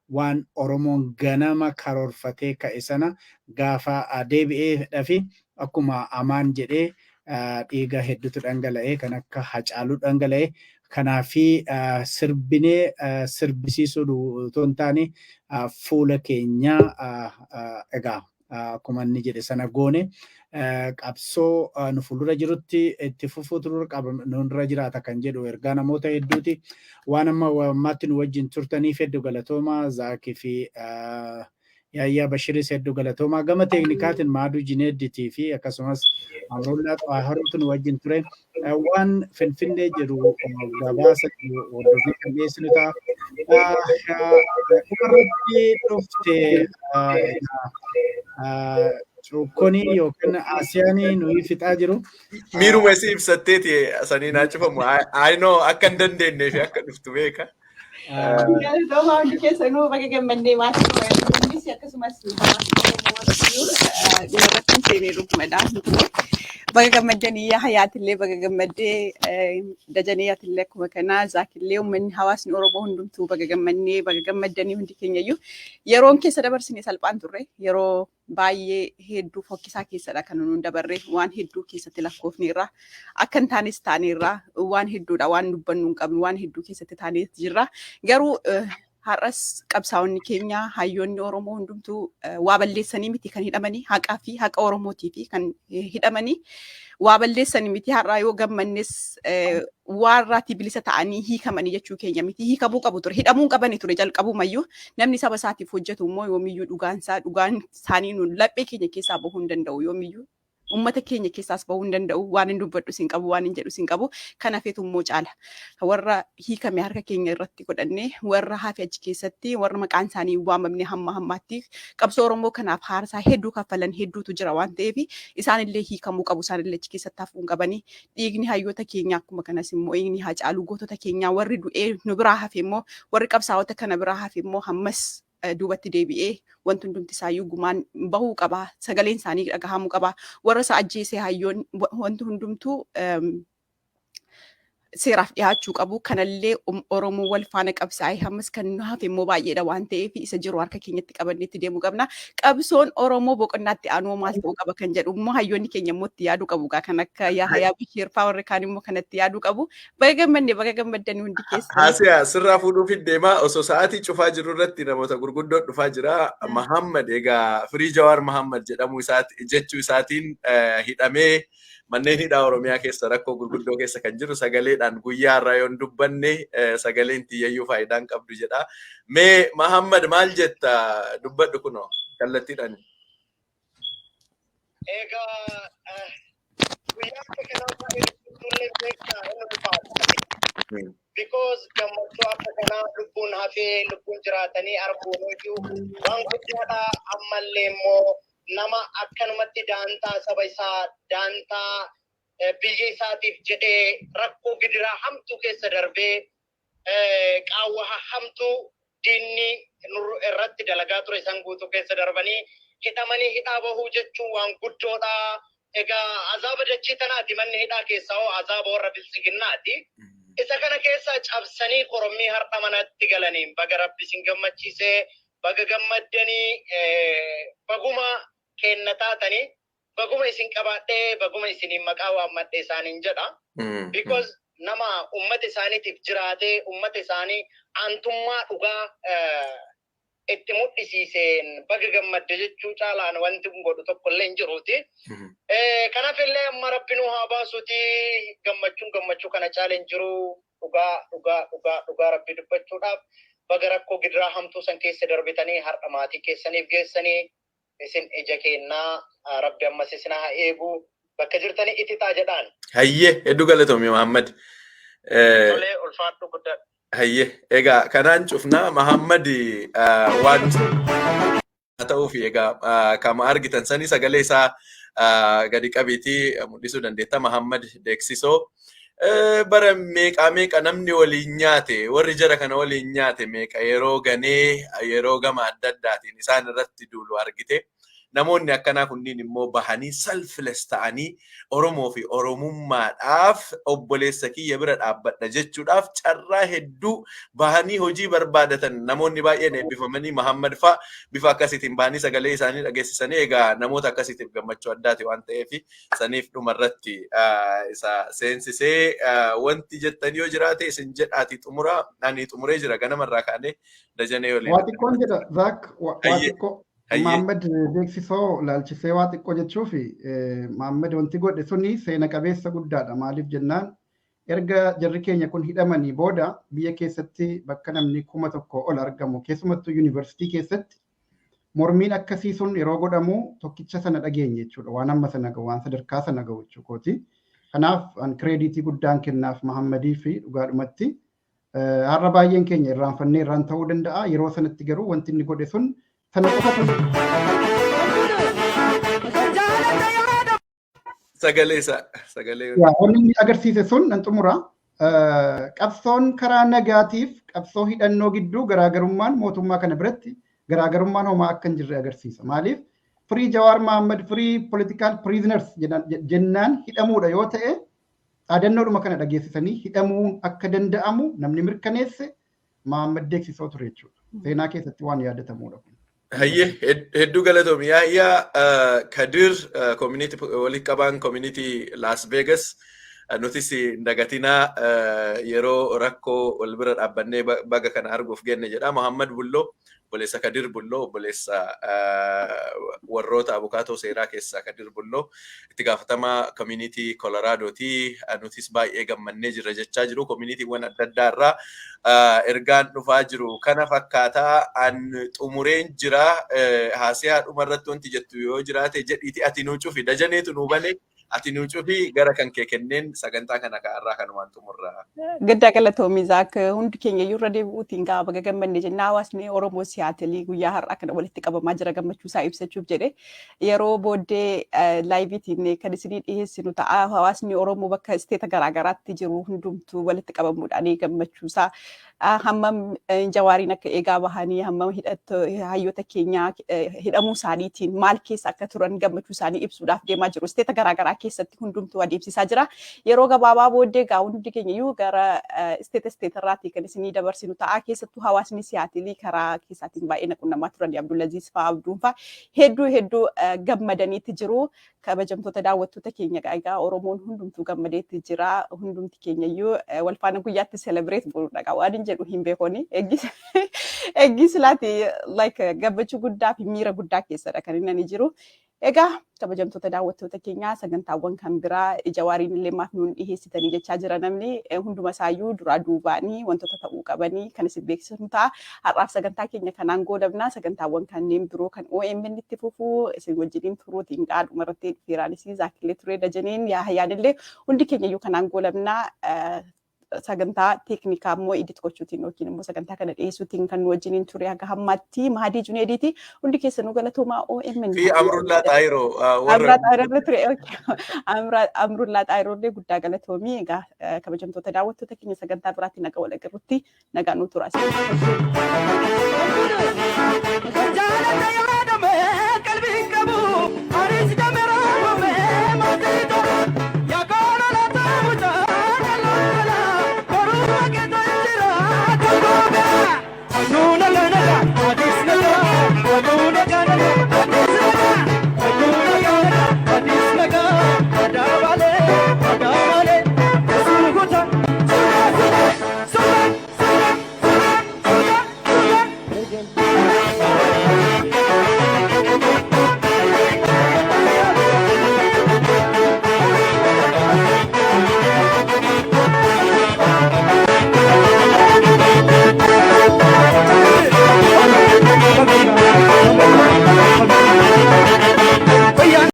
waan Oromoon ganama karoorfatee ka'e sana gaafa deebi'eedha fi akkuma Amaan jedhee dhiiga hedduutu dhangala'ee, kan akka Hacaaluu dhangala'ee. Kanaafi sirbinee sirbisiisuu otoo hin taane, fuula keenya egaa akkuma inni jedhe sana goone qabsoo nu fuuldura jirutti itti fufuutu nurra jiraata kan jedhu ergaa namoota hedduuti. Waan amma ammaatti nu wajjin turtaniif hedduu galatooma. Zaakii fi Yaayyaa Bashiris hedduu galatooma. Gama teeknikaatiin Maaduu Jineedditii fi akkasumas Amrollaa Xaaharuutu nu wajjin ture. Waan Finfinnee jiru gabaasa jiru hordofee kan dhiyeessinu ta'a. Dhumarratti dhufte Cukkonii yookiin Asiyaanii nuyi fixaa jiru. Miiruma isii ibsatteeti sanii naa cufamu. I know akka hin dandeenyee fi akka dhuftu beeka. Galatooma hundi keessanuu, baga gammannee. Maatii akkasumas dhumarratti seenee dhugumadha. Baga gammaddanii, yaa Hayaatillee baga gammaddee, Dajaneeyatillee akkuma kanaa, Zaakillee, uummanni hawaasni Oromoo hundumtuu baga gammannee, baga gammaddanii hundi keenyayyuu. Yeroon keessa dabarsine salphaan turre, yeroo baay'ee hedduu fokkisaa keessadha kan nuun dabarre. Waan hedduu keessatti lakkoofneerra, akka hin taanes taaneerra, waan hedduudha, waan dubbannu hin qabnu, waan hedduu keessatti taanee jirra. Garuu har'as qabsaa'onni keenya, hayyoonni Oromoo hundumtuu waa balleessanii miti kan hidhamanii, haqaa fi haqa Oromootii fi kan hidhamanii, waa balleessanii miti. Har'aa yoo gammannes waa irraatii bilisa ta'anii hiikamanii jechuu keenya miti. Hiikamuu qabu ture, hidhamuu qabani ture jalqabumayyuu. Namni saba isaatiif hojjetu immoo yoomiyyuu dhugaan isaa, dhugaan isaanii nuun laphee keenya keessaa bahuu hin danda'u, yoomiyyuu ummata keenya keessaas bahuu hin danda'u. Waan hin dubbadhu sin qabu, waan hin jedhu sin qabu. Kan hafeetu immoo caala. Warra hiikame harka keenya irratti godhannee, warra hafe achi keessatti, warra maqaan isaanii hin waamamne, hamma hammaatti qabsoo Oromoo kanaaf haarsaa hedduu kaffalan hedduutu jira waan ta'eef, isaanillee hiikamuu qabu, isaanillee achi keessatti hafuu hin qabanii. Dhiigni hayyoota keenyaa, akkuma kanas immoo dhiigni Haacaaluu, gootota keenyaa, warri du'ee nu biraa hafe immoo, warri qabsaa'ota kana biraa hafe immoo hammas duubatti deebi'ee wanti hundumti isaayyuu gumaan bahuu qaba. Sagaleen isaanii dhagahamuu qaba. Warra isa ajjeese hayyoon wanti hundumtuu seeraaf dhiyaachuu qabu. Kanallee Oromoo wal faana qabsaa'ee hammas kan nu hafe immoo baay'eedha waan ta'eef, isa jiru harka keenyatti qabannee itti deemuu qabna. Qabsoon Oromoo boqonnaatti aanuu maal ta'uu qaba kan jedhu immoo hayyoonni keenya immoo itti yaaduu qabu. Kan akka Yaahayaa Bashiir fa'aa warri kaan immoo kanatti yaaduu qabu. Baga gammanne, baga gammaddanii hundi keessan. Haasiyaa sirraa fuudhuuf hin deemaa, osoo sa'aatii cufaa jiru irratti namoota gurguddoo dhufaa jira. Mahammad egaa Firii Jawaar Mahammad jedhamuu isaati jechuu isaatiin hidhamee manneen hidhaa Oromiyaa keessa rakkoo gurguddoo keessa kan jiru, sagaleedhaan guyyaa irraa yoon dubbanne sagaleen tiyyayyuu faayidaan qabdu jedha. Mee Mahammad, maal jetta? Dubbadhu kunoo kallattiidhaan. Egaa guyyaa akka kanaa baay'ee tullee beektaa inni ulfaata. Because gammachuu akka kanaa lubbuun hafee lubbuun jiraatanii arguun iyyuu waan guddaadha. Ammallee immoo nama akkanumatti daantaa saba isaa, daantaa biyya isaatiif jedhee rakkoo gidiraa hamtuu keessa darbee, qaawwa hamtuu diinni irratti dalagaa ture san guutuu keessa darbanii hidhamanii hidhaa bahuu jechuun waan guddoodha. Egaa azaaba dachii tanaati manni hidhaa keessaa hoo azaaba warra biltsiginnaati. Isa kana keessaa cabsanii korommii har'a manatti galaniin baga Rabbi isin gammachiisee, baga gammaddanii, baguma kenna taatanii, baguma isin qabaadhee, baguma isiniin maqaa waammadhe isaaniin jedha. Because Nama ummata isaaniitiif jiraatee ummata isaanii aantummaa dhugaa itti mul'isiiseen baga gammadde jechuu caalaan wanti godhu tokko illee hin jiruuti. Kanaaf illee amma Rabbi nu haa baasuuti, gammachuun gammachuu kana caala hin jiru. Dhugaa dhugaa dhugaa dhugaa Rabbi dubbachuudhaaf, baga rakkoo gidiraa hamtuu san keessa darbitanii har'a maatii keessaniif geessanii. Isin ija kennaa, Rabbi ammas isin haa eegu, bakka jirtanii itixaa jedhaan. Hayyee, hedduu galatoomi, Muhammad. Tolee, ulfaadhu guddaa. Hayyee, egaa kanaan cufnaa. Muhammad waan ta'uuf egaa kama argitan sanii sagalee isaa gadi qabiitii mul'isuu dandeetta. Muhammad Deeksisoo bara meeqaa meeqa namni waliin nyaate, warri jara kana waliin nyaate meeqa yeroo ganee yeroo gama adda addaatiin isaan irratti duulu argite. Namoonni akkanaa kunniin immoo bahanii selfless ta'anii Oromoo fi Oromummaadhaaf obboleessa kiyya bira dhaabbadha jechuudhaaf carraa hedduu bahanii hojii barbaadatan, namoonni baay'een eebbifamanii Muhammad fa'a bifa akkasiitiin bahanii sagalee isaanii dhageessisanii, egaa namoota akkasiitiif gammachuu addaati waan ta'eef saniif dhumarratti isa seensisee wanti jettan yoo jiraate isin jedhaati xumura. Ani xumuree jira, ganamarraa kaanee Dajanee waliin. Waa xiqqoon jedha, Zaak, waa xiqqoo. Mahammad Beeksisoo laalchisee waa xiqqoo jechuuf, Mahammad wanti godhe suni seena qabeessa guddaadha. Maaliif jennaan, erga jarri keenya kun hidhamanii booda biyya keessatti bakka namni 1000 ol argamu, keessumattuu yuunivarsiitii keessatti mormiin akkasii sun yeroo godhamu tokkicha sana dhageenye jechuudha. Waan amma sana gahu, waan sadarkaa sana gahu jechuukooti. Kanaaf an credit guddaan kennaaf Mahammadii fi dhugaadhumatti har'a baay'een keenya irraanfannee irraan ta'uu danda'a. Yeroo sanatti garuu wanti inni godhe sun sana qofa. Sagalee isaa sagalee. Wanni inni agarsiise sun, nan xumura. Qabsoon karaa nagaatiif qabsoo hidhannoo gidduu garaagarummaan mootummaa kana biratti garaagarummaan homaa akka hin jirre agarsiisa. Maaliif, "Free Jawaar Mohammad, free political prisoners" jennaan hidhamuudha yoo ta'e, dhaadannoodhuma kana dhageessisanii hidhamuun akka danda'amu namni mirkaneesse Mohammad Deeksisoo ture jechuudha. Seenaa keessatti waan yaadatamudha kun. Hayyee, hedduu galatoomi. Yaayyaa Kadir, community walitti qabaan community Las Vegas, nutis hin dagatinaa, yeroo rakkoo wal bira dhaabbannee baga kana arguuf genne jedha. Muhammad Bulloo, obboleessa Kadir Bulloo, obboleessa warroota abukaatoo seeraa keessaa Kadir Bulloo, itti gaafatamaa community Coloraadooti. Nutis baay'ee gammannee jirra jechaa jiru. Communitywwan adda addaa irraa ergaan dhufaa jiru. Kana fakkaataa, an xumureen jira. Haasiyaa, dhuma irratti wanti jettu yoo jiraate jedhiiti ati nuu cufi. Dajaneetu nuu bane, ati nuu cufi, gara kan kee kenneen sagantaa kana irraa kanumaan xumurra. Gaddaa, galatoomii, Zaak. Hundi keenya iyyuu irra deebi'uutiin gaa baga gammanne jennaa. Hawaasni Oromoo Siyaatilii guyyaa har'aa kana walitti qabamaa jira gammachuu isaa ibsachuuf jedhe. Yeroo booddee liveiitiin kan isinii dhiyeessinu ta'a. Hawaasni Oromoo bakka state garaagaraatti jiru hundumtuu walitti qabamuudhaan gammachuu isaa, hammam Jawaariin akka eegaa bahanii, hammam hayyoota keenyaa hidhamuu isaaniitiin maal keessa akka turan gammachuu isaanii ibsuudhaaf deemaa jiru. State garaagaraa keessatti hundumtuu adeemsisaa jira. Yeroo gabaabaa booddee gaa hundi keenya iyyuu gara state state irraatii kan isinii dabarsinu ta'a. Keessattuu hawaasni Siyaatilii karaa keessaatiin baay'ee na qunnamaa turan. Abdulaziz fa'aa, Abduun fa'aa hedduu hedduu gammadaniitti jiru. Kabajamtoota daawwattoota keenya, egaa Oromoon hundumtuu gammadeetti jira. Hundumti keenya iyyuu wal faana guyyaatti celebrate godhuudha. Waan hin jedhu hin beekoni. Eeggis laati, like, gammachuu guddaa fi miira guddaa keessadha kan inni jiru. Egaa kabajamtoota daawwattoota keenyaa, sagantaawwan kan biraa Jawaariin illee maaf nuun dhiheessitanii jechaa jira namni. Hunduma isaayyuu duraa duubaanii wantoota ta'uu qabanii kan isin beeksisnu ta'a. Har'aaf sagantaa keenya kanaan goolabna. Sagantaawwan kanneen biroo kan OMN itti fufuu isin wajjiniin turuutiin gaadhuma irratti Fiiraanis, Zaakillee ture, Dajaneen, Yaahayaan illee, hundi keenya iyyuu kanaan goolabna. Sagantaa teeknikaa immoo edit gochuutiin yookiin immoo sagantaa kana dhiyeessuutiin kan nu wajjiniin ture haga hammaatti Mahadii Juneediiti. Hundi keessanuu galatoomaa, OMN. Fi Amrullaa Xaayiroo. Amrullaa Xaayiroo ture. Amrullaa Xaayiroo illee guddaa galatoomii. Egaa kabajamtoota daawwattoota keenya, sagantaa biraatti naga wal agarrutti nagaa nu tura.